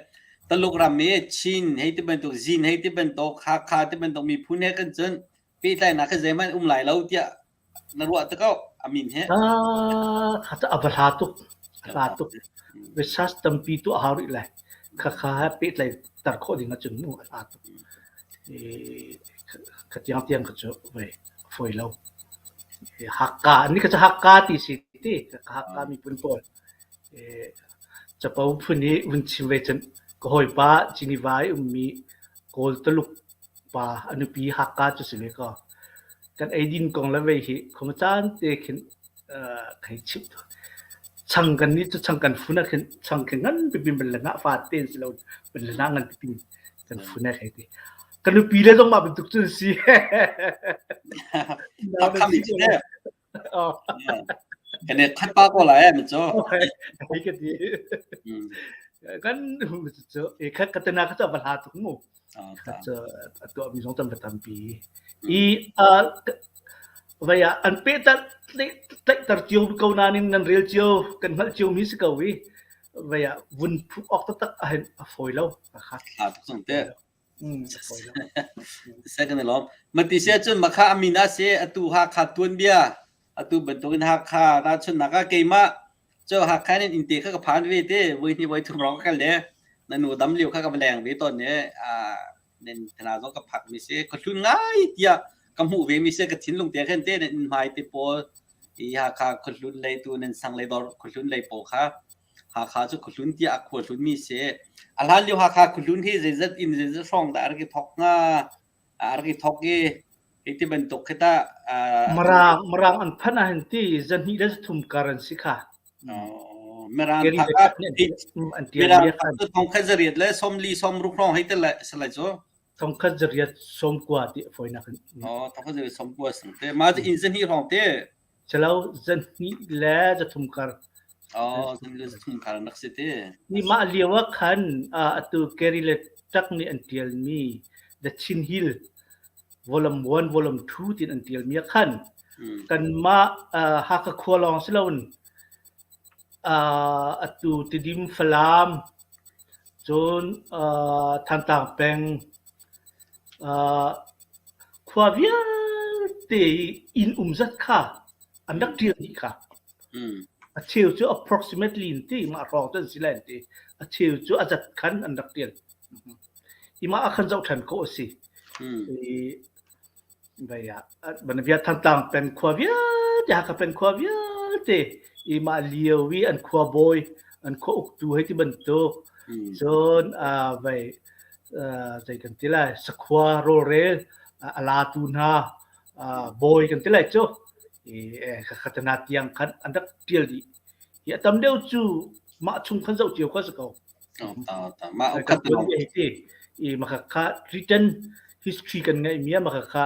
Taluk ram i Chin hei ti bantuk Zin hei ti bantuk Hakha ti bantuk miphun he kan cun pehtlainak hi zeihmanh um lai lo tiah na ruah te ko a min he. Ah, a va hla tuk. A hla tuk. Research tampi tuah hau rih lai. Khakha he pehtlai tar khawh ding ahcun mu a hla tuk. Kha tiang tiang kha cu vei fawi lo. Hakka, ni kha cu Hakka ti si ti. Hakka miphun pawl. Capo phun i vun chim ve cun ka hawipa Geneva i ummi Kawl Tuluk pa a nupi Hakka cu si ve kaw kan eidin kong le vei hi khua caan te khin kai chimh chang kan nih cu chang kan fun ah khin chang khi ngan pipi ban le ngah fa te si lo ban le na ngan pipi kan fun ah hei ti ka nupi le zong mah bantuk cun si. Kan i khat pa ko lai mi cu. Hei ka ti. Kan cu e khat ka tena ka va hla tuk mu. Cu a tuah mi zong tam tampi. I vai ah an pe tar tlaihter cio ko nain nan rel cio kan hngalh cio mi si ko i vai ah vun phu awk taktak a hen a fawi lo. Kha tuk zong te. Second lawm. Mati sia cun makha amin a si atu Hakha tuanbia atu bantukin Hakha tahchunhnak ah keimah cu Hakha in innte kha ka phan ve te voi hnih voi thum rong ka kal le na nu dam lio kha ka va leng ve tawn ne. Nen thana zong ka phak mi si. Ka hlun ngai tiah ka hmuh ve mi si ka thinlung te khan te nan inn hmai te pawl i Hakha khuahlun lei tu nan sang lei dor khuahlun lei pawl kha Hakha cu khuahlun tiah a khua hlun mi si. A hlan lio Hakha khuahlun hi zeizat in zeizat hrawng dah a rak i thok hnga? A rak i thok i hi ti bantuk khi tah Mirang Mirang an phanh ah hin ti zahnih le zathum kar an si kha. Mirang phak ah Mirang phak cu thongkhat zariat le sawmli sawmruk hrawng hei te le salai cu. Thongkhat zariat sawmkua ti fawinak in. Oh, thongkhat zariat sawmkua sang te. Ma inn zahnih hrawng te. Calo zahnih le zathum kar. Oh, zahnih le zathum kar an rak si te. Ni mah lio ah khan atu Kerry le Tuck nih an tialmi The Chin Hill Volume 1, Volume 2 tin an tialmi ah khan kanmah Hakha khua lawng si loin atu Tidim Falam cun Thantlang peng khua vialte i inn um zat kha an rak ṭial dih kha. A cheu cu approximately in ti mah hrawng cu an si lai an ti. A cheu cu a zat khan an rak ṭial. I mah ah khan zoh ṭhan khawh a si. I Vei ah Banabia Thantlang peng khua vialte Hakha peng khua vialte i mah lio i an khua bawi an khua uktu hei ti bantuk cun vei zei kan ti lai sakhua rawlrel a latu hna bawi kan ti lai cu i khatana tiang khan an rak ṭial dih hi a tam deuh cu mah chung khan zoh cio kha si ko Mah ukhat i maka kha written history kan ngeih mi maka kha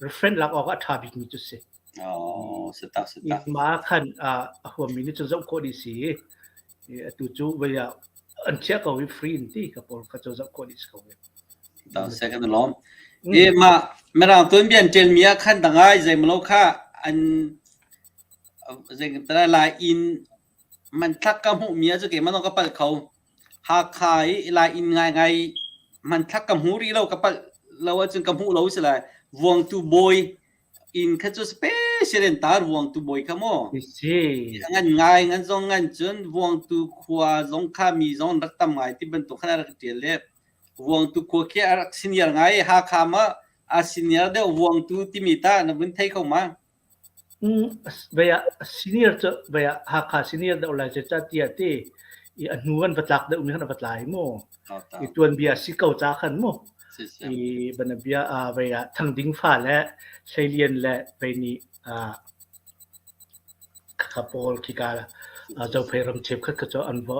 reference lak awk a ṭha bik mi cu si. Oh, si tak si tak. Ma khan a huam mi nih cun zoh khawh dih si. Atu cu vei ah an chiah ko i free in ti ka pawl kha cu zoh khawh dih si ko. Ta se kan lawm. E ma mirang tuan bian ṭel mi ah khan dangai zeimalo kha an zei tala lai in Hmanthlak ka hmuhmi ah cu keimah zong ka palh kho. Hakha i Lai inn ngaingai hmanthlak ka hmu rih lo, ka palh lo ahcun ka hmuh lo si lai. Vuangtu bawi inn kha cu special in tar Vuangtu bawi kha maw? Si. Ngan ngai ngan zong ngan cun Vuangtu khua zong kha mi zong rak tam ngai ti bantuk khan a rak ṭial le Vuangtu khua khi a rak senior ngai Hakha ma a senior deuh Vuangtu timi ta na vun thei kho ma? Senior cu Hakha senior deuh lai zeicahtiah ti i a hnu an va tlak deuhmi khan a va tlai mu. I tuanbia si ko ca khan mu. I banabia vei ah Thang Ding fa le Hleilian le vei nih khakha pawl khika Zophei ram cheukhat kha cu an va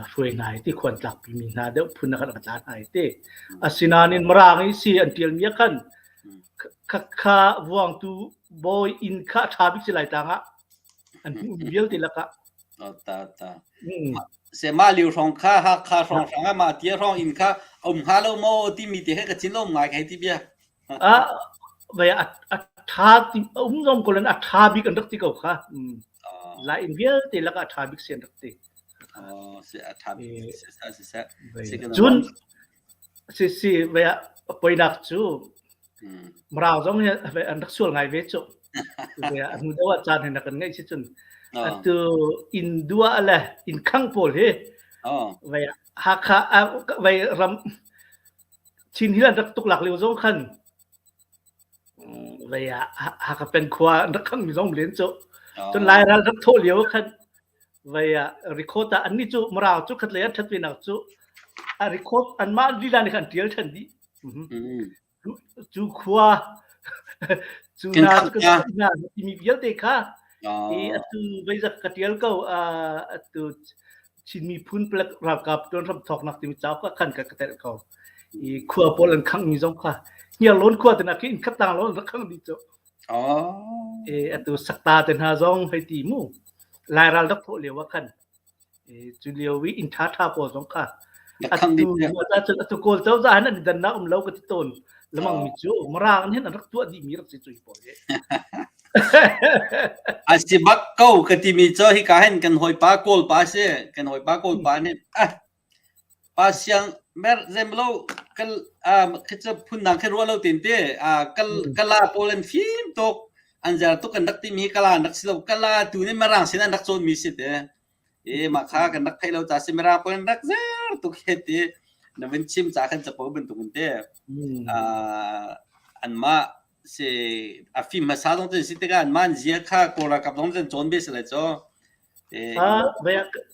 hruai hna i ti khuan tlakpimi hna deuh phun ah khan a va tla hna i ti. Asinain Mirang i si an ṭialmi ah khan Khakha vuangtu bawi inn kha a ṭha bik si lai tlang ah an hmuhmi vialte lakah. Ta ta. Se mah liu hrawng kha Hakha hrawng hrang ah mah tia hrawng inn kha um hnga lo maw timi te he ka thin lo ngai kai ti bia. A vai a ṭha ti um zong ko len a ṭha bik an rak ti ko kha. Lai inn vialte lakah a ṭha bik si an rak ti. Si a ṭha bik si si si. Cun Si si ve ah a poinak cu Mirang zong hi an rak sual ngai ve cu. Ve ah hnu deuh ah caan hin kan ngeih si cun atu inn dua le inn khang pawl hi ve Hakha ve ram Chin Hill an rak tuk lak lio zong khan ve ah Hakha peng khua an rak khang mi zong len cu. Cun Lairal rak thawh lio khan Vai ah record ah annih cu Mirang cu khatlei an ṭhat venak cu a record anmah lila nih khan ṭial ṭhan dih. Cu khua cu hna cu kan hna timi vialte kha i atu veizat ka ṭial ko atu Chin miphun palek ralkap ṭuan hram thawknak timi cauk ah khan ka ka telh ko. I khua pawl an khanghmi zong kha Hniarlawn khua te khi inn khat tang lawn rak khang dih cu. E atu sakta te hna zong hei ti mu. Lairal rak thawh lio ah khan e cu lio i inn ṭha ṭha pawl zong kha atu cun atu kawl cozah hin an i dannak um lo ka ti tawn lamang mi cu Mirang hin an rak tuah dih mi rak si cu hi pawl hi. A si bak ko ka timi cu hika hin kan hawipa kawl pa si kan hawipa kawl pa nih ah Pa Siang mer zemlo kal khi cu phundang khi ruah lo tin te kal kala pawl an fim tuk an zer tuk kan rak timi kala an rak si lo kala tu nih mirang sin an rak cawn mi si te e mah kha kan rak theih lo ca si mirang pawl an rak zer tuk he ti. Na vun chim ca khan capo bantuk in te. Anmah si a fim hmasa zong cun si tikah anmah an zia kha Kawl ralkap zong cun cawn ve si lai cu.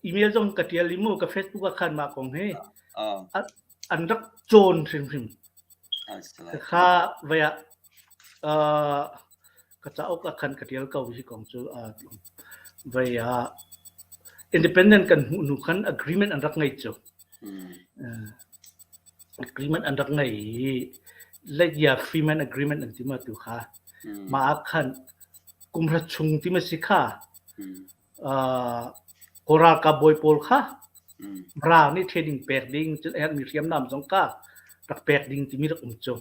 Email zong ka tial i mu ka Facebook ah khan mah kong hi an rak cawn hrimhrim. Kha vai ah ka cauk ah khan ka tial ko hi kong cu vai ah independent kan hmuh hnu khan agreement an rak ngei cu. Agreement an rak ngei i Leia Freeman Agreement an ti ma tu kha. Mah ah khan kumhra chung ti ma si kha Kawl ralkap bawi pawl kha Mara nih training pek ding cun a herhmi hriamnam zong kha rak pek ding timi rak um cu.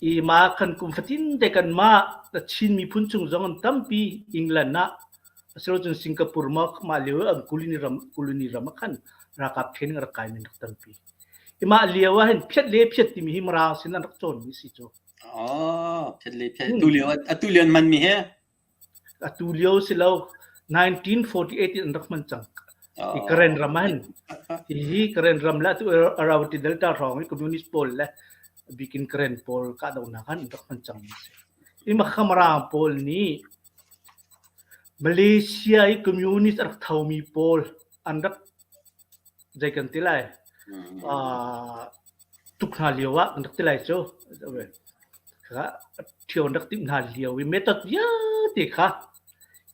I mah khan kum fatin te kanmah Chin miphun chung zong an tampi England ah asilocun Singapore ma mah lio an colony ram colony ram ah khan ralkap training rak kai men rak tampi. I mah lio ah hin phiat le phiat timi hi Mirang sin an rak cawnmi si cu. Oh, phiat le phiat. Tu lio atu lio an man mi he Atu lio si lo 1948 in an rak hman cang. I Karen ram ah hin hihi Karen ram le atu Arawati Delta hrawng i communist pawl le bikin Karen pawl kahdohnak han an rak hman cang mi si. I Makhamarang pawl nih Malaysia i communist a rak thomi pawl an rak zei kan ti lai tuk hna lio ah kan rak ti lai cu ṭhio an rak timh hna lio i method vialte kha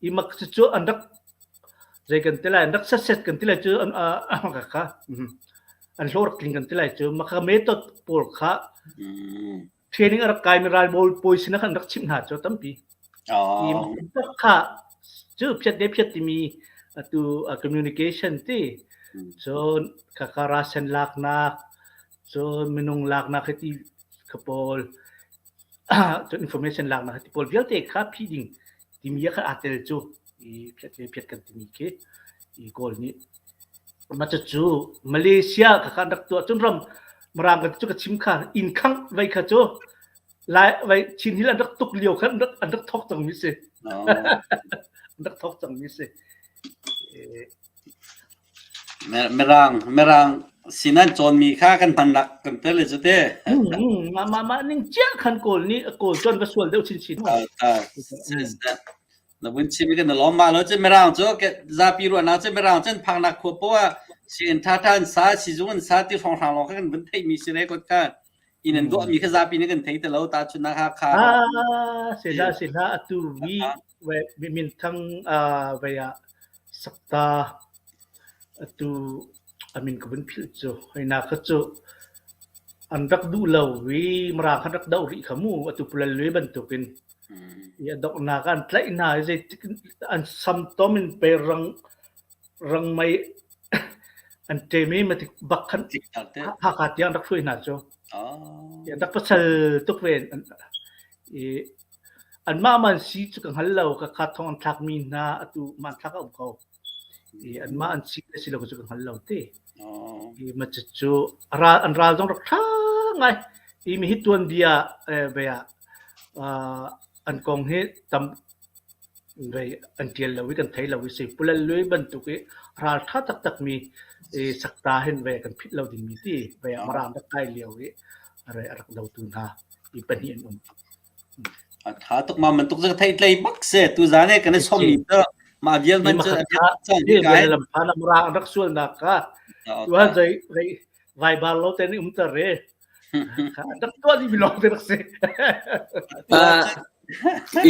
i mak cu an rak zei kan ti lai an rak set kan ti lai cu an kha an hlawh rak tling kan ti lai cu maka method pawl kha training a rak kaimi ralbawi pawi sin ah khan rak chimh hna cu tampi. I kha cu phiat le phiat timi atu communication ti cun khakha rasen laknak cun minung laknak hi ti kha pawl cun information laknak hi ti pawl vialte kha phi ding timi kha aa tel cu i phiat le phiat kan timi khi i Kawl nih mah cucu Malaysia kha khan rak tuah cun ram Mirang kan cu ka chim kha inn khangh vei kha cu lai vai Chin Hill an rak tuk lio khan an rak thok cang mi si an rak thok cang mi si Mirang Mirang sinan cawnmi kha kan hman nak kan tel le cu te. Mah mah mah ning cia khan kawl nih kawl cun va sual deuh chinchin. Na vun chim i kan i lawm. Mah lo cun Mirang cu zapi ruahnak cu Mirang cun phaknak khua poah ah sianginn ṭhaṭha an sa, sizung an sa ti hrawnghrang lawng kha kan vun theihmi si re kot kha inn an duahmi kha zapi nih kan thei ti lo tahchunhnak Hakha. Ah, sila sila atu vi minthang vei ah sakta atu a min ka vun philh cu hoi-na kha cu an rak duh lo i Mirang khan rak doh rih kha mu atu Pulal Lue bantukin I a donghnak ah an tlaih hna i zeitik an samtom in pei rang rangmei an ṭem i matik bak khan Hakha tiang rak hruai hna cu. An rak pasal tuk ve. I anmah man si cu ka hngal lo ka kha thong an thlakmi hna atu hmanthlak a um ko. I anmah an si le si lo cu ka hngal lo ti. I ma cu ral an ral zong rak ṭha ngai. I mi hi tuanbia ve ah an kong hi tam ve an ṭial lo i kan thei lo i si. Pulal lui bantuk i ral ṭha taktak mi i sakta hin ve kan phit lo dingmi ti ve ah Mirang rak kai lio i a rak dotu hna i pahnih an um. A ṭha tuk ma man tuk cu ka theih tlei bak si. Tuzaan he kan i sawmmi cu mah vial man cu lam phan Mirang an rak sualnak kha tuah zei vai bar lo te nih um ter re. Rak tuah dih mi lawng te rak si.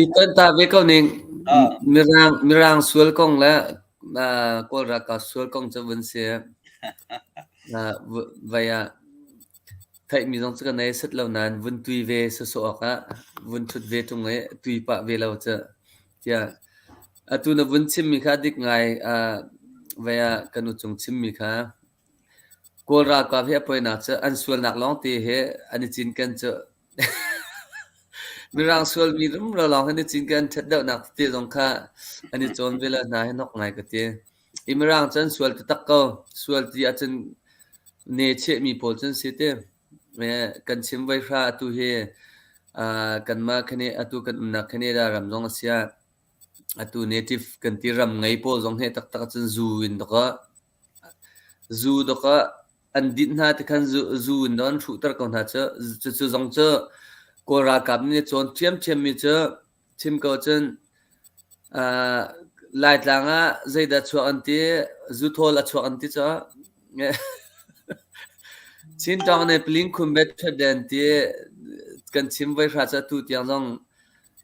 I ton ta ve ko ning mirang mirang sual kong le Kawl ralkap sual kong cu vun si. Vai ah Theihmi zong cu ka nei set lo nain vun tui ve sawsawh awkah vun ṭhut ve ṭung i tui pah ve lo cu tiah atu na vun chimmi kha a dik ngai vei ah kan u cung chimmi kha Kawl ralkap hi a poinak cu an sualnak lawngte hi an i cinken cu Mirang sualmi rumro lawng hi an i cinken an ṭhat deuhnak tete zong kha an i cawn ve lo hna hi hnok ngai ka ti. I Mirang cu an sual taktak ko. Sual ti ahcun ne chehmi pawl cu an si ti. Kan chim voi hra atu hi kanmah atu kan umnak Canada ram zong a si ah atu native kan ti ram ngei pawl zong hi taktak ahcun zu in dawk ah zu dawk ah. an dinh hna ti khan zu, zu in an hruhter ko hna cu. Cucu zong cu Kawl ralkap nih cawn ṭhiamṭhiammi cu chim ko cun uh, Laitlang ah zeidah chuak an ti, zuthawl a chuak an ti cu. Chin ṭawng nih paling khun bet ṭhat an ti kan chim voi hra cu atu tiang zong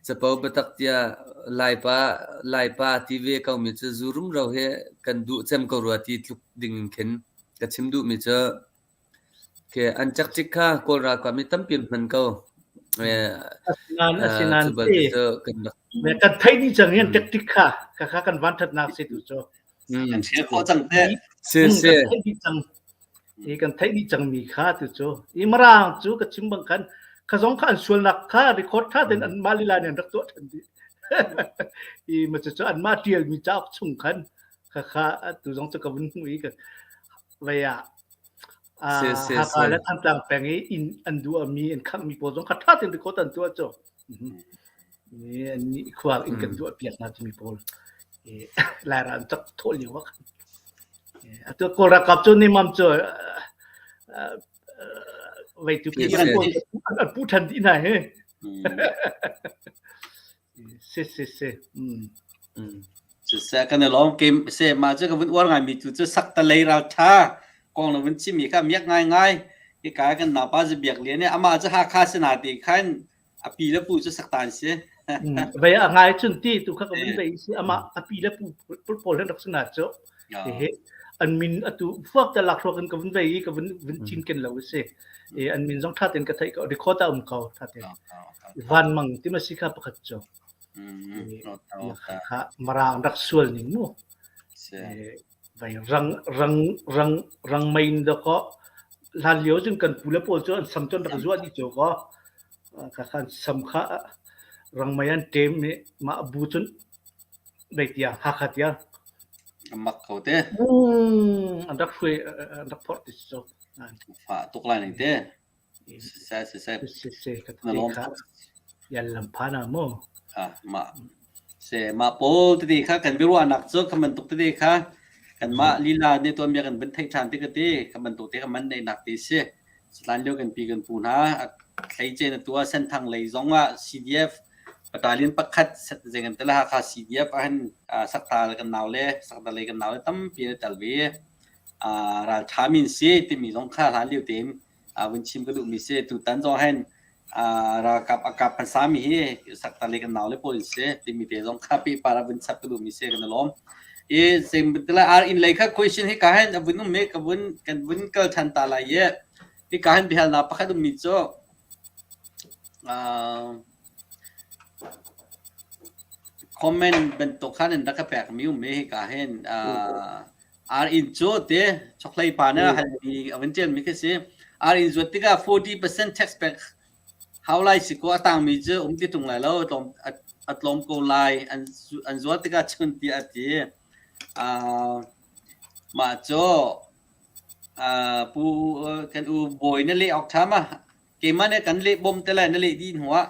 capo biatak tiah Laipa Laipa ti ve ko mi cu zu rumro hi kan duh cem ko rua ti tluk ding in khin ka chim duh mi cu ke an cakcik kha Kawl ralkap nih tampi an hman ko. Asinain asinain Cu balte cu kan rak kan theih dih cang i an tactic kha kha kan vanṭhatnak si tu cu. Kan ṭhial khawh cang te. Si si. Kan theih dih cang. I kan theih dih cangmi kha tu cu. I Mirang cu ka chim bang khan kha zong kha an sualnak kha record tha tein an mah lila nih an rak tuah ṭhan dih. I ma cu anmah ṭialmi cauk chung khan kha kha tu zong cu ka vun hmuh i ka vei ah Si si Hakha si. le Thantlang peng i inn an duahmi an khanghmi pawl zong kha ṭha tein record an tuah cu. An nih khua inn kan duah piak hna timi pawl Laira an cak thawh lio ah khan. Atu Kawl ralkap cu nimam cu vei tu an pu ṭhan dih hna hi. Si si si. Siseh kan i lawm kem se mah cu ka vun uar ngai mi tu cu sakta lei ral tha kong na vun chim mi kha miak ngai ngai hi ka kan napa zu biak lian i amah cu Hakha sina ti khan a pi le pu cu saktan si. Vei a ngai cun ti tu kha ka vun vei si amah a pi le pu pawl hen rak sina cu he an min atu fuak te lak hruak in ka vun vei i ka vun vun cin ken lo si. E an min zong tha ten ka theih ko record a um ko tha ten. Van mang ti ma si kha pakhat cu. Kha Mirang rak sual ning mu. Vai rang rang rang rang mein da ko hlan lio cun kan pu le pawl cu an sam cu an rak zuah dih cio ko. Ka khan sam kha rang mei an ṭem i mah bu cun dei tiang Hakha tiang. Mak ko te. An rak hruai an rak phorh ti cu. Fa tuk lai ning te. Siseh siseh. Siseh ka ti kha yan lam phan ah mu. Ah mah se mah pawl tete kha kan biaruahnak cu kha bantuk tete kha kanmah lila nih tuanbia kan van theih ṭhan ti ka ti kha bantuk te kha man neihnak ti si. Hlan lio kan pi kan pu hna thleice na tua Senthang lei zong ah CDF battalion pakhat zei kan tel Hakha CDF ah hin sakta kan nau le sakta lei kan nau le tampi an tel ve. Ralṭha min si timi zong kha hlan lio tein vun chim ka duhmi si. Tutan zong hin ralkap a kap hmasa mi hi sakta le kan nau le pawl in si timi te zong kha pehpar ah vun chap ka duhmi si kan i lawm. I zeimtila ar in lei kha question hi ka hin a vun um i ka vun kan vun kal than ta lai i hi ka hin biahalnak pakhat ummi cu comment bantuk khan in rak ka pekmi um i hi ka hin Ar inn cu te chokhlei pa nih a halmi a van ṭialmi khi si. Ar inn zuat tikah 40% tax pek hau lai si kaw a tangmi cu um ti ṭung lai lo, a tlawm ko lai an an zuat tikah cun tiah a ti. Uh, mah cu uh, pu kan u bawi na leh awk ṭha ma? Keimah nih kan leh bawm te lai na leh dih hnu ah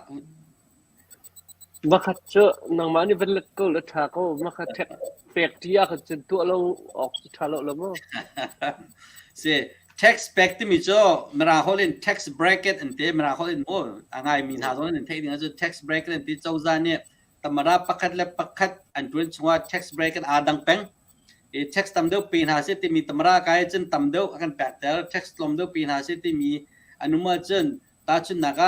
Makhat cu nangmah nih van let ko la ṭha ko. Makhat ṭhek pek ṭi ah khan cun tuah lo awk cu ṭha lo lo maw? Si tax pek timi cu Mirang holh in tax bracket an ti. Mirang holh in mu a ngaimi hna zong nih an theih ding ahcun tax bracket an ti. Cozah nih tamara pakhat le pakhat an ṭuan chungah tax bracket aa dang peng. I tax tam deuh pe hna seh timi tamara kai cun tam deuh a kan pekter. Tax tlawm deuh pe hna seh timi an um ahcun Tahchunhnak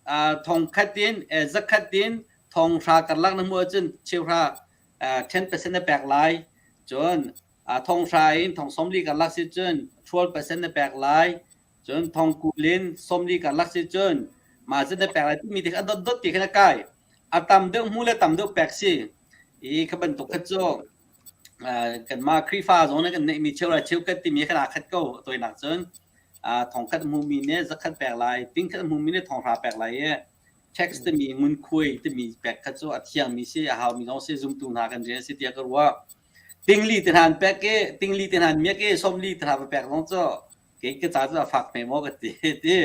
ah, thongkhat in zakhat in thonghra karlak na hmuh ahcun cheuhra 10% na pek lai. Cun thonghra in thong sawmli karlak si cun 12% na pek lai. Cun thong kul in sawmli karlak si cun mah zat na pek lai timi ti kha a dotdot ti khan a kai. A tam deuh hmu le tam deuh pek si. I kha bantuk kha cu kanmah Khrihfa zong nih kan neihmi cheuhra cheukhat timi kha aa khat ko toinak cun. Thongkhat hmumi nih zakhat pek lai, tingkhat hmumi nih thonghra pek lai i tax timi ngunkhuai timi pek kha cu a thiangmi si, a haumi zong si, zumtu hna kan rian a si tiah ka ruah. Tingli te hna an pek i, tingli te hna an miak i, sawmli te hna va pek zong cu kei ka ca cu a fak hme maw ka ti. Ti.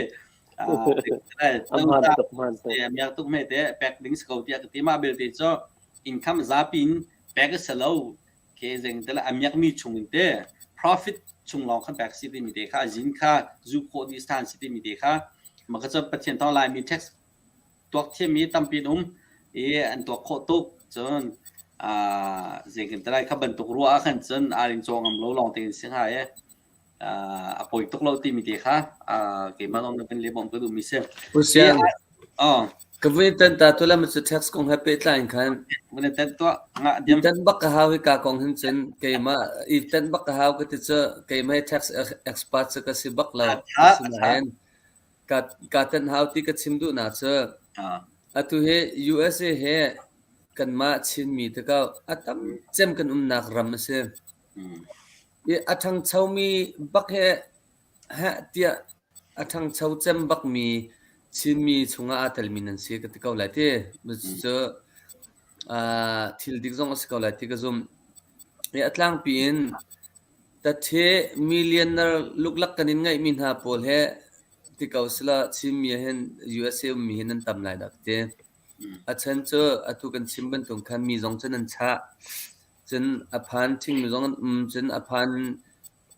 Miak tuk hme te pek ding si ko tiah ka ti. Mah belte cu income zapi in pek a si lo. Ke zeng te le a miakmi chung in te. Profit chung lawng khan pek si timi te kha zin kha zu khawh dih than si timi te kha mah kha cu Pathian thawng Laimi tax tuak thiammi tampi an um i an tuak khawh tuk. Cun zei kan ti lai kha bantuk ruah ah khan cun aa ring caw ngam lo lawng te in si hnga i a poi tuk lo timi te kha keimah zong na van le bawmh ka duhmi si. Usiang, ka vui tan ta tu lam cu tax kong he pehtlai in khan Vun tan tuah ngah diam. Tan bak ka hau hi ka kong hin cun keimah i tan bak ka hau ka ti cu keimah tax expert cu ka si bak lo. Asinain ka ka tan hau ti ka chim duhnak cu atu hi USA he kanmah Chinmi te ko a tam cem kan umnak ram a si. I a ṭhangchomi bak he heh tiah a ṭhangcho cem bakmi Chinmi chungah aa telmi nan si ka ti ko lai ti. Cucu thil dik zong a si ko lai ti ka zumh. I a tlangpi in tathe millionaire luklak kan in ngeihmi hna pawl he ti ko sila Chinmi ah hin USA ummi hi nan tam lai dah ka ti. A chan cu atu kan chim bantuk khan mi zong cu nan chah. Cun a phan ṭhingmi zong an um. Cun a phan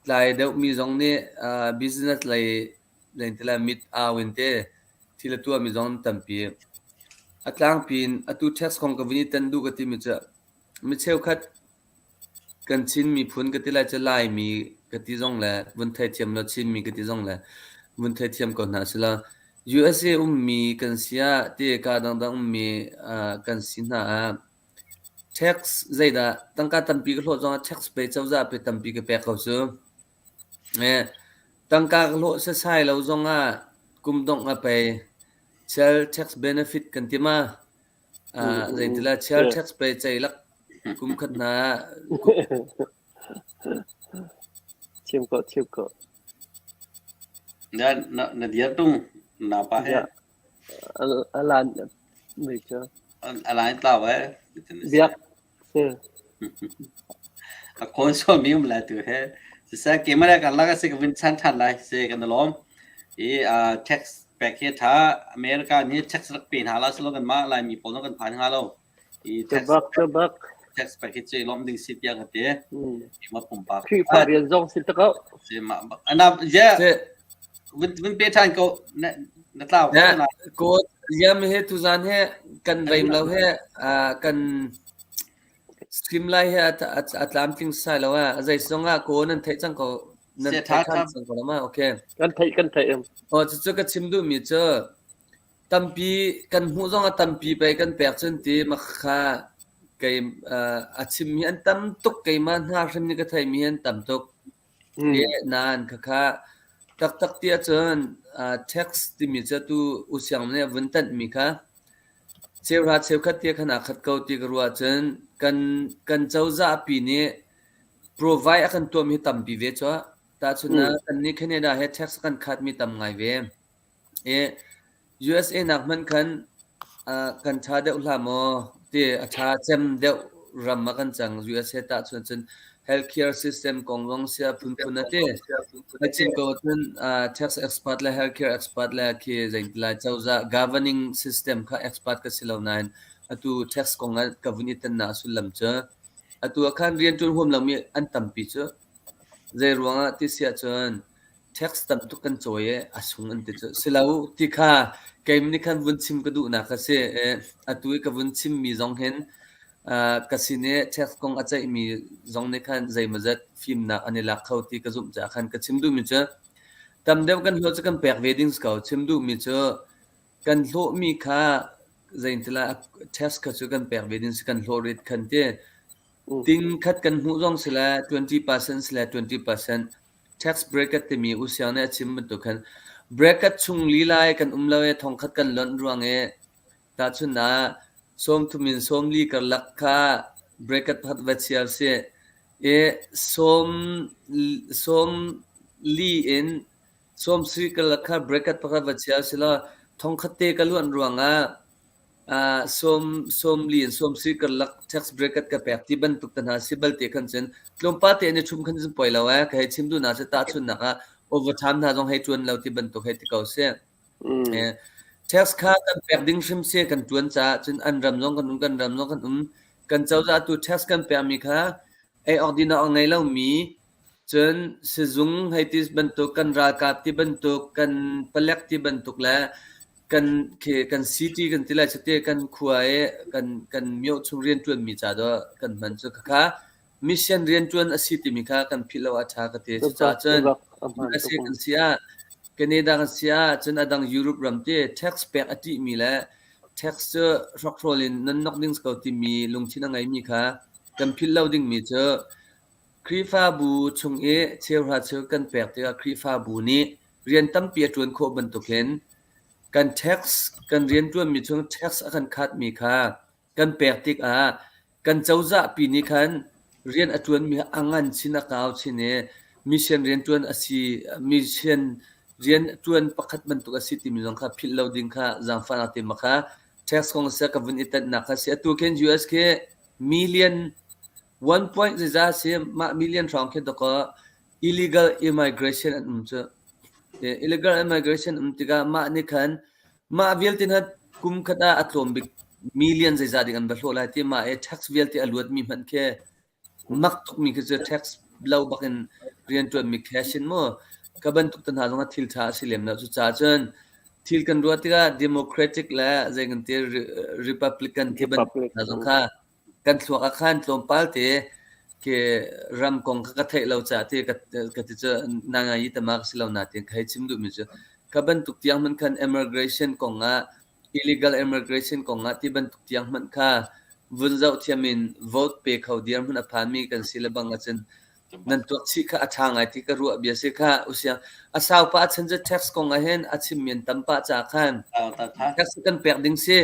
tlai deuhmi zong nih business lei lei mit au in te thil a tuahmi zong an tampi. A tlangpi in atu tax kong ka vun i tan duh ka timi cu mi cheukhat kan Chin miphun ka ti lai cu Laimi ka ti zong le vun theithiam lo Chinmi ka ti zong le vun theithiam ko hna sila USA ummi kan si ah ti ka dangdang ummi kan si hna ah Tax zeidah tangka tampi ka hlawh zongah tax pe cozah pe tampi ka pek ko cu. Tangka ka hlawh sasai lo zongah kum dongh a pei. Chial tax benefit kan ti ma? Zeitila chial tax pe ceilak kum khat hna Chim ko, chim ko. Na na dir tung na pa he. A lan mi cu. A lan tlau eh. Biak. Si. A khawn sual mi um lai tu he. Siseh keimah le kan lak a si ka vun chan ṭhan lai si kan i lawm. I tax pek hi a ṭha. America nih tax rak pe hna la silo kanmah Laimi pawl zong kan phan hnga lo. I tax Bak bak. Tax pek hi cu i lawmh ding si tiah ka ti. Keimah pumpak. Khrihfa rian zong si tak ko. Si mah bak. Ana ye vun vun pe ṭhan ko na na tlau ko na. Ko yam he tuzan he kan veim lo he kan stream lai he a tlamtling sai lo a zei zong ah ko nan theih cang ko nan theih than cang ko ma okay. Kan theih kan theih. Oh cucu ka chim duh mi cu tampi kan hmuh zong ah tampi pei kan pek cun ti makha kei a chimmi an tam tuk keimah hna hrim nih ka theihmi an tam tuk. Nain khakha taktak ti ahcun tax timi cu atu usiang nih a vun tanhmi kha cheuhra cheukhat ti khan aa khat ko ti ka ruah ahcun kan kan cozah pi nih provide a kan tuahmi hi tampi ve cu. Tahchunhnak kannih Canada he tax a kan khatmi tam ngai ve. USA nak hmanh khan kan ṭha deuh hlah maw ti a ṭha cem deuh ram ah kan cang. USA tahchuan cun healthcare system kong zong sia phunphun a ti. A chim ko ahcun tax expert le healthcare expert le khi zeitilai cozah governing system kha expert ka si lo nain atu tax kong ah ka vun i tannak sullam cu atu ah khan rianṭuan huam lomi an tampi cu. Zei ruangah ti si ahcun Tax tam tuk kan cawi i a sung an ti cu. Si lo ti kha keimah nih khan vun chim ka duhnak a si. Atu i ka vun chimmi zong hin ka sin i tax kong a ceihmi zong nih khan zeimawzat fimnak an i lak kho ti ka zumh caah khan ka chim duhmi cu tam deuh kan hlawh cu kan pek ve ding si ko. Chim duhmi cu kan hlawhmi kha zeintila tax kha cu kan pek ve ding si kan hlawh rit khan ti. Ting khat kan hmuh zong si le 20% si le 20% Tax bracket timi usiang nih a chim bantuk khan bracket chung lila i kan um lo i thongkhat kan lonh ruang i tahchun ah 30 in 40 karlak kha bracket pakhat va chia usih i 40 in 70 karlak kha bracket pakhat va chia usih law thongkhat te ka luanh ruangah 40 in 70 karlak tax bracket ka pek ti bantuk te hna si balte khan cun tlawmpal te an i ṭhum khan cun poi lo eh ka hei chim duhnak cu tahchunhnak ah overtime hna zong hei ṭuan lo ti bantuk hei ti ko si. Tax kha kan pek ding hrim si kan ṭuan caah cun an ram zong kan um kan ram zong kan um kan cozah tu tax kan pekmi kha ei awk din awk ngei lomi. Cun sizung hei ti bantuk, kan ralkap ti bantuk, kan palek ti bantuk le kan khi kan city kan ti lai cu kan khua i kan kan myo chung rianṭuanmi ca dawh kan hman cu khakha mission rianṭuan a si timi kha kan philh lo a ṭha ka ti. Cucaah cun USA kan si ah Canada kan si ah cun a dang Europe ram ti tax pek a ṭihmi le tax cu hrokhrawl in nan nok ding ko timi lungthin a ngeimi kha kan philh lo dingmi cu Khrihfabu chung i cheuhra cheu kan pek tikah Khrihfabu nih rian tampi a ṭuan khawh bantukin kan tax kan rianṭuanmi chung tax a kan khatmi kha kan pek tikah kan cozahpi nih khan rian a ṭuanmi a ngan chin a kau chin i mission rianṭuan a si mission rianṭuan pakhat bantuk a si timi zong kha philh lo ding kha zaangfahnak te ma kha tax kong seh ka vun i tanhnak kha si. Atu khin US khi million one point zeizah si mah million hrawng khi dakaw illegal immigration an um cu. Illegal immigration um tikah mah nih khan mah vialte hna kum khat ah a tlawm bik million zeizah ding an va hlawh lai ti mah i tax vialte a luatmi hmanh khi mak tukmi khi cu tax lo bak in rianṭuanmi cash in mu ka bantuk te hna zong ah thil ṭha a si lem lo. Cucaah cun thil kan ruah tikah Democratic le zei kan ti Republican ti bantuk hna zong kha kan thluak ah khan tlawmpal te ke ram kong kha ka theih lo caah ti ka ka ti cu na ngai i tama ka si lo na ti ka hei chim duhmi cu ka bantuk tiang hmanh khan immigration kong ah illegal immigration kong ah ti bantuk tiang hmanh kha vun zoh thiam in vote pe kho dir hmun a phanmi kan si le bang ahcun nan tuak chih kha a ṭha ngai ti ka ruah bia si kha usiang a sau pa a chan cu tax kong ah hin a chimmi an tam pah caah khan tax kan pek ding si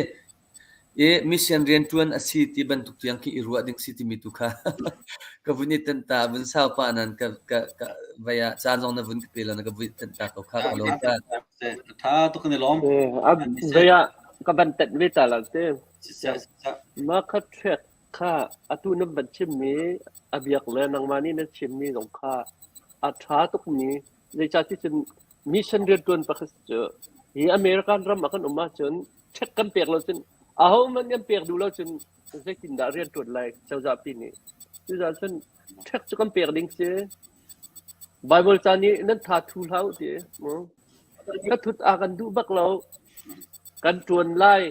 I mission rianṭuan a si ti bantuk tiang khi i ruah ding si timi tu kha ka vun i tenh ta. Vun sau pah nain ka, ka, ka vai ah caan zong na vun ka pe lo na ka vun i tenh ta ko kha ka lawm ta. Tha tuk kan i lawm. Zei ah ka van tenh ve ta lo te. Ma kha thek kha atu nan van chimmi a biak le nangmah nih na chimmi zong kha a ṭha tukmi zeicahti cun mission rianṭuan pakhat cu hi American ram ah kan um ahcun check kan pek lo cun ahohmanh kan pek duh lo cun zeitindah rian ṭuan lai cozah pi nih cucaah cun check cu kan pek ding si Bible ca nih nan tha thu hlah u ti ka thut a kan duh bak lo kan ṭuan lai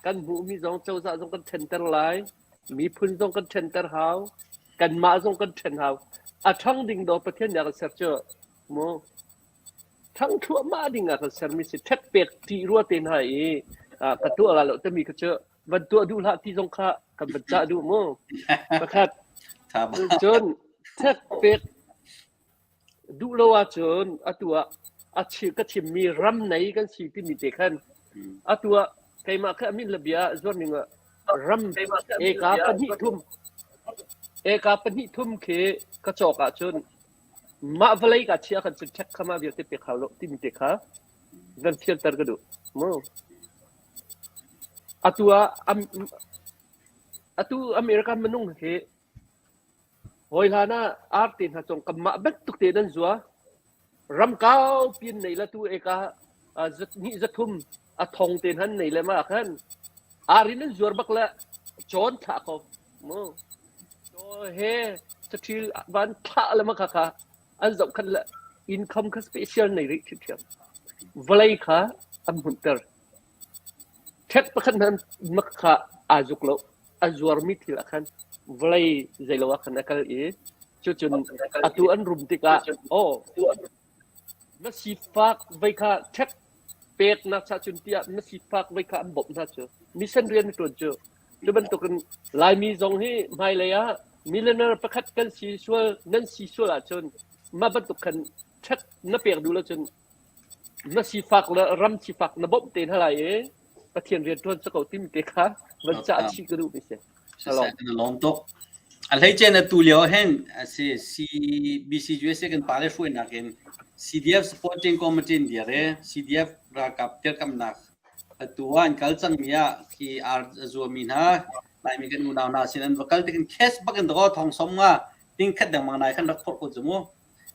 kan hmuhmi zong cozah zong kan ṭhenter lai miphun zong kan ṭhenter hau kanmah zong kan ṭhen hau a ṭhang ding do Pathian nih a kan ser cu mu Ṭhang thluahmah ding ah kan sermi si ṭhek pek ṭih rua te hna i ka tuah la lo timi kha cu van tuah duh hlah ti zong kha kan van cah duh mu. Pakhat. Cun ṭhek pek duh lo ahcun atu ah a ka chimmi ram nei kan si timi te khan atu ah keimah kha amin le bia zuar ning ah ram eka pahnih thum eka pahnih thum khi ka cawk ahcun Mah vawlei ka chiah khan cun ṭhek kha mah vialte pek hau lo timi te kha van fianter ka duh. Mu. Atu ah atu American minung hi hawi hlan ah arte hna cong kanmah bantuk te nan zua ram kau pin nei la tu eka ni zathum a thong te han nei le ma khan arin an zuar bak le chawn thlah ko mu he saṭhil van thlah le ma kha kha an zoh khan le income kha special nei rih ṭhiamṭhiam vawlei kha an hmunhter ṭhek pakhat hmanh mak kha aa zuk lo a zuarmi thil ah khan vawlei zeilo ah khan a kal i cucun atu an rum tikah oh Na sifak vei kha ṭhek peknak cha cun tiah na sifak vei kha an bawmh hna cu mission rian na ṭuan cu. Cu bantukin Laimi zong hi hmailei ah millionaire pakhat kan si sual nan si sual ahcun mah bantuk khan ṭhek na pek duh lo cun na sifak le ram sifak na bawmh te hna lai i Pathian rian ṭuan si ko timi te kha van cah chih ka duhmi si. Siseh kan lawm tuk. A hleicen atu lio hin si CBC USA kan pale hruainak in CDF supporting committee in dir i CDF ralkap dirkamnak atu ah an kal cangmi ah khi ar zuami hna Laimi kan unau hna sin an va kal tikin case bak in dakaw thong som nga ting khat dengmang nai khan rak phorh ko cu mu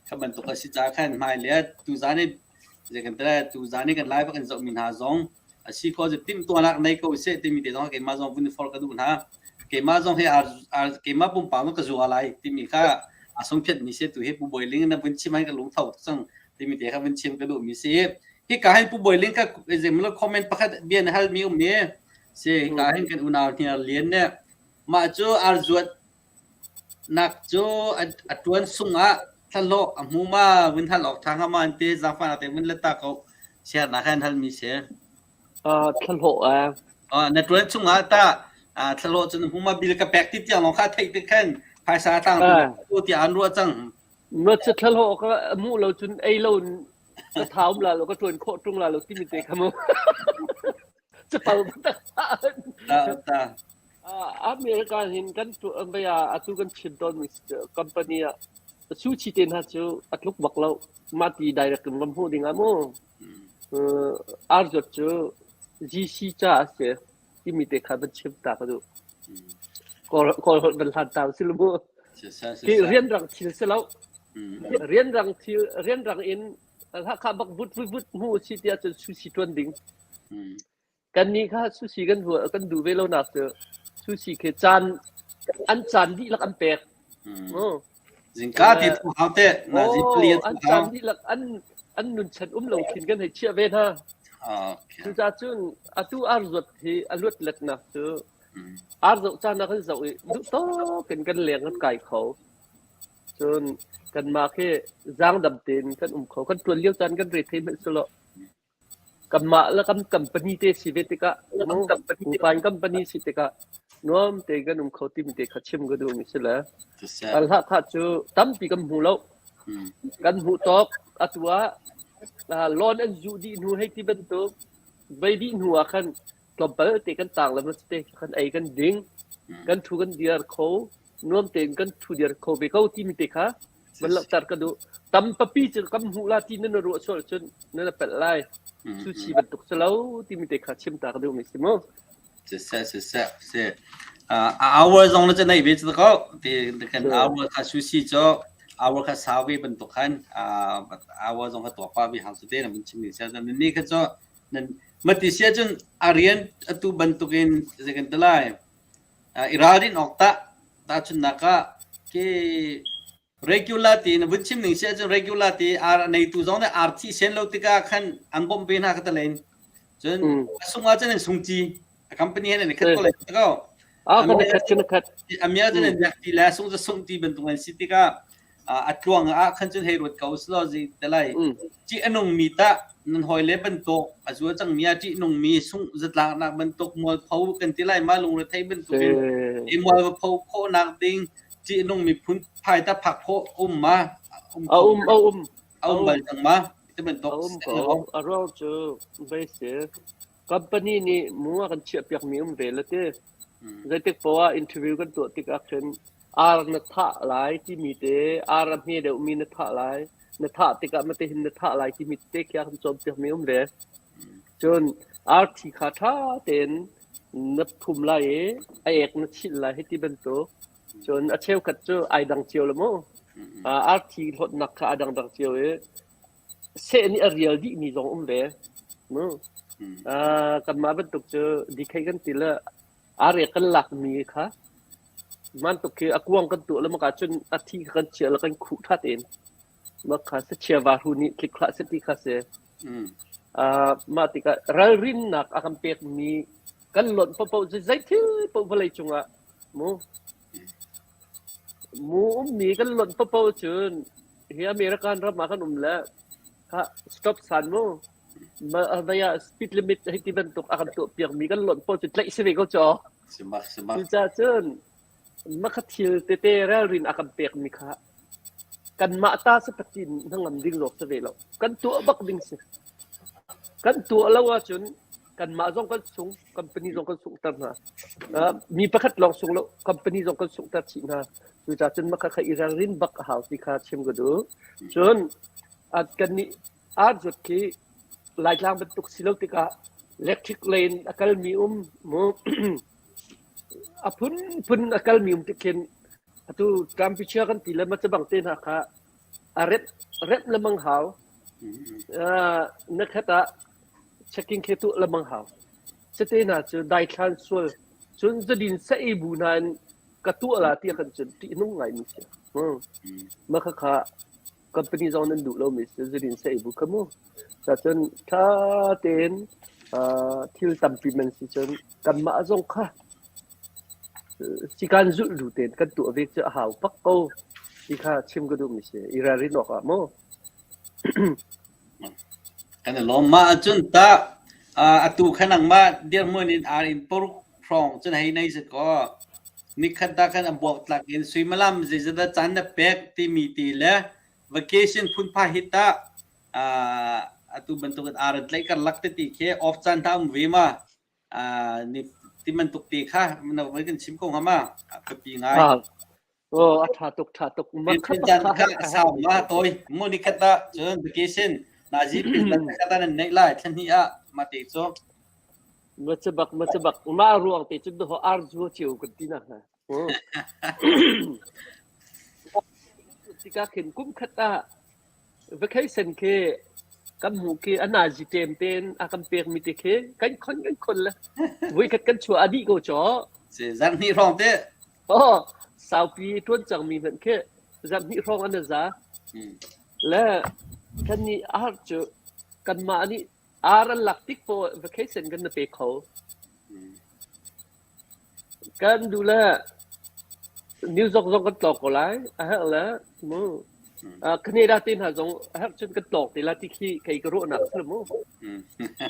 kha bantuk a si ca khan hmai le tu zan i zei kan tele tu zan i kan live kan zohmi hna zong a si kho cu timhtuahnak nei ko seh timi te zong keimah zong vun i forh ka duh hna keimah zong hi keimah pumpak zong ka zua lai timi kha A sung phiat mi se tu hi Pu Bawi Ling na vun chim hai ka lung tho cang timi te kha vun chim ka duh mi si. Hi ka hin Pu Bawi Ling ka zemlo comment pakhat bia na hal mi um ni. Si ka hin kan unau hniar lian ne mah cu arzuat nak cu a tuan sung ah thlahlawh a hmu ma vun hal awk tha hnga ma an ti zaangfah nak te vun let ta ko share nak han hal mi si. Thlahlawh a. Na tuan chung ah ta thlahlawh cu na hmu ma bill ka pek ti tiang lawng kha theih tik khan phaisa tang tu tiah an ruah cang. Ma cu thlahlawh ka hmuh lo cun ei lo ka thaum la lo ka tuan khawh tung la lo timi te kha mu. Capo tak ta ta. America hin kan baya atu kan chim tawn mi company ah sushi te hna cu a tluk bak lo mah ti direct in ram hmuh ding ah mu ar zawt cu GC ca a si timi te kha van chim ta ka duh kawl kawl holh van hlan ta si lu mu ki rianrang thil si lo rianrang thil rianrang in kha bak vut vut vut hmu si tiah cun sushi tuan ding Kannih kha sushi kan ruah kan duh ve lo nak cu sushi khi caan an caan dihlak an pek. Mm. Zingka ti thu hau te na zi pali an caan dihlak an an nun chan um lo khin kan hei chiah ve hna. Okay. Cucaah cun atu ar zuat hi a luat letnak cu ar zoh caan ah kan zoh i duh tawk in kan leng kan kai kho. Cun kanmah khi zaangdam tein kan um kho. Kan tuan lio caan kan re thei hmanh selaw Kanmah le kan company te si ve tikah pupa in company si tikah nuam tein kan um kho timi te kha chim ka duhmi si le hlah kha cu tampi kan hmu lo. Kan hmuh tawk atu ah loan an zuh dih hnu hei ti bantuk vei dih hnu ah khan tlawmpal te kan tang le te kan ei kan ding kan thu kan diar kho nuam tein kan thu diar kho ve ko timi te kha van langhter ka duh. Tam papi cu kam hmuh la ti nan ruah sual cun nan pelh lai. Sushi bantuk si lo timi te kha chim ta ka duh mi si mu. Siseh siseh si. A hour zong na cu nei ve cu ko. Ti kan hour kha sushi cu hour kha sau ve bantuk khan hour zong kha tuak pa vi hang su te na mun chim ni sia ni kha cu nan mati sia cun a rian atu bantukin zei kan ti lai. I ralrin awk tah tahchunhnak ah khi regular ti na vun chim ning si ahcun regular ti ar a neitu zong nih ar thi sen lo tikah khan an bawmh ve hna ka ta len cun a sung ahcun an sung ci a company he nan khat ko lai ko Ah, kan khat cun khat. A mia cun an biak ti le sung cu sung ti bantuk an si tikah a tluang ah khan cun hei ruat ko selaw zi te lai ṭih a nungmi tah nan hawile bantuk a zual cangmi ah ṭih nungmi sungh zatlaknak bantuk mualpho kan ti lai ma lungrethei bantukin i mual va pho khawhnak ding ṭih nungmi phun phai ta phak khawh um ma um a um a um a um bal cang ma ti bantuk a um ko a ruang cu veise company nih mu a kan chiah piak mi um ve la te Zeitik poah ah interview kan tuah tikah khin ar na thah lai timi te, ar a hme deuhmi na thah lai, na thah tikah mate hin na thah lai timi te khi a kan cawnpiakmi um ve. Cun arthi kha ṭha tein na phum lai i a ek na chilh lai hiti bantuk. Cun a cheukhat cu ai dang cio lo mu. Arthi hlawtnak kha a dangdang cio i seh nih a rial dihmi zong um ve. Mu. Kanmah bantuk cu dikhei kan ti le arek kan lakmi kha man tuk khi a kuang kan tuah le maka cun a thi kha kan chiah le kan khuh ṭha tein. Mah kha sachia vahru nih tlik hlah seh ti kha si. Mah tikah ralrinnak a kan pekmi kan lonh paohpaoh cu zeithil paoh vawlei cungah mu Mu ummi kan lonh paohpaoh cun hi American ram ah kan um le kha stop san mu vei ah speed limit hei ti bantuk a kan tuah piakmi kan lonh paoh cu tlaih si ve ko caw. Simak simak. Cucaah cun makha thil tete ralrin a kan pekmi kha kanmah ta si patin hnangam ding zawk si ve lo. Kan tuah bak ding si. Kan tuah lo ahcun kanmah zong kan sung, company zong kan sunghter hna. Mi pakhat lawng sung lo, company zong kan sunghter chih hna. Cucaah cun maka kha i ralrin bak a hau ti kha chim ka duh. Cun kannih ar zuat khi Laitlang bantuk si lo tikah electric lane a kalmi um mu a phunphun a kalmi um tik khin atu temperature kan ti le ma bang te hna kha a rep rep lemang hau. Na khat ah checking khi tuah lengmang hau. Cate hna cu daithlan sual cun zadin sa ei bu hna in Ka tuah la ti khan cun ṭihnung ngaimi si. Mah khakha company zong nan duh lomi si zudin sa ei bu kha mu. Cacun ṭha tein thil tampi man si cun kanmah zong kha sikaan zulh du tein kan tuah ve cu a hau bak ko ti kha chim ka duhmi si. I ralrin awk ah mu. Kan i lawm. Mah ahcun tah atu kha nangmah dirhmun in ar in paruk hrawng cun hei nei si kaw nikhat dah khan a buaktlak in suimilam zeizat caan na pek timi ti le vacation phunpha hi tah atu bantuk in ar an tlaih karlak titi khi off caan tha um ve ma ni ti bantuk te kha na voi kan chim ko hnga ma biapi ngai. Aw, a ṭha tuk, ṭha tuk. Mah kha kha a sau ma tawi. Mu ni khat ah cun vacation nazi khat ah nan neih lai thla hnih ah ma te cu. Ma ca bak, ma ca bak. Mah ruang te cun ho ar zu cio kan ti na hna. Tikah khin kum khat ah Vacation khi kan hmuh khi a nazi ṭem tein a kan pekmi te khi kan khon kan khon le voikhat kan chuah a dih ko caw. Si zarh hnih hrawng te. Oh, saupi ṭuan cangmi hmanh khi zarh hnih hrawng an za. Le kan nih ar cu kanmah nih ar an lak tik po vacation kan na pe kho. Kan duh le New York zong kan tlawng ko lai. A herh le mu. Canada te hna zong a herh cun kan tlawng te la ti khi kei ka ruahnak a si mu.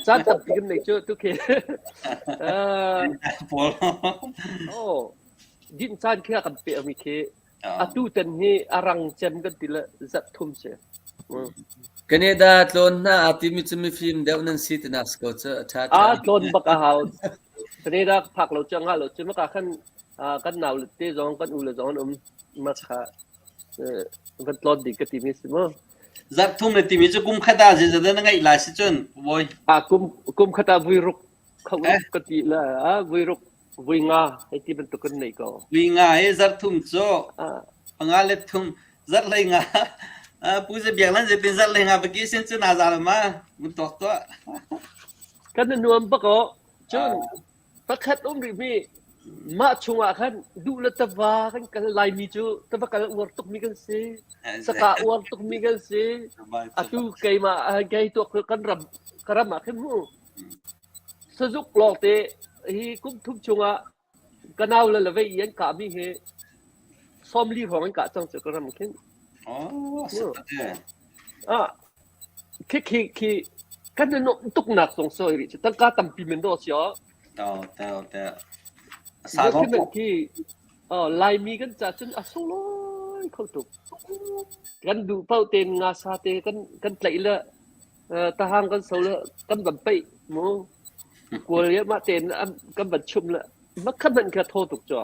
Caan tampi kan nei cu tu khi. Paul. Oh, din caan khi a kan pe mi khi Atu tan hi a rang cem kan ti le zarh thum si. Canada tlawn hna aa timi cu mifim deuh nan si tinak si ko cu a ṭha Aa tlawn bak a hau. Canada phak lo cu ngah lo cu maka khan kan nau le te zong kan u le zong an um ma kha van tlawn ding ka timi si mu. Zarh thum na timi cu kum khat ah zeizat na ngeih lai si cun bawi. Ah kum kum khat ah vui ruk kho ka ti la ah vui ruk Vui nga hei ti bantuk kan nei ko. Vui nga he zarh thum cu panga le thum zarh hlei nga pu ze biak lan zetin zarh hlei nga vacation cu na za ma mun tuak tuah. Kan nuam bak o. Cun pakhat um rih mi mah chungah khan duh le tava kan kal Laimi cu tava kal uar tuk mi kan si. Saka uar tuk mi kan si. Atu keimah kei tuak kan ram ka ram ah khin mu. Sazuk lawngte hi kum thum chungah ka nau le lavei i an kahmi hi 40 hrawng an kah cang cu ka ram khin. Oh, si tak e. Ah, khi khi khi kan i nuamh tuknak zong soi rih cu tangka tampi men dawh si aw. Tao tao tao. Sa zong khi oh, Laimi kan ca cun a sunglawi kho tuk. Kan duh paoh tein nga sa te kan kan tlaih le tahang kan so le kan van peih mu kual ya mah tein kan van chum le makha hmanh kha thaw tuk cu.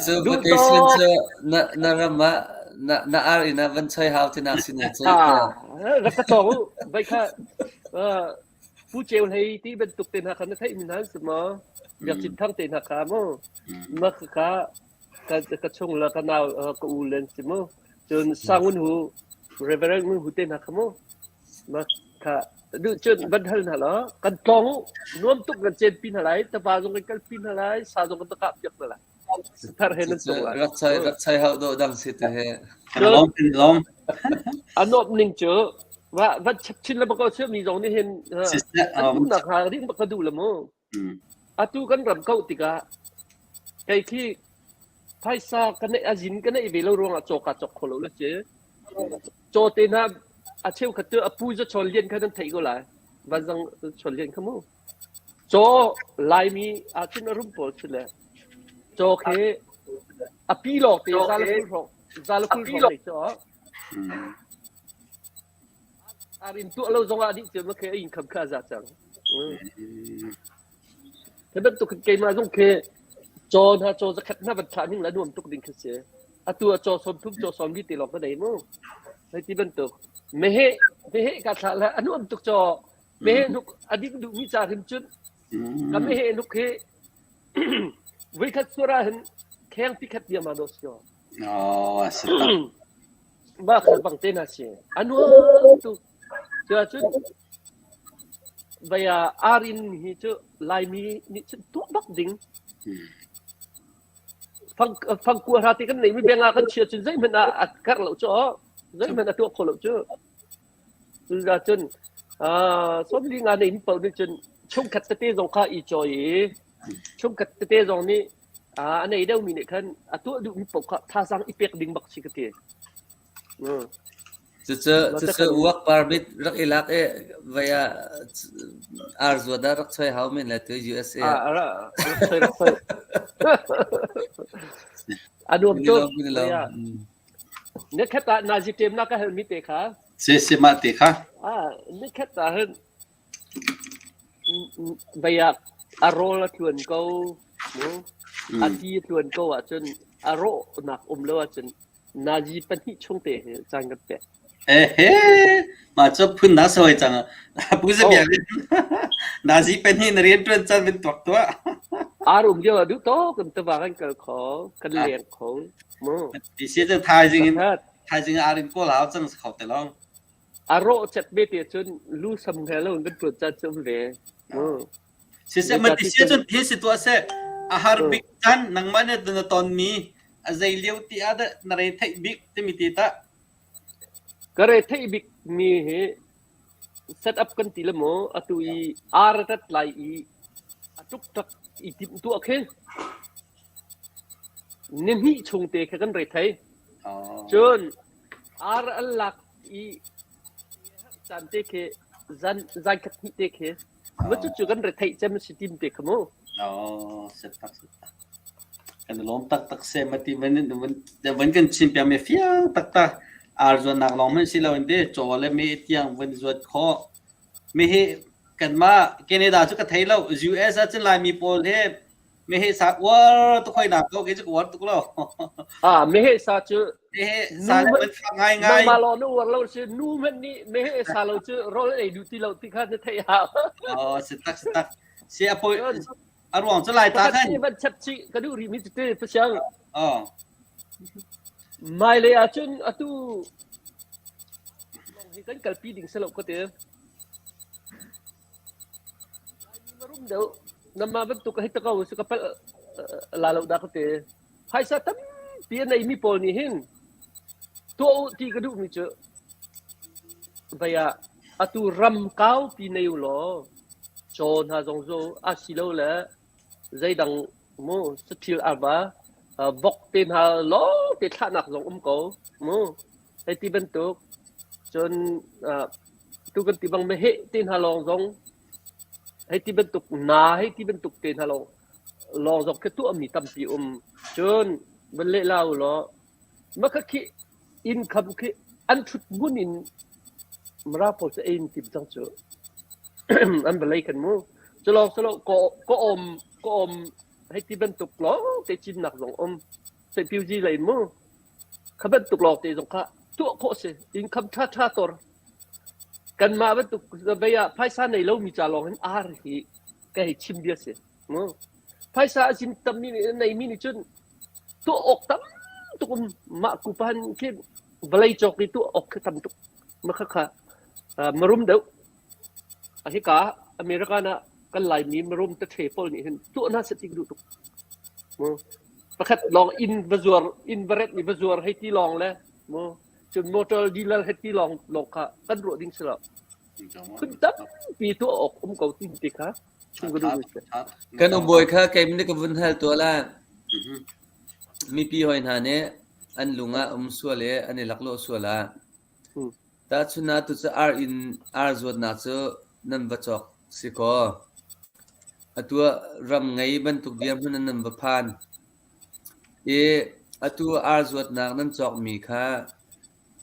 Cu vacation cu na na ram ah na na ar inn ah van choi hau tinak sin cu. Ah, rak ka tawng u. Vai kha Pu Ceu Hlei ti bantuk te hna kha na theih mi hna si maw? Biak Cin Thang te hna kha mu. Ma kha ka ka chung le ka nau ka u len si mu. Cun Sangun hu Reverend Ngun Hu te hna kha mu. Ma kha duh cun van hal hna law kan tlawng u nuam tuk kan cen pi hna lai tava zong kan kal pi hna lai sa zong kan kah piak hna lai thar he nan sung lai rak chai rak chai hau do dang si te he lom lom anop ning cu va va chap chin le bako mi zong nih hin an umnak ha ring bak ka duh la mu Atu kan ram kauh tikah kei khi phaisa ka neih a zin ka neih ve lo ruangah caw kaa cawk kho lo le si. Caw te hna a cheukhat cu a pu za chawn lian kha nan theih ko lai. Vanzang chawn lian kha mu. Caw Laimi ahcun a rum pawl si le caw khi a pi lawng te za le kul hrawng za le kul hrawng nei caw. Ar in tuah lo zongah dih cu ma khi a income kha a za cang. Hi bantuk keimah zong khi caw hna caw zakhat hna van thlah ning la nuam tuk ding khi si. Atu a caw 30 caw 40 te lawng ka nei mu. Hei ti bantuk. Meheh meheh ka thlah la a nuam tuk caw. Meheh nuk a ding duh mi ca hrim cun ka meheh nuk hi voikhat suar ah hin kheng pi khat tiang ma do si. Oh, a si tak. Mah kha bang te na si. A nuam tuk. Cu ahcun vei ah ar in hi cu Laimi nih cun tuah bak ding. Fang fangkua hra ti kan neimi beng ah kan chia cun zeihmanh ah a karh lo cu zeihmanh a tuah kho lo cu. Cucaah cun 45 neimi paoh nih cun chungkhat tete zong kha i cawi i chungkhat tete zong nih a nei deuhmi nih khan a tuah duhmi paoh kha thazaang i pek ding bak si ka ti. Cucu cucu work permit rak i lak i vai ah ar zuat ah rak choi hau men le tu USA ah. Rak choi rak choi. A nuam tuk. Nikhat ah nazi ṭem na ka hal mi te kha. Si si mah te kha. Ah nikhat ah hin vai ah a rawl a tluan ko mu. A ti a tluan ko ahcun a rawhnak um lo ahcun Nazi pahnih chung te hi caan kan pek. Ehe, mah cu phun na sawi cang. Pu Zabia Nazi pahnih na rian ṭuan caan bin tuak tuah. Ar um lio ah duh tok kan tiva kan kal kho, kan leng kho. Mu. Ti si cu thaizing in thaizing ar in kawl hau cang kho te long. A rawh chet be te cun lu sam he lo kan ṭuan caan cu um ve. Mu. Siseh ma ti si cun thil si tuah seh. A har bik caan nangmah nih na tonmi a zei lio ti ah dah na re theih bik timi ti tah? Ka re theih bik mi hi set up kan ti le maw atu i ar rat lai i a tuk tak i timh tuah khi ni hnih chung te kha kan re thei. Cun ar an lak i caan te khi zan zan khat hnih te khi Ma cucu kan retheih cem si tim te kha mu. Oh, set tak set tak. Kan lawm tak tak se mati van van kan chim piak me fiang tak tak. Ar zuan nak long man si lo in te chaw le me tiang van zuat kho. Me hi kan ma Canada cu ka thei lo US ah cun Laimi pawl he Meheh sa uar tuk hoi nak ko ke cu uar tuk lo. Ah meheh sa cu meheh sa le man fa ngai ngai. Nangmah law na uar lo si nu hmanh nih meheh sa lo cu rawl ei duh ti lo ti kha na theih hau. Oh si tak si tak. Si a poi a ruang cu lai ta khan. Van chap chi ka duh rih mi tete pasiang. Oh. Mai le ahcun atu long hi kan kalpi ding si lo ka ti. Laimi na rum deuh. Nangmah bantuk hei ta ko su ka palh la lo dah ka ti. Phaisa tampi a neimi pawl nih hin tuah u ti ka duhmi cu vei ah atu ram kaupi nei u law caw hna zong zu a si lo le zeidang mu saṭhil arva vok te hna lawng te thlahnak zong um ko mu hei ti bantuk Cun tu kan ti bang meheh te hna lawng zong hei ti bantuk na hei ti bantuk te hna lawng lawng zong khi tuahmi tampi um. Cun van leh la u law maka khi income khi an ṭhut hmun in Mara pawl cu ei in tim cang cu. An vawlei kan mu. Cu lawng si lo ka awm ka awm hei ti bantuk lawng te cinnak zong um. Sehpiuzi lei mu. Kha bantuk lawngte zong kha tuah khawh a si. Income ṭhaṭha tor. Kanmah bantuk vei ah phaisa nei lomi ca lawng hin ar hi ka hei chim bia si. Mu. Phaisa a zin tammi nih neimi nih cun tuah awk tam tuk um mah kupan khi vawlei cawk i tuah awk khi tam tuk. Ma kha kha marum deuh. Hika American ah kan Laimi marum taṭhe pawl nih hin tuah hna seh ti ka duh tuk. Mu. Pakhat lawng inn va zuar, inn va rent i va zuar hei ti lawng le mu. Cun motor dealer hei ti lawng lawng kha kan ruah ding si lo. Phun tampi tuah awk um ko ti ti kha chim ka duh mi si. Kan ubawi kha keimah nih ka vun hal tuah la. Mipi hoi hna nih an lung ah um sual i an i laklawh sual ah Tahchunhnak tu cu ar inn ar zuatnak cu nan va cawk si kaw atu ah ram ngei bantuk dirhmun in nan va phan i atu ar zuatnak nan cawkmi kha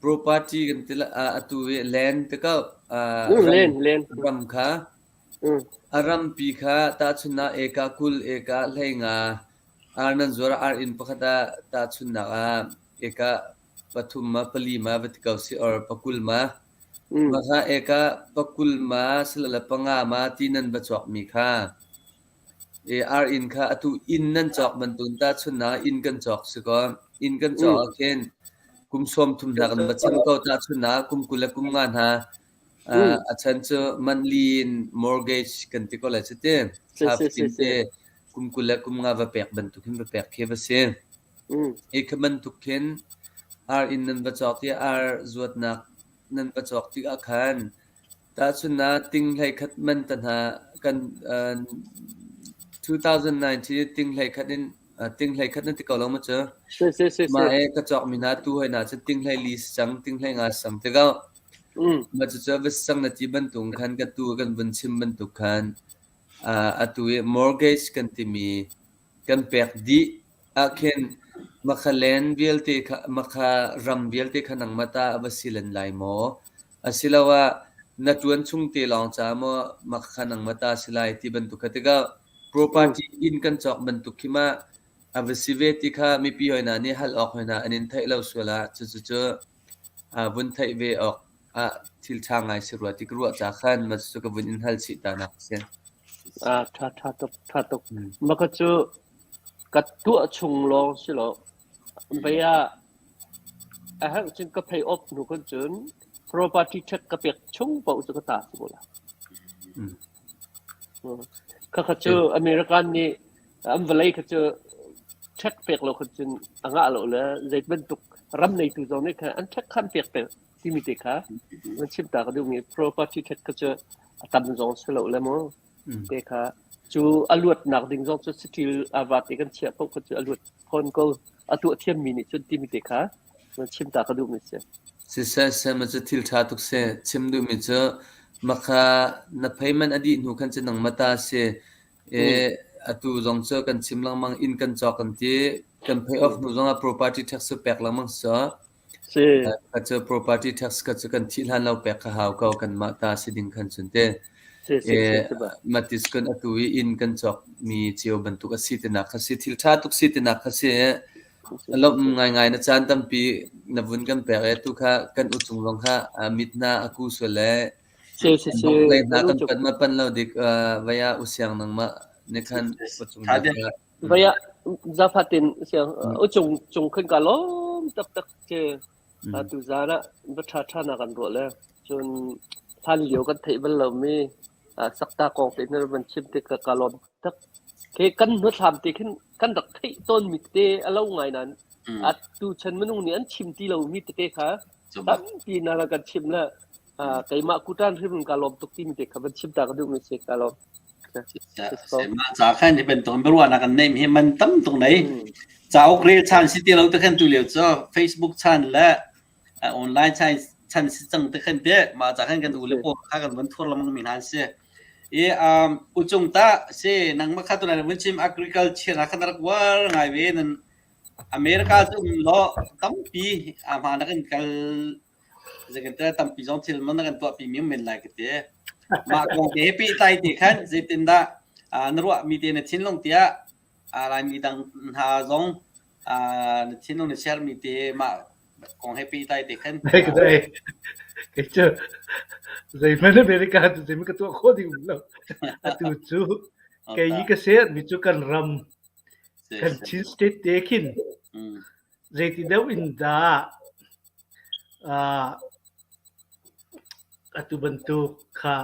property kan ti atu i land ti ko ram, ram kha a rampi kha tahchunhnak eka 20 eka 15 ar nan zuar ar inn pakhat ah tahchunhnak ah eka pathum ma pali ma va ti ko si or pakul ma maka eka pakul ma silale panga ma ti nan va cawk mi kha e ar inn kha atu inn nan cawk bantuk ta chun na inn kan cawk si ko inn kan cawk ah khin kum 30 hna kan va chim ko ta chun na kum 20 le kum nga hna a chan cu monthly in mortgage kan ti ko lai chu ti thla fatin te kum 20 le kum nga va pek bantuk hin va pek khi va si. Hi kha bantuk khin ar inn nan va cawk i ar zuatnak nan va cawk tikah khan tahchunhnak ting 11 man ta hna kan 2019 ting 11 in ting 11 nan ti ko lo maw cu? Si si si Mah he ka cawkmi hna tu hoi hna cu ting 14 si cang, ting 15 si cang ti ko. Mah cucu va si cang na ti bantuk khan ka tu kan vun chim bantuk khan atu i mortgage kan timi kan pek dih ahkhin makha len vialte kha makha ram vialte kha nangmah ta a va si len lai maw? Asiloah na ṭuan chung te lawng ca maw makha nangmah ta si lai ti bantuk kha tikah property inn kan cawk bantuk khi ma a va si ve ti kha mipi hoi hna nih hal awk hoi hna an in theih lo sual ah cucu vun theih ve awk ah thil ṭha ngai si rua ti ka ruah ca khan mah cucu ka vun in hal chih ta nak a si. Ah, ṭha ṭha tuk, ṭha tuk. Mah kha cu ka tuah chung lawng si lo. Vei ah a herh cun ka pay off hnu khan cun property tax ka pek chung paoh cu ka ta si ko la. Khakha cu American nih an vawlei kha cu tax pek lo khan cun a ngah lo le zei bantuk ram neitu zong nih khan an tax khan pek pek timi te kha an chim ta ka duhmi property tax kha cu a tam zong si lo le mu te kha cu a luatnak ding zong cu saṭil ava te kan chiah paoh kha cu a luat fawn ko a tuah thiammi nih cun timi te kha chim ta ka duhmi si. Siseh seh ma cu thil ṭha tuk si. Chim duhmi cu makha na payment a dih hnu khan cu nangmah ta si. E, atu zong cu kan chim lengmang inn kan cawk kan ti. Kan pay off hnu zongah property tax cu pek lengmang si. Si. Kha cu property tax kha cu kan thih hlan lo pek kha hau ko kanmah ta si ding khan cun te. Si si si si ba. Matis kun atu i inn kan cawk mi cio bantuk a si tinak kha si thil ṭha tuk si tinak kha si. Lawmh ngaingai na caan tampi na vun kan pek i tu kha kan uchung zong kha mit hna a ku sual le Si si si. lei hna kan pan ma pan lo dik vai ah usiang nangmah ne khan uchung Tha deuh. Vai ah zafatin siang uchung cung khan ka lawm taktak che tu zan ah va ṭha ṭha na kan ruah le cun hlan lio kan theih bal lomi sakta kong te na van chim tik ka ka lawm tak ke kan hnuthlam te khin kan rak theih tawn mi te a lo ngai nan a tu chan minung nih an chim ti lo mi tete kha tampi na rak kan chim le keimah kutan hrim ka lawm tuk ti mi te kha van chim ta ka duh mi si ka lawm Mah ca khan hi bantuk biaruahnak kan neih hi man tam tuk nei. Cauk rel chan si ti lo te khan tu lio cu Facebook chan le online chan chan si cang te khan te mah ca khan kan u le pawl kha kan van thur lamang mi hna si. I um uchung ta si nangmah kha tu lai vun chim agriculture na khan rak war ngai ve nan America cu um lo tampi a hma na kan kal Zeitintiah tampi zong thil man na kan tuahpi mi men lai ka ti. Mah kong te he pehtlai te khan zeitindah na ruahmi te na thinlung tiah Laimi dang hna zong na thinlung na share mi te mah kong he pehtlai te khan. Kei cu zeihmanh America cu zeihmanh ka tuah khawh ding lo. Atu cu kei i ka share mi cu kan ram kan Chin state te khin Zeiti deuh in dah atu bantuk kha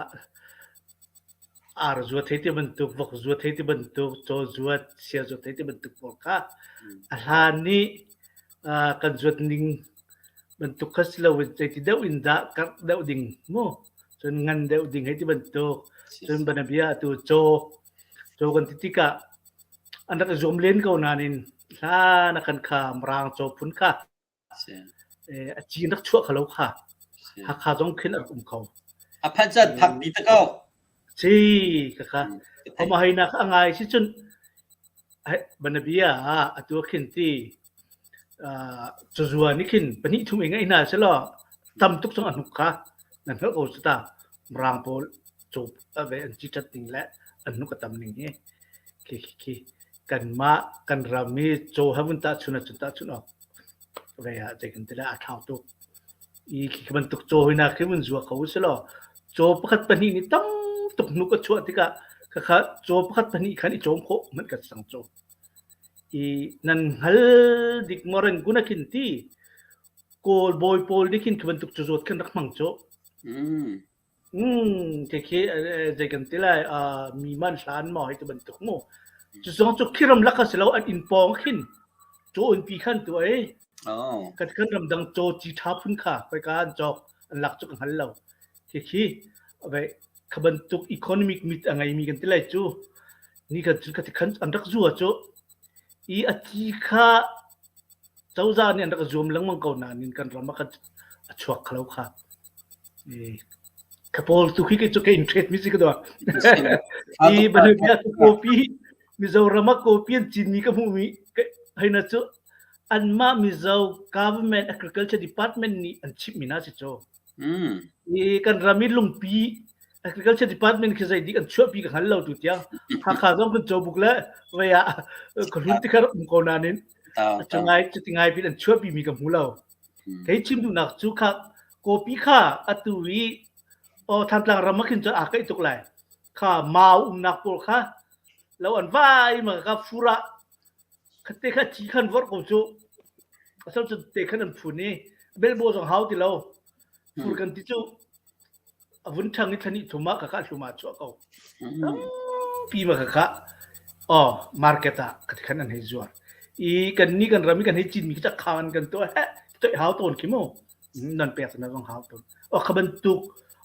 ar zuat hei ti bantuk, vok zuat hei ti bantuk, caw zuat, sia zuat hei ti bantuk pawl kha a hlan i kan zuat ning bantuk kha si loin zeiti deuh in dah karh deuh ding mu cun ngan deuh ding hei ti bantuk cun banabia atu caw caw kan ti tikah An rak i zuam len ko nain hlan ah khan kha Mirang caw phun kha a ci rak chuah kho lo kha. Hakha zong khin a rak um kho. A phanh cun phak pi te ko. Si khakha. Homa hei nak a ngai si cun banabia ah atu khin ti cazua nih khin pahnih thum i ngeih hna selaw tam tuk cang a hnuk kha nan hngalh ko cu ta. Mirang pawl caw ve an ci ṭhat ning le an hnuk a tam ning hi. Khi khi khi kanmah kan ram i caw he vun tahchun ahcun tahchun awk ve ah zei kan ti lai aa thlau tuk. I khi bantuk caw hi na khi vun zua kho usih law caw pakhat pahnih nih tam tuk hnuk a chuah tikah khakha caw pakhat pahnih khan i cawm khawh hmanh kan sang caw. I nan hngal dik maw rengkun a khin ti Kawl bawi pawl nih khin khi bantuk cawzawt khan rak hmang cu. Khikhi zei kan ti lai mi man hlan maw hei ti bantuk mu. Cu zong cu khi ramlak a si lo an inn pawng khin. Caw innpi khan tuah i kan kan ramdang caw ci ṭha phun kha khoika an cawk an lak cu ka hngal lo. Khikhi vai kha bantuk economic mit a ngeimi kan ti lai cu ni kan cu kha khan an rak zua cu i a ci kha cozah nih an rak zuam lengmang ko nain kan ram ah khan a chuak kho lo kha. Ka pawl tu khi cu ka interest mi si ka dua. I bantuk copy Mizoram ah copy an cinmi ka hmuhmi heina cu anmah Mizo government agriculture department nih an chimhmi hna si cu. I kan ram i lungpi agriculture department khi zei dik an chuahpi ka hngal lo tu tiang. Hakha zong kan cawbuk le vei ah khuahlun ti kha um ko nain cu ngai cu ti ngai pin an chuahpi mi ka hmu lo. Kei chim duhnak cu kha kawpi kha atu i aw Thantlang ram ah khin cun aa kaih tuk lai. Kha mau umnak pawl kha lo an vai ma ka fur ah khatte kha ci khan vorh ko cu. Asal cu te khan an phun i belbo zong hau ti lo. Fur kan ti cu a vun ṭhang i thlahnih thum ah ka kah hlum ah chuah ko. Tampi ma ka kah. Oh, market ah ka khan an hei zuar. I kan ni kan ram i kan hei cinmi khi khang an kan tuah he toih hau tawn khi mu. Nan pek na zong hau tawn. Oh, kha bantuk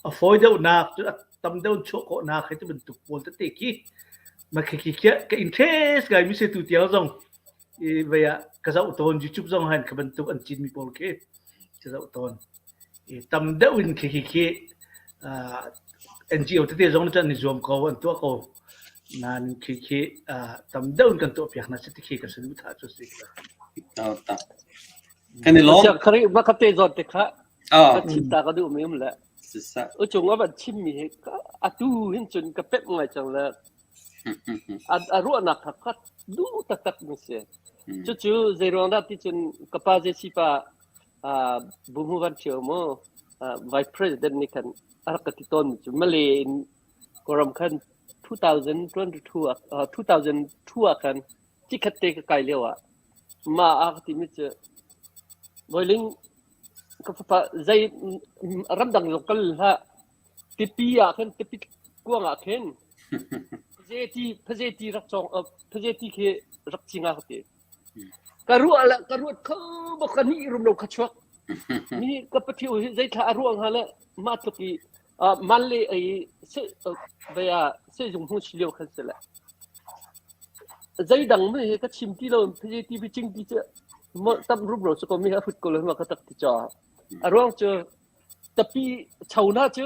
a fawi deuh nak cu a tam deuh chuah khawh nak he tu bantuk pawl tete khi ma khi khi ka interest ngai mi se tu tiang zong i vei ah ka zoh tawn YouTube zong han kha bantuk an cinmi pawl khi ka zoh tawn. Tam deuh in khi khi khi NGO tete zong nih an i zuam ko, an tuah ko. Nain khi khi tam deuh in kan tuah piak hna si ti khi ka saduhthah cu si. Kan i lawm. Khari ma kha te zawn te kha ka chim ta ka duh mi um le. Ucung a van chim mi hi atu hin cun ka pep ngai cang le a ruahnak kha ka duh taktak mi si. Cucu zei ruang dah ti cun ka pa Jesse pa Buhmu Van Ṭhio mu Vice President nih khan a rak ka ti tawnmi cu Malay in Kawlram khan 2022 ah 2002 ah khan cikhat te ka kai lio ah mah a ka timi cu Voiling ka fapa zei ramdang zong kal hlah tipi ah khan tipi kuang ah khin phazeti phazeti rak cawng phazeti khi rak cing ah ka ti. Ka ruah le ka ruat kho bak ka nih rum lo kha chuak. Mi ka pathiu hi zeithla a ruang ha le mah tluk i man le ei se vaya se zung hmu si lio khan se le. Zeidang mi hi ka chim ti lo phije ti bi ching ti che mo tam rum ro chu ko mi ha fut ko lo ma ka tak ti cha. A ruang cu tapi chona cu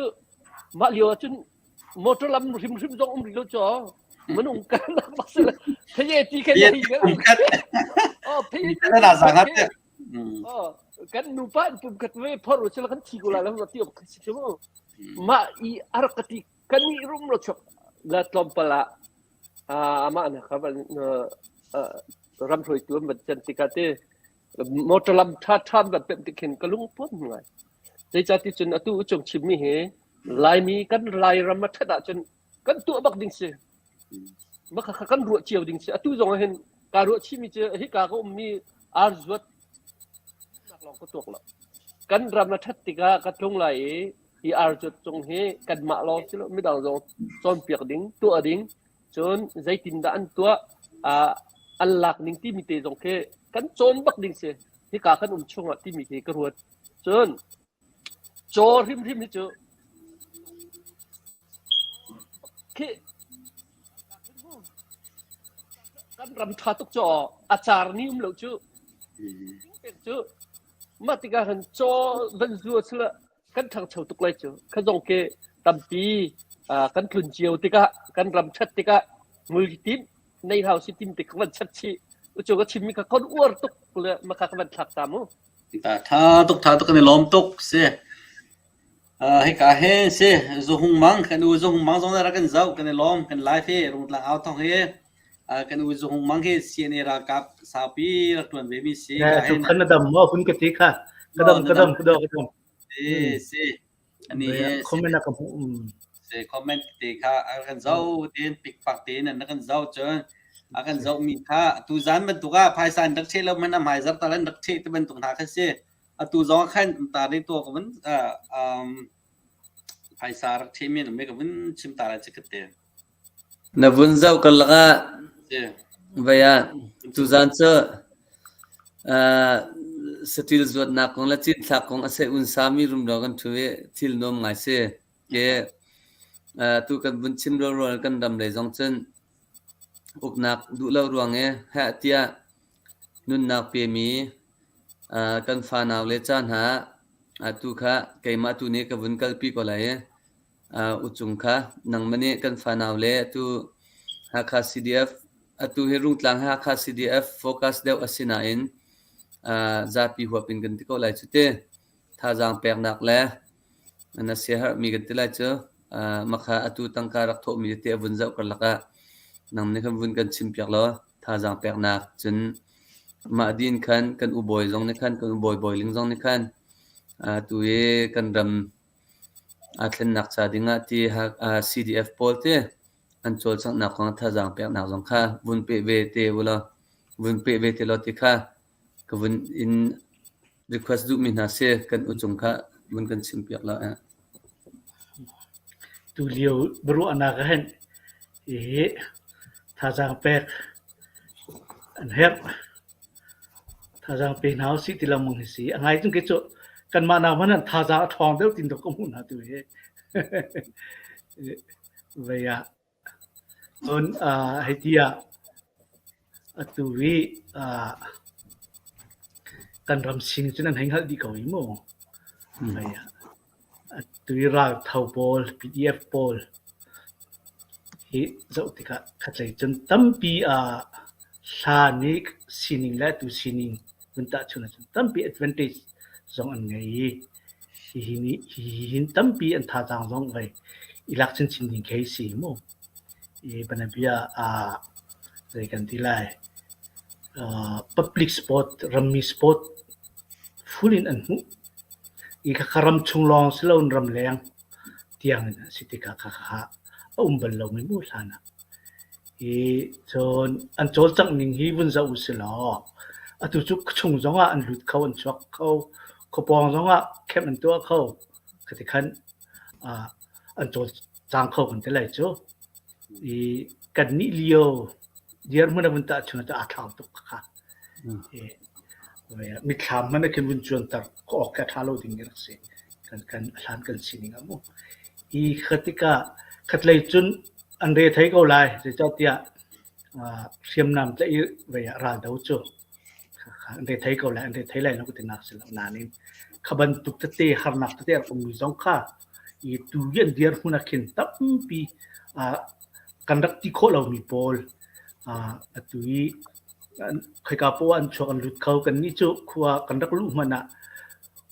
mah lio ah cun motor lam hrimhrim zong um rih lo cu minung kan bak si pheye ti khan hi oh pheye ti oh kan nupa an pum khat ve phor u sila kan thi ko la la ti ok si chu ma i ar ka ti kan ni rum lo chok la tlawmpal ah ama na kha ram hroi tu ban chan tika te motor lam tha tha ban pem ti khin ka lung pum ngai Zeicahti cun atu cung chimmi hi Laimi kan Lairam a ṭhat ahcun kan tuah bak ding si. Mah kha kan ruah cio ding si. Atu zong ah hin kaa ruah chihmi cu hika ka ummi ar zuat nak lawng ka tuak lo. Kan ram a ṭhat tikah ka tlung lai i hi ar zuat cung hi kanmah lawng si lo midang zong cawnpiak ding, tuah ding, cun zeitindah an tuah, uh, an lak ning timi te zong khi kan cawn bak ding si. Hika kan um chungah timi khi ka ruat. Cun caw hrimhrim hi cu khi kan ram ṭha tuk cu a car ni um lo cu cu mah tikah khan caw van zua sila kan ṭhangcho tuk lai cu kha zong khi tampi kan tlun cio tikah kan ram ṭhat tikah multim nei hau si tim tik van chat chih ucu ka chimmi kha kon uar tuk le maka ka van thlak ta mu Tha tuk tha tuk kan i lawm tuk si. Uh, hika he si Zuhung Mang kan u Zuhung Mang zong rak kan zoh kan i lawm kan live hi Rungtlang au thong hi uh, kan u Zuhung Mang hi CNA ralkap saupi rak tuan ve mi si. Eh, tu khan na dam maw hun ka ti kha. Ka dam ka dam ka dam ka dam. Si si. Ani he comment ka hmu. Si comment te kha a kan zoh tin pikpak tein an kan zoh cun a kan zoh mi kha tu zan bantuk ah phaisa an rak cheh lo man a hmai zar tal an rak cheh ti bantuk hna kha si atu zong khan ta ri to ka vun um phaisa rak cheh mi me ka vun chim ta la chi te Na vun zoh karlak ah vei ah tuzaan cu. Uh, saṭil zuatnak kong le cinthlak kong a seh unsami rumro kan ṭhu i thil nuam ngai si. Ke uh, tu kan vun chim rualrual kan ram lei zong cun uknak duh lo ruang i heh tiah nunnak pemi uh, kan fanau le ca hna atu kha keimah tu nih ka vun kalpi ko lai i uh, uchung kha nangmah nih kan fanau le atu Hakha CDF atu hi Rungtlang Hakha CDF focus deuh a si nain uh, zapi huap in kan ti ko lai cu ti thazaang peknak le na siaherhmi kan ti lai cu uh, makha atu tangka rak thawhmi tete a vun zoh karlak ah nang nih khan vun kan chim piak law thazaang peknak cun mah din khan kan ubawi zong nih khan kan ubawi bawiling zong nih khan atu i kan ram aa thlennak ca dingah ti CDF pawl te an cawlcanghnak kong thazaang peknak zong kha vun peh ve te ulaw vun peh ve te law ti kha ka vun in request duhmi hna si kan uchung kha vun kan chim piak la. Tulio biaruahnak ah hin hihi thazaang pek an herh. Thazaang pe hna usih ti lengmang hi si. A ngai cun kei cu kanmah nak hmanh ah thazaang a ṭhawng deuh tin dawh ka hmuh hna tu hi. Vei ah cun hei ti ah atu hi kan ram sining cu nan hei hngalh dih ko hi mu. Vei ah atu hi raltho pawl, PDF pawl hi zoh tikah khatlei cun tampi hlan i sining le atu sining vun tahchunh ahcun tampi advantage zong an ngei i hihi nih hihi hin tampi an thazaang zong vei i lak chinchin ding khi si mu. I banabia ah zei kan ti lai public sport rammi sport full in an hmuh. I khakha ram chung lawng si loin ramleng tiang in a si tikah khakha a um bal lomi mu hlan ah. I cun an cawlcangh ning hi vun zoh usih law atu cu khuachung zongah an lut kho, an chuak kho, khuapawng zongah camp an tuah kho. Khati khan an cawlcang kho kan ti lai cu. I kannih lio dirhmun a vun tahchun ahcun aa thlau tuk khakha. Mitthlam hmanh ah khin vun cuanter awk khi a ṭha lo ding rak si. Kan kan a hlan kan sining ah mu. Hi kha tikah khatlei cun an re thei ko lai. Zeicahtiah hriamnam tlaih i vei ah raldo cu an re thei ko lai. An re thei lai lo ka tinak si lo. Nain kha bantuk tete harnak tete a rak ummi zong kha i tu i an dirhmun ah khin tampi kan rak ti khawh lomi pawl atu i khoika poah an chuak an lut kho. Kannih cu khua kan rak luh hmanh ah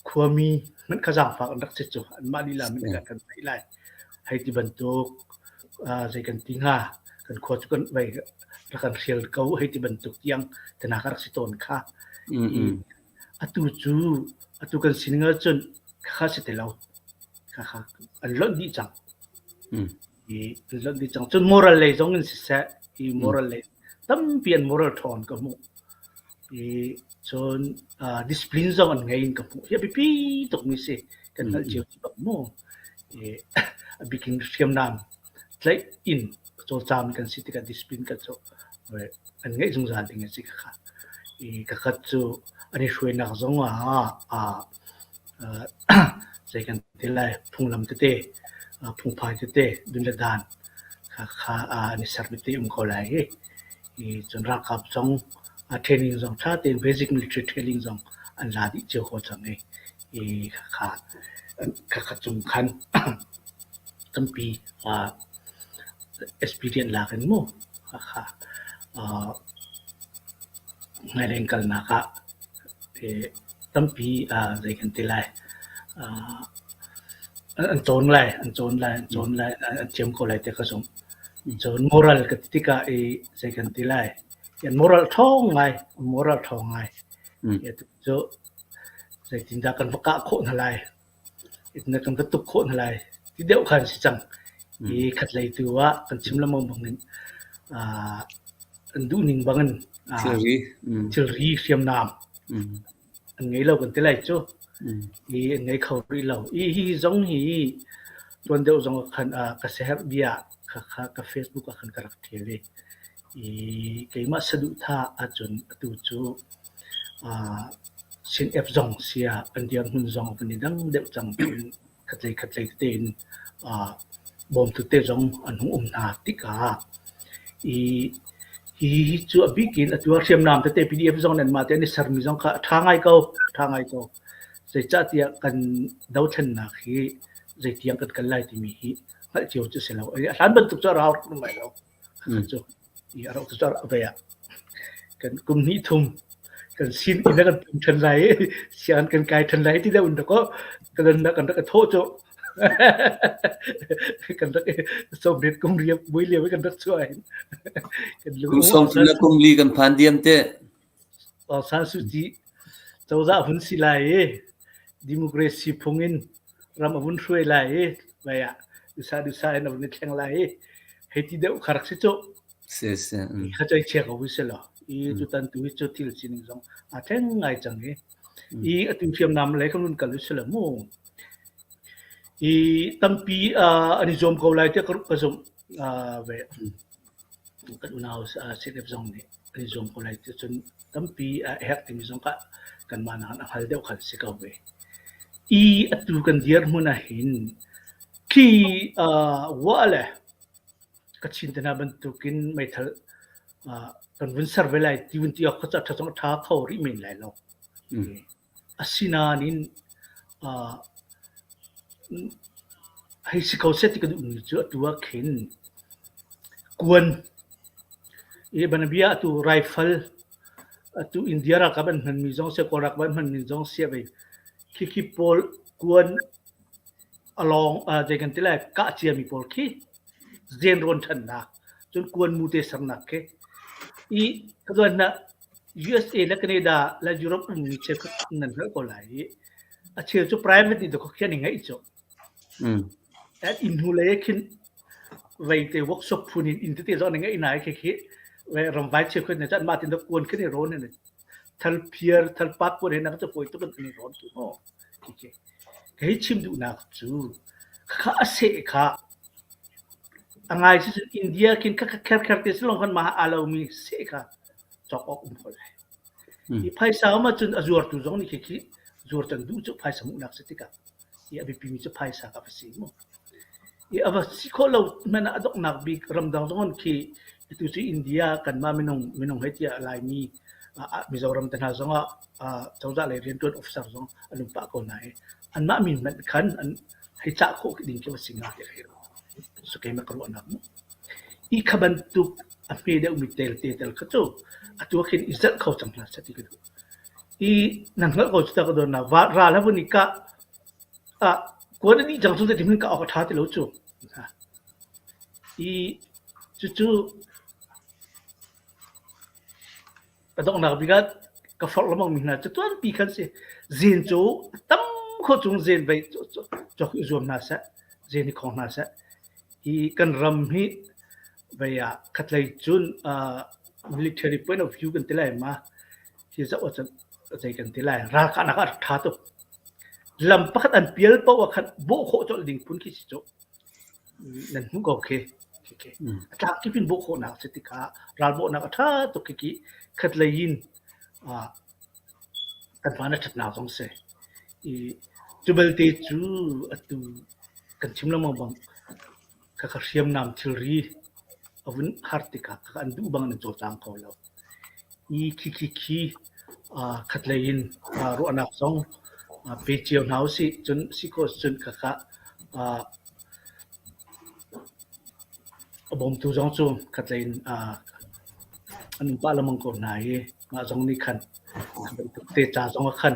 khuami hmanh kha zaangfak an rak si cu. Anmah lila min kan kan theih lai. Hei ti bantuk zei kan ti hnga kan khua cu kan vei rak kan hrial ko hei ti bantuk tiang tana ka rak si tawn kha. Atu cu atu kan sining ahcun kha si ti lo. Kha kha an lonh dih cang. I an lonh dih cang. Cun moral lei zong in siseh i moral lei tampi an moral ṭhawn ka hmuh. I cun discipline zong an ngei in ka hmuh. Hi a biapi tukmi si. Kan hngalh cio ci bak mu. I a bikin hriamnam tlaih in cawlcam kan si tikah discipline kan cu an ngeih zungzal ding a si khakha. I kakhat cu an i hruainak zong ah zei kan ti lai phunglam tete phungphai tete dun le dan kha an i ser tete um ko lai i i cun ralkap zong training zong ṭha tein basic military training zong an la dih cio ko cang i i khakha khakha cung khan tampi experience lak in mu khakha hmailei kalnak ah tampi zei kan ti lai an cawn lai an cawn lai an cawn lai an thiam ko lai ti ka zumh. Cun moral ka ti tikah i zei kan ti lai moral ṭhawng ngai moral ṭhawng ngai cu zeitindah kan va kah khawh hna lai na kan va tuk khawh hna lai ti deuh khan si cang. I khatlei tu ah kan chim lengmang bangin an duhning bangin thilri thilri hriamnam an ngei lo kan ti lai cu. I an ngei kho rih lo. I hi zong hi tuan deuh zong khan ka siaherh bia kha kha ka Facebook ah khan ka rak ṭial i i keimah saduhthah ahcun atu cu. CNF zong sia an dirhmun zong a vun i dang deuh cang tiin khatlei khatlei tete in bawmtu te zong an hung um hna tikah i hi cu a bik in atu ah hriamnam tete PDF zong nih anmah te an i sermi zong kha a ṭha ngai ko, a ṭha ngai ko. Zeicahtiah kan dothlennak hi zeitiang kan kal lai timi hi hngalh cio cu si lo. A hlan bantuk cu a rau tuk lai lo. Cu i a rauh cu a vei ah kan kum hnih thum kan sin in kan pum ṭhan lai i sian kan kai ṭhan lai ti deuh in dakaw kan kan rak i thawh cu kan rak i sawmriat kum riap mui lio kan rak chuah hin kan lung kum sawm le kum li kan phan diam te. Aung San Suu Kyi cozah hun si lai i democracy phung in ram a vun hruai lai i vai ah dusa dusa in a vun i thleng lai i hei ti deuh kha rak si cu. Si si. Kha choi chia ko si law i tutan tu hi cu thil sining zong aa thleng ngai cang i i atu hriamnam lei kan vun kal si la mu. I tampi an i zuam ko lai tiah ka zumh ve. Kan unau CNF zong nih an i zuam ko lai ti cun tampi a herh timi zong kha kanmah nakin a hngal deuh khan si ko ve. I atu kan dirhmun ah hin khi wa le Kachin te hna bantukin meithal kan vun ser ve lai ti vun ti awk kha cu a ṭha zong a ṭha kho rih men lai lo. Asinain hei si ko seh ti ka duhmi cu atu ah khin kuan i banabia atu rifle atu India ralkap an hmanmi zong seh Kawl ralkap an hmanmi zong seh vei khikhi pawl kuan a lawng zei kan ti lai kah ciami pawl khi zen rawn ṭhannak cun kuan mu te sernak khi i ka zuan na USA le Canada le Europe ummi cheukhat nan hngalh ko lai i a cheu cu private nih dawk khian i ngeih cu. At inn hnu lei khin veite workshop phun in inn tete zong ngeih nai khi khi ramvai cheukhat nih cun mah tin dok kuan khin i rawn in thal phiar thal pat kuan he nak cu poi tuk in i rawn tu maw khi khi kei chim duhnak cu kha a seh kha a ngai si cun India khin kha kher kher te silong khan mah a lomi seh kha cawk awk um ko lai. Hi phaisa um ahcun a zuartu zong nih khi khi zuar can duh cu phaisa hmuhnak si tikah i a biapimi cu phaisa ka va si mu. I a va si khawh lo hmanh ah a donghnak bik ramdang zong an khi atu cu India kanmah minung minung hei tiah Laimi Mizoram te hna zong ah cozah lei rianṭuan officer zong an um pah ko hna i anmah min hmanh khan an hei cah khawh ding khi va si hnga ti ka so keimah ka ruahnak mu. Hi kha bantuk a hme deuhmi tel te tel kha cu atu ah khin i zalh kho cang hna seh ti ka duh. I nan hngalh ko cu ta ka dawtnak ral ha vun i kah ah kuan a dih cang cu zeitin kah awk a ṭha ti lo cu. I cucu A donghnak bik ah ka forh lengmang mi hna cu tuanpi khan si. Zen cu tam khawh chung zen vei cawk i zuam hna seh, zen i khong hna seh. Hi kan ram hi vei ah khatlei cun military point of view kan ti lai ma hi zoh ahcun zei kan ti lai ralkahnak ah a rak ṭha tuk. Lam pakhat an pial paoh ah khan bawh khawh colh ding phun khi si cu. Nan hmuh ko khi. A tlak kip in bawh khawhnak a si tikah ralbawhnak a ṭha tuk khi khatlei in kan van a ṭhatnak zong si. I cu belte cu atu kan chim lengmang bang khakha hriamnam thilri a vun har tikah khakha an duh bang an cawlcang kho lo. I khi khi khi khatlei in ruahnak zong pe cio hna usih. Cun si khawh cun khakha A bawmtu zong cu khatlei in an um pah lengmang ko hna i mah zong nih khan bantuk te ca zong ah khan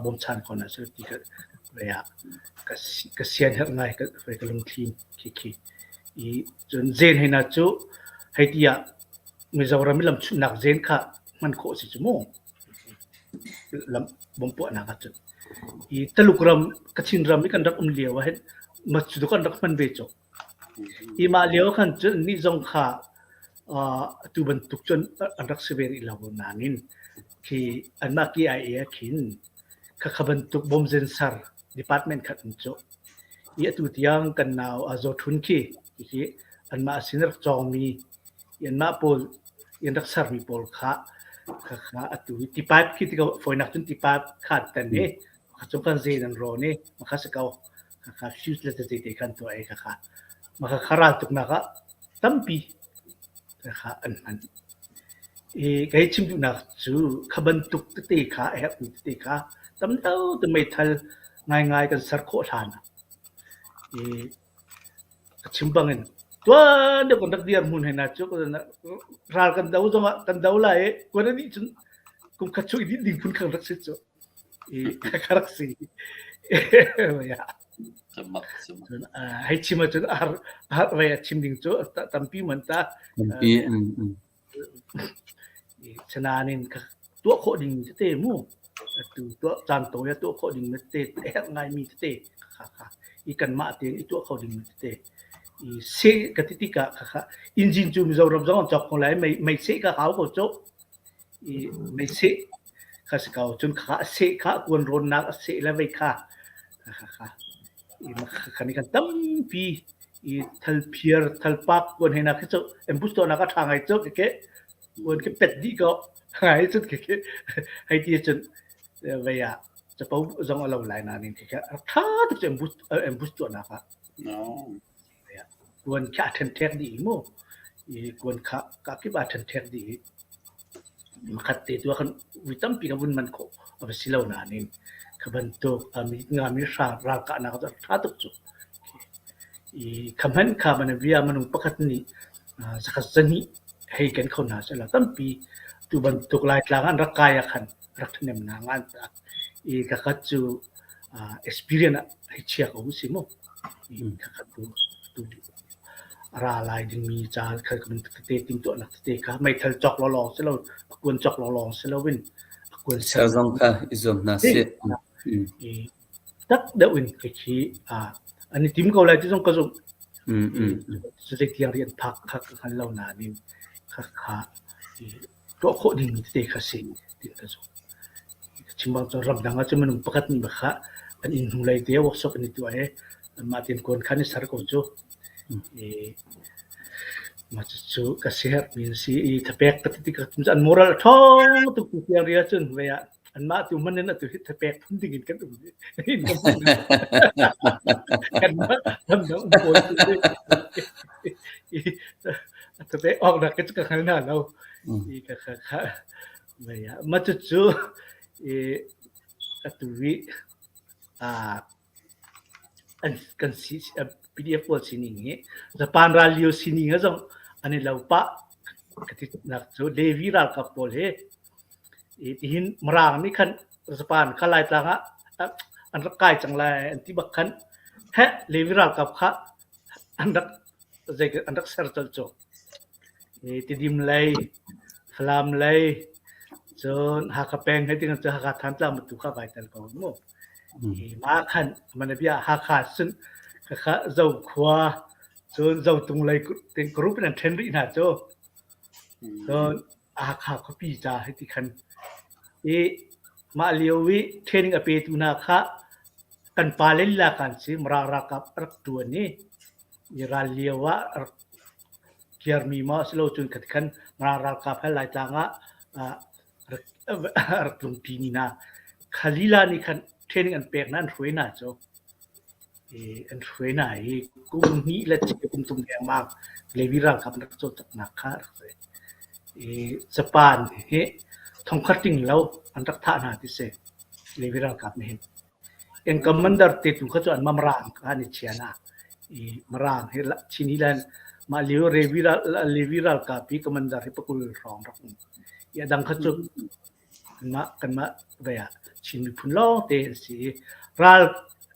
bawmchan ko hna seh ti ka vei ah ka sian herh ngai ka ka lungthlim khi khi. I cun zen hei na cu hei ti ah Mizoram i lamchunhnak zen kha hman khawh a si cu mu. Lam bawmpuahnak ahcun. I Taluk ram, Kachin ram i kan rak um lio ah hin cu kan rak hman ve cawk. I mah lio khan cun nih zong kha atu bantuk cun an rak si ve rih lo nain khi anmah KIA ah khin khakha bantuk bomzen ser department khat an cu. I atu tiang kan nau a Zaw Htun khi hi anmah sin rak cawngmi anmah pawl in rak sermi pawl kha. Khakha atu hi tipipe khi ti ko fawinak cun tipipe kha tan i makha cung kan zen an rawn i makha si ko. Khakha fuse le te te khan tuah i khakha makha kha ral tuknak ah tampi khakha an hman. I kei chim duhnak cu kha bantuk tete kha a herhmi tete kha tam deuh te meithal ngaingai kan ser khawh hlan ah i Ka chim bangin tuan deuh kan rak dir hmun hei na cu ral kan do zongah kan do lai i kuan a dih cun kum khat chung i dih ding phun khan rak si cu i ka rak si. Hei chim ahcun a har a har vei a chim ding cu tampi man ta. Tampi. Sinain ka tuah khawh ding tete mu atu tuah caan tawi ah tuah khawh ding tete a herh ngaimi tete kha kha i kanmah tein i tuah kho ding tete i seh ka ti tikah kha kha engine cu Mizoram zong an cawk ko lai mei mei seh ka hau ko cu i mei seh kha si ko cun kha a seh kha kuan rawnnak a seh le vei kha kha kha i kha ni kan tampi i thalphiar thalpak kuan he na khi cu ambush tuahnak a ṭha ngai cu ke kuan ke pet dih ko ngai cun ke ke hei ti cun vei ah capo zong a lo lai nain ke ke a ṭha tuk cu ambush ambush tuahnak ah no kuan kha a ṭhenṭhek dih mu i kuan kha ka kip a ṭhenṭhek dih i Makhat te tu ah khan vui tampi ka vun man khawh a va si lo nain kha bantuk mi ngami ralkahnak cu a ṭha tuk cu. I kha hmanh kha man bia minung pakhat nih zakhat zahnih hei ken kho hna sehla tampi tu bantuk Laitlang an rak kai ah khan rak ṭhahnem hna ngan ta. I kakhat cu experience ah hei chia ko si mu. Khakhat tu tu a ra lai dingmi ca kha tete timhtuahnak tete kha meithal cawk lawlaw si lo a kuan cawk lawlaw si loin a kuan ser zong kha i zuam hna sih. I tak deuh in khi an i tim ko lai ti zong ka zumh. Zei tiang rian phak kha ka hngal lo nain kha kha tuah khawh dingmi tete kha si ti ka zumh. Chim bang cun ramdang ah cun minung pakhat nih kha an inn hnulei te workshop an i tuah i anmah tein kuan khan i ser ko cu. I mah cucu ka siaherhmi an si i thapek ka ti tikah an moral a ṭhawng tuk tu tiang ri ahcun vei ah anmah tu hmanh in atu hi thapek phun ding in kan um kanmah ramdang um pawl tu i thapek awk nak cu ka hngal hna lo. I ka kha kha mah cucu i atu i an kan si PDF pawl sining hi Japan ral lio sining he zong an i lo pah ka ti nak cu Levi ralkap pawl hi i tihin Mirang nih khan Japan kha Laitlang ah an rak kai cang lai an ti bak khan heh Levi ralkap kha an rak zei an rak ser colh cu. Tidim lei, Falam lei, cun Hakha peng hei ti cu Hakha Thantlang bantuk kha vai tel ko mu. Mah khan mana bia Hakha cun khakha Zokhua cun Zotung lei group in an ṭhen rih hna cu. Cun Hakha khuapi ca hei ti khan i mah lio i training a petu hna kha kan pa le lila kan si Mirang ralkap rak ṭuan i i ral lio ah rak Kiarmi maw a si lo cun khat khan Mirang ralkap he Laitlang ah rak rak tlungṭi mi hna kha lila nih khan training an pek hna an hruai hna cu i an hruai hna i kum hnih le cheu kum thum dengmang Levi ralkap an rak cawlcanghnak kha a rak si. I Japan hi thongkhat ting lo an rak thah hna ti si Levi ralkap nih hin. In commander te tu kha cu an Mirang kha an i chia hna. I Mirang hi Chin hi lan mah lio Levi ral Levi ralkap hi commander hi pakul hrawng rak um. I a dang kha cu kanmah kanmah ve ah Chin miphun lawng te an si i ral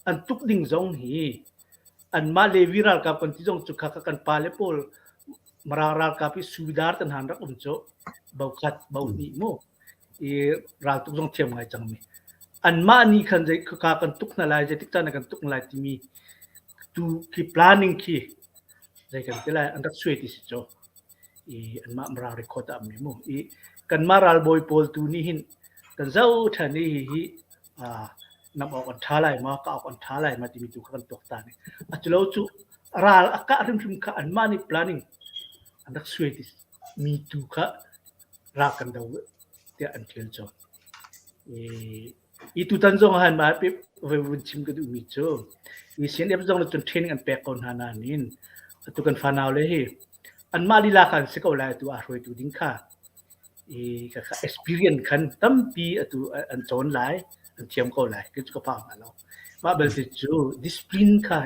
an tuk ding zong hi anmah Levi ralkap kan ti zong cu kha kha kan pale pawl Mirang ralkap hi subidar tan han rak um cu bo khat bo hnih mu i raltuk zong thiam ngai cangmi. Anmah nih khan zei khaka kan tuk hna lai, zeitik caan ah kan tuk hna lai timi tu khi planning khi zei kan ti lai an rak suai ti si cu. I anmah Mirang record ah mi mu. I kanmah ralbawi pawl tu nih hin kan zoh ṭhan i hihi nam awk an ṭha lai ma, kah awk an ṭha lai ma timi tu kha kan tuaktan i atulo cu ral a kah hrimhrim kha anmah nih planning an rak suai ti mi tu kha ral kan do. tiah an ṭial cu. I tutan zong ah mah voi vun chim ka duhmi cu i CNF zong nih cun training an pek ko hna nain atu kan fanau le hi anmah lila khan si ko lai atu aa hruaitu ding kha i ka kha experience khan tampi atu an cawn lai an thiam ko lai ka cu ka phang hna lo mah belte cu discipline kha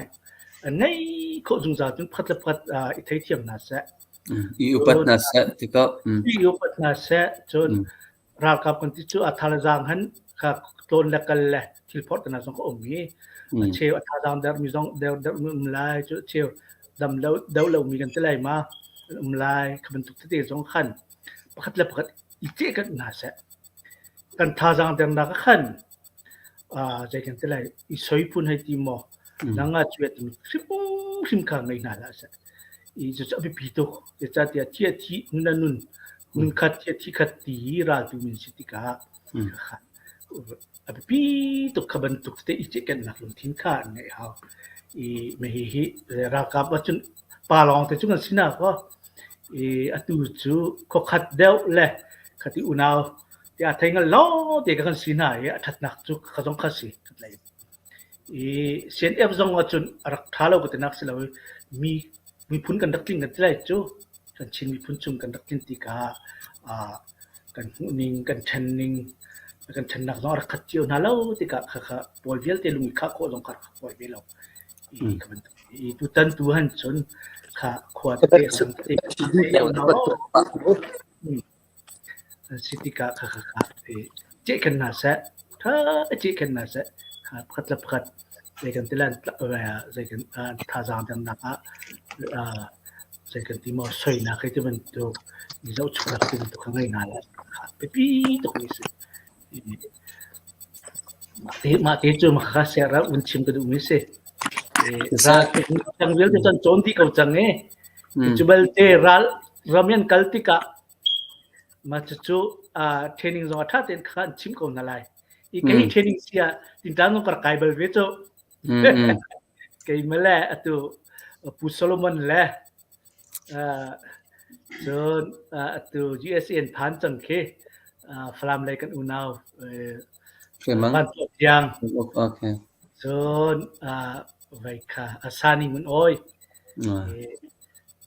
an ngei khawh zungzal cun pakhat le pakhat i theithiam hna seh I upat hna seh ti ko. I upat hna seh cun ralkap kan ti cu a thazaang han kha tlawn le kal le thil phorh te hna zong ka um i a cheu a thazaang dermi zong der dermi um lai cu a cheu dam lo do lomi kan ti lai ma an um lai kha bantuk tete zong khan pakhat le pakhat i ceh kan hna seh kan thazaang dernak khan zei kan ti lai i soi phun hei ti maw nang ah cuet mi hrimhrim kha ngei hna hlah seh i cucu a biapi tuk zeicahtiah thi a thi nun a nun nun khat thi a thi khat ti raltu min si tikah a biapi tuk kha bantuk te i ceihkennak lungthin kha an ngeih hau i me hi hi ralkap ahcun pa lawng te cu kan si na kaw i atu cu khuakhat deuh le khati unau tiah thei ngal lawng te kan si hna i a ṭhatnak cu kha zong kha si lei i CNF zong ahcun a rak ṭha lo ka tinak si lo i mi miphun kan rak tling kan ti lai cu kan Chin miphun chung kan rak tlin tikah kan hmuhning kan ṭhenning kan ṭhennak zong a rak khat cio hna lo tikah khakha pawl vialte lung i khah khawh zong kha rak fawi ve lo. I kha bantuk i tutan tu han cun kha khua tete ram tete Si tikah kha kha kha cehkhan hna seh, ṭha cehkhan hna seh. Pakhat le pakhat zei kan ti lai zei kan thazaang dernak ah zei kan ti maw soinak hei ti bantuk i zohchuknak ti bantuk kha ngei hna lai. Biapi tuk mi si. Mah te cu mah kha siara un chim ka duhmi si. Ral cang vialte cun cawn dih ko cang i. Cu balte ral ram in kal tikah Mah cucu training zong a ṭha tein kha an chim ko hna lai. I kei training si ah tintlang zong ka rak kai bal ve cu. Keimah le atu Pu Solomon le cun atu USA in phan cang khi Falam lei kan unau Van Tuah Tiang. Okay. Cun vai kha Asani Ngun Awi.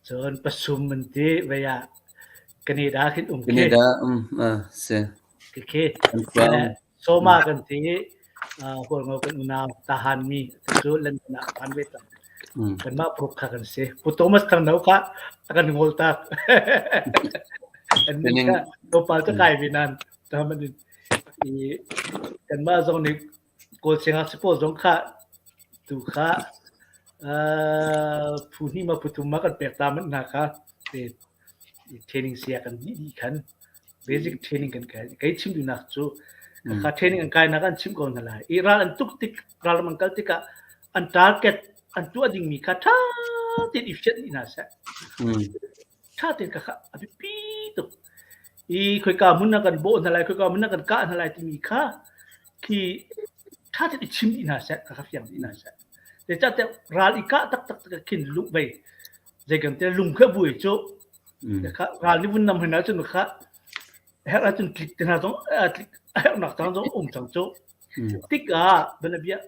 Cun pasum an ti vei ah Canada khin um khi. Canada um si. Khi Soma kan ti Hualngo kan unau tahan mi cu London ah phan ve cang. Kanmah pruk kha kan si. Pu Thomas Thang No kha a kan ngol tak. An ni kha tlawmpal cu kai ve nan. Taman i kanmah zong nih Kawl siangngakchia pawl zong kha tu kha phu hnih ma phu thum ma kan pek ta manh hna kha training saya kan dih dih khan basic training kan kai. Kei chim duhnak cu kha training an kainak an chim ko hna lai. I ral an tuk tik ral an kal tikah an target an tuah dingmi kha ṭha tein i fianh dih hna seh. Ṭha tein ka kha a biapi tuk. I khoika hmun ah kan bawh hna lai, khoika hmun ah kan kah hna lai timi kha khi ṭha tein i chim dih hna seh, ka kha fiang dih hna seh. Zeicahtiah ral i kah taktak tikah khin lung vei zei kan ti lung kha buai cu kha ral nih vun nam hna cun kha herh ahcun tlik te hna zong tlik a herhnak cang zong um cang cu. Tikah bianabia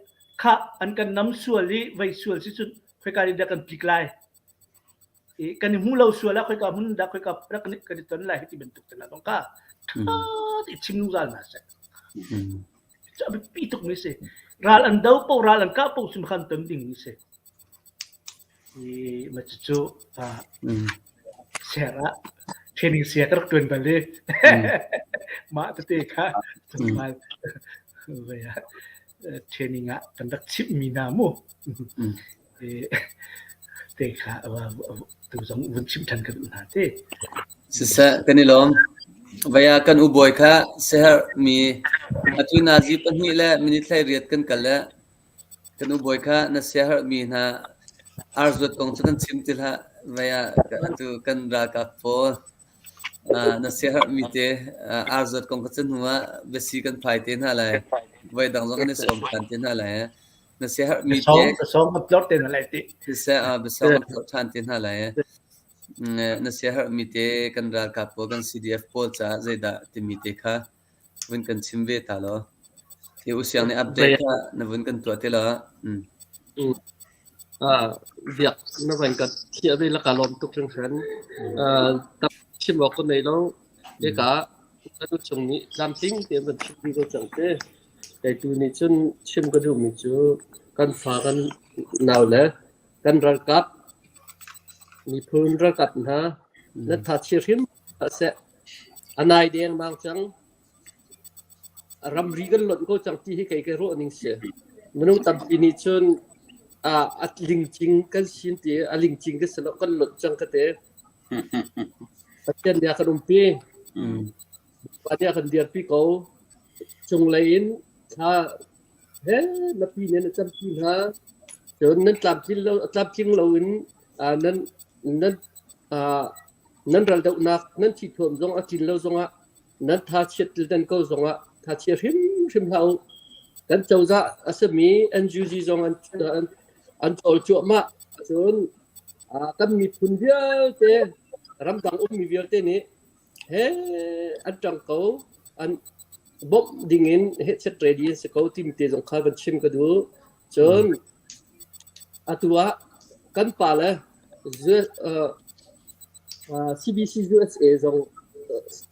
kha an kan nam sual i vei sual si cun khoika nih dah kan tlik lai i kan i hmu lo sual ah khoika hmun dah khoika rak kan i ton lai hi ti bantuk te hna zong kha ṭha te chim zungzal hna seh. Cu a biapi tuk mi si. Ral an do po ral an kah po sim khan ton ding mi si. I ma cucu ser ah training sia ka rak ṭuan bal i mah tete kha tlawmpal training ah kan rak chimh mi hna mu. Te kha tu zong vun chim ṭhan ka duh hna te. Siseh, kan i lawm. Vaya kan ubawi kha siaherh mi atu nazi pahnih le minute 18 kan kal le kan ubawi kha na siaherh mi hna arzuat kong cu kan chim ti hlah. Vaya atu kan ralkap pawl na siaherh mi te arzuat kong kha cu hnu ah biasi kan phai te hna lai. Voi dang zong kan i sawm ṭhan te hna lai. Na siaherh mi te Biasawng kan tlorh te hna lai ti. Siseh, biasawng kan tlorh ṭhan te hna lai. Na siaherhmi te kan ralkap pawl kan CDF pawl caah zeidah timi te kha vun kan chim ve ta law. Hi usiang nih update kha na vun kan tuah te law. Biak na van ka thiah ve la ka lawm tuk hringhran. Tam chim awk ka nei lo. Hika kan chung nih tlamtling tein van chim dih ko cang te. Kei tu nih cun chim ka duhmi cu kan fa kan nau le kan ralkap miphun ralkap hna nan tha chia hrim seh. A nai dengmang cang. Ramri kan lonh ko cang ti hi kei ka ruah ning si. Minung tampi nih cun a lingcing kan sin ti a lingcing ka si lo kan lonh cang ka te. Pathian nih a kan umpi. Bawipa nih a kan dirpi ko. Cunglei in thla he mipi nih nan campi hna. Cun nan tlamtling lo, tlamtling loin nan nan nan raldohnak nan thithuam zong a tlin lo zongah nan tha chiat tildan ko zongah tha chia hrimhrim hlah u. Kan cozah a simi NUG zong an an, an cawl cuahmah. Cun kan miphun vialte ramdang ummi vialte nih he an ṭang ko an bawmh dingin hehchet ready an si ko timi te zong kha van chim ka duh. Cun atu ah kan pa le CBC USA zong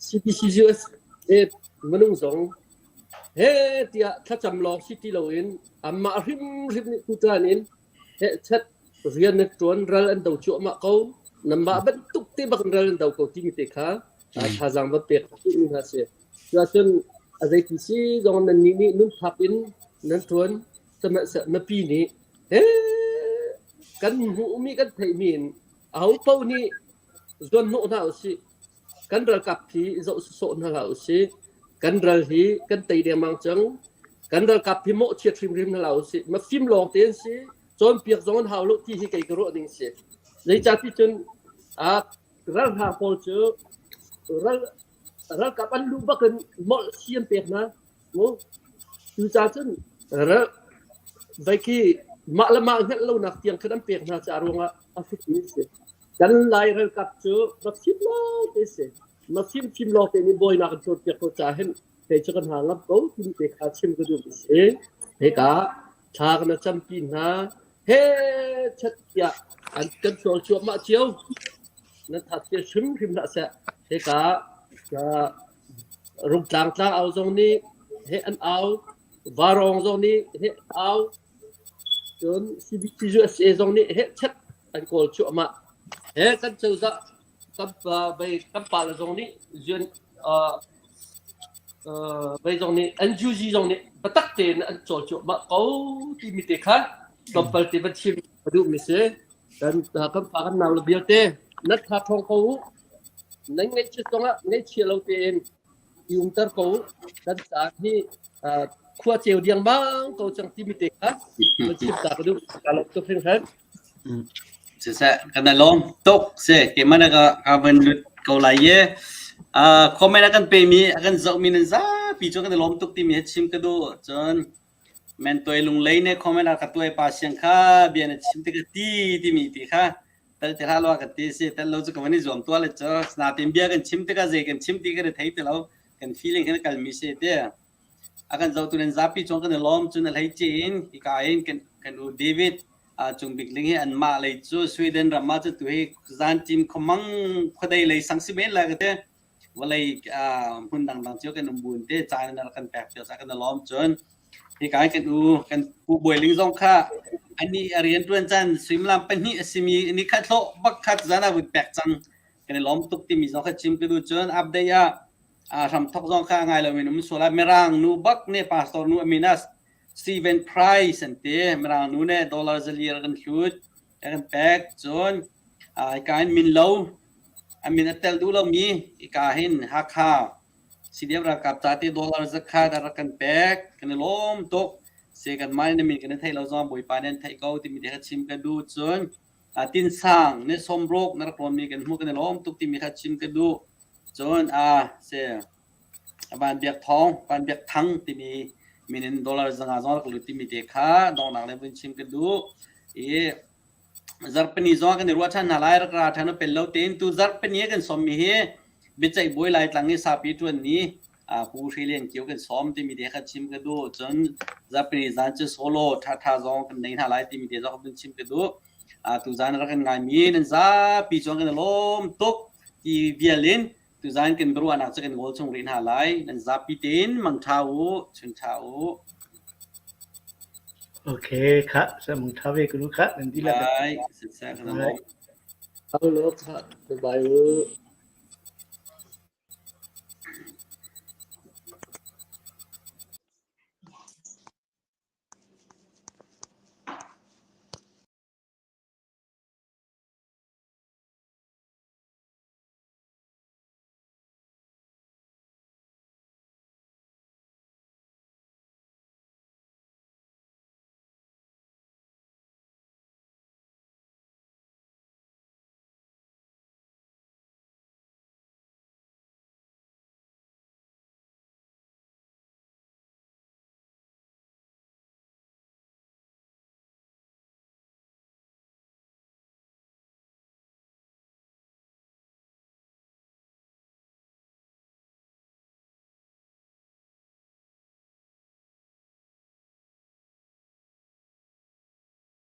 CBC USA minung zong he tiah thlacam lawng si ti loin anmah hrimhrim nih tutan in hehchet rian na ṭuan ral an do cuahmah ko nanmah bantuk te bak in ral an do ko timi te kha thazaang va pek mi hna si. Cuahcun a zeiti si zong nan nih nih nunthap in nan ṭuan sihmanhseh mipi nih he kan hmuhmi kan theihmi in aho paoh nih zuanhnawh hna usih. Kan ralkap hi zoh sawsawh hna hlah usih. Kan ral hi kan tei dengmang cang. Kan ralkap hi mawhchiat hrimhrim hna hlah usih. Mafim lawng te an si. Cawnpiak zong an hau lo ti hi kei ka ruah ding si. Zeicahti cun ralhrang pawl cu ral ralkap an luh bak in molh si an pek hna. Mu cucaah cun ral vai khi mah le mah hngalh lonak tiang khan an pek hna caah ruangah a fitmi a si. Kan Lai ralkap cu mafim lawng te si. Mafim fim lawng te nih bawinak an cawnpiak ko caah hin kei cu kan hna ngam ko timi te kha chim ka duh mi si. Hika thla kan campi hna he chat tiah an kan cawl cuahmah cio. Nan that te hrimhrim hlah seh. Hika Rungtlang tlang au zong nih he an au. Varong zong nih he au. Cun CBCUSA zong nih he chat an kawl cuahmah. He kan cozah kan bei kan pale zong nih UN bei zong nih NUG zong nih biatak tein an cawl cuahmah ko timi te kha tlawmpal te van chim a duhmi si. Kan kan pa kan nau le vialte nan tha ṭhawng ko u. Nan ngaihchiat zongah ngaihchia lo tein i umter ko u. Kan caan hi khua ceu diangmang ko cang timi te kha van chim ta ka duh. Ka lawm tuk hringhran. Siseh, kan i lawm tuk si. Keimah na ka ka van lut ko lai i comment a kan pemi a kan zohmi nan zapi cu kan i lawm tuk timi hi chim ka duh. Cun mentuai lunglei ne comment a ka tuai pa siang kha bia na chim tik ti timi ti kha tel te hlah lo ka ti si tel lo cu ka van i zuam tua le cu natin bia kan chim tikah zei kan chim ti kan i thei ti lo kan feeling hin kalmi si te a kan zohtu nan zapi cung kan i lawm cun a hlei in hika in kan kan u David Cung Bik Ling hi anmah lei cu Sweden ram ah cu tu hi zantim khuamang khuadei lei sang si men lai ka ti vawlei hmun dangdang cio kan um buin te caan in kan pek cio kan i lawm cun hika kan u kan pu Bawi Ling zong kha ani a rian tuan caan suimilam pahnih a simi ni khat hlawh bak khat zan a vun pek cang kan i lawm tuk timi zong kha chim ka duh cun update ah hramthok zong kha ngai loin um sual ah mirang nu bak ne pastor nu aminas Steven Price an ti mirang nu ne dollar zalir kan hlut kan pek cun hika in min lo a min a tel duh lomi hika hin Hakha CDF ralkap ca te dollar zakhat a rak kan pek kan i lawm tuk se kan mah na min kan i theih lo zong Bawipa nih an theih ko timi te kha chim ka duh cun tinsang ne sawmruk na rak rawnmi kan hmuh kan i lawm tuk timi kha chim ka duh cun a se Van Biak Thawng Van Biak Thang timi min in dollar zanga zong rak lut timi te kha donghnak le vun chim ka duh i. Zarhpini zong kan i ruah ṭhan hna lai rak ra ṭhan u pel lo tein tu zarhpini kan sawmmi hi biaceih bawi Laitlang i sapi ṭuan ni Pu Hre Lian Kio kan sawm timi te kha chim ka duh. Cun zarhpini zan cu solo ṭhaṭha zong kan nei hna lai timi te zong kan chim ka duh. Tuzan rak kan ngaimi nan zapi chuan kan i lawm tuk ti vial in tuzan kan biaruahnak cu kan ngol chung rih hna lai. Nan zapi tein mangṭha u, chunṭha u. Okay, kha sa mangṭha ve kunu kha nan dihlak. Bye. Siseh kan lawm. Hello, kha. Bye bye.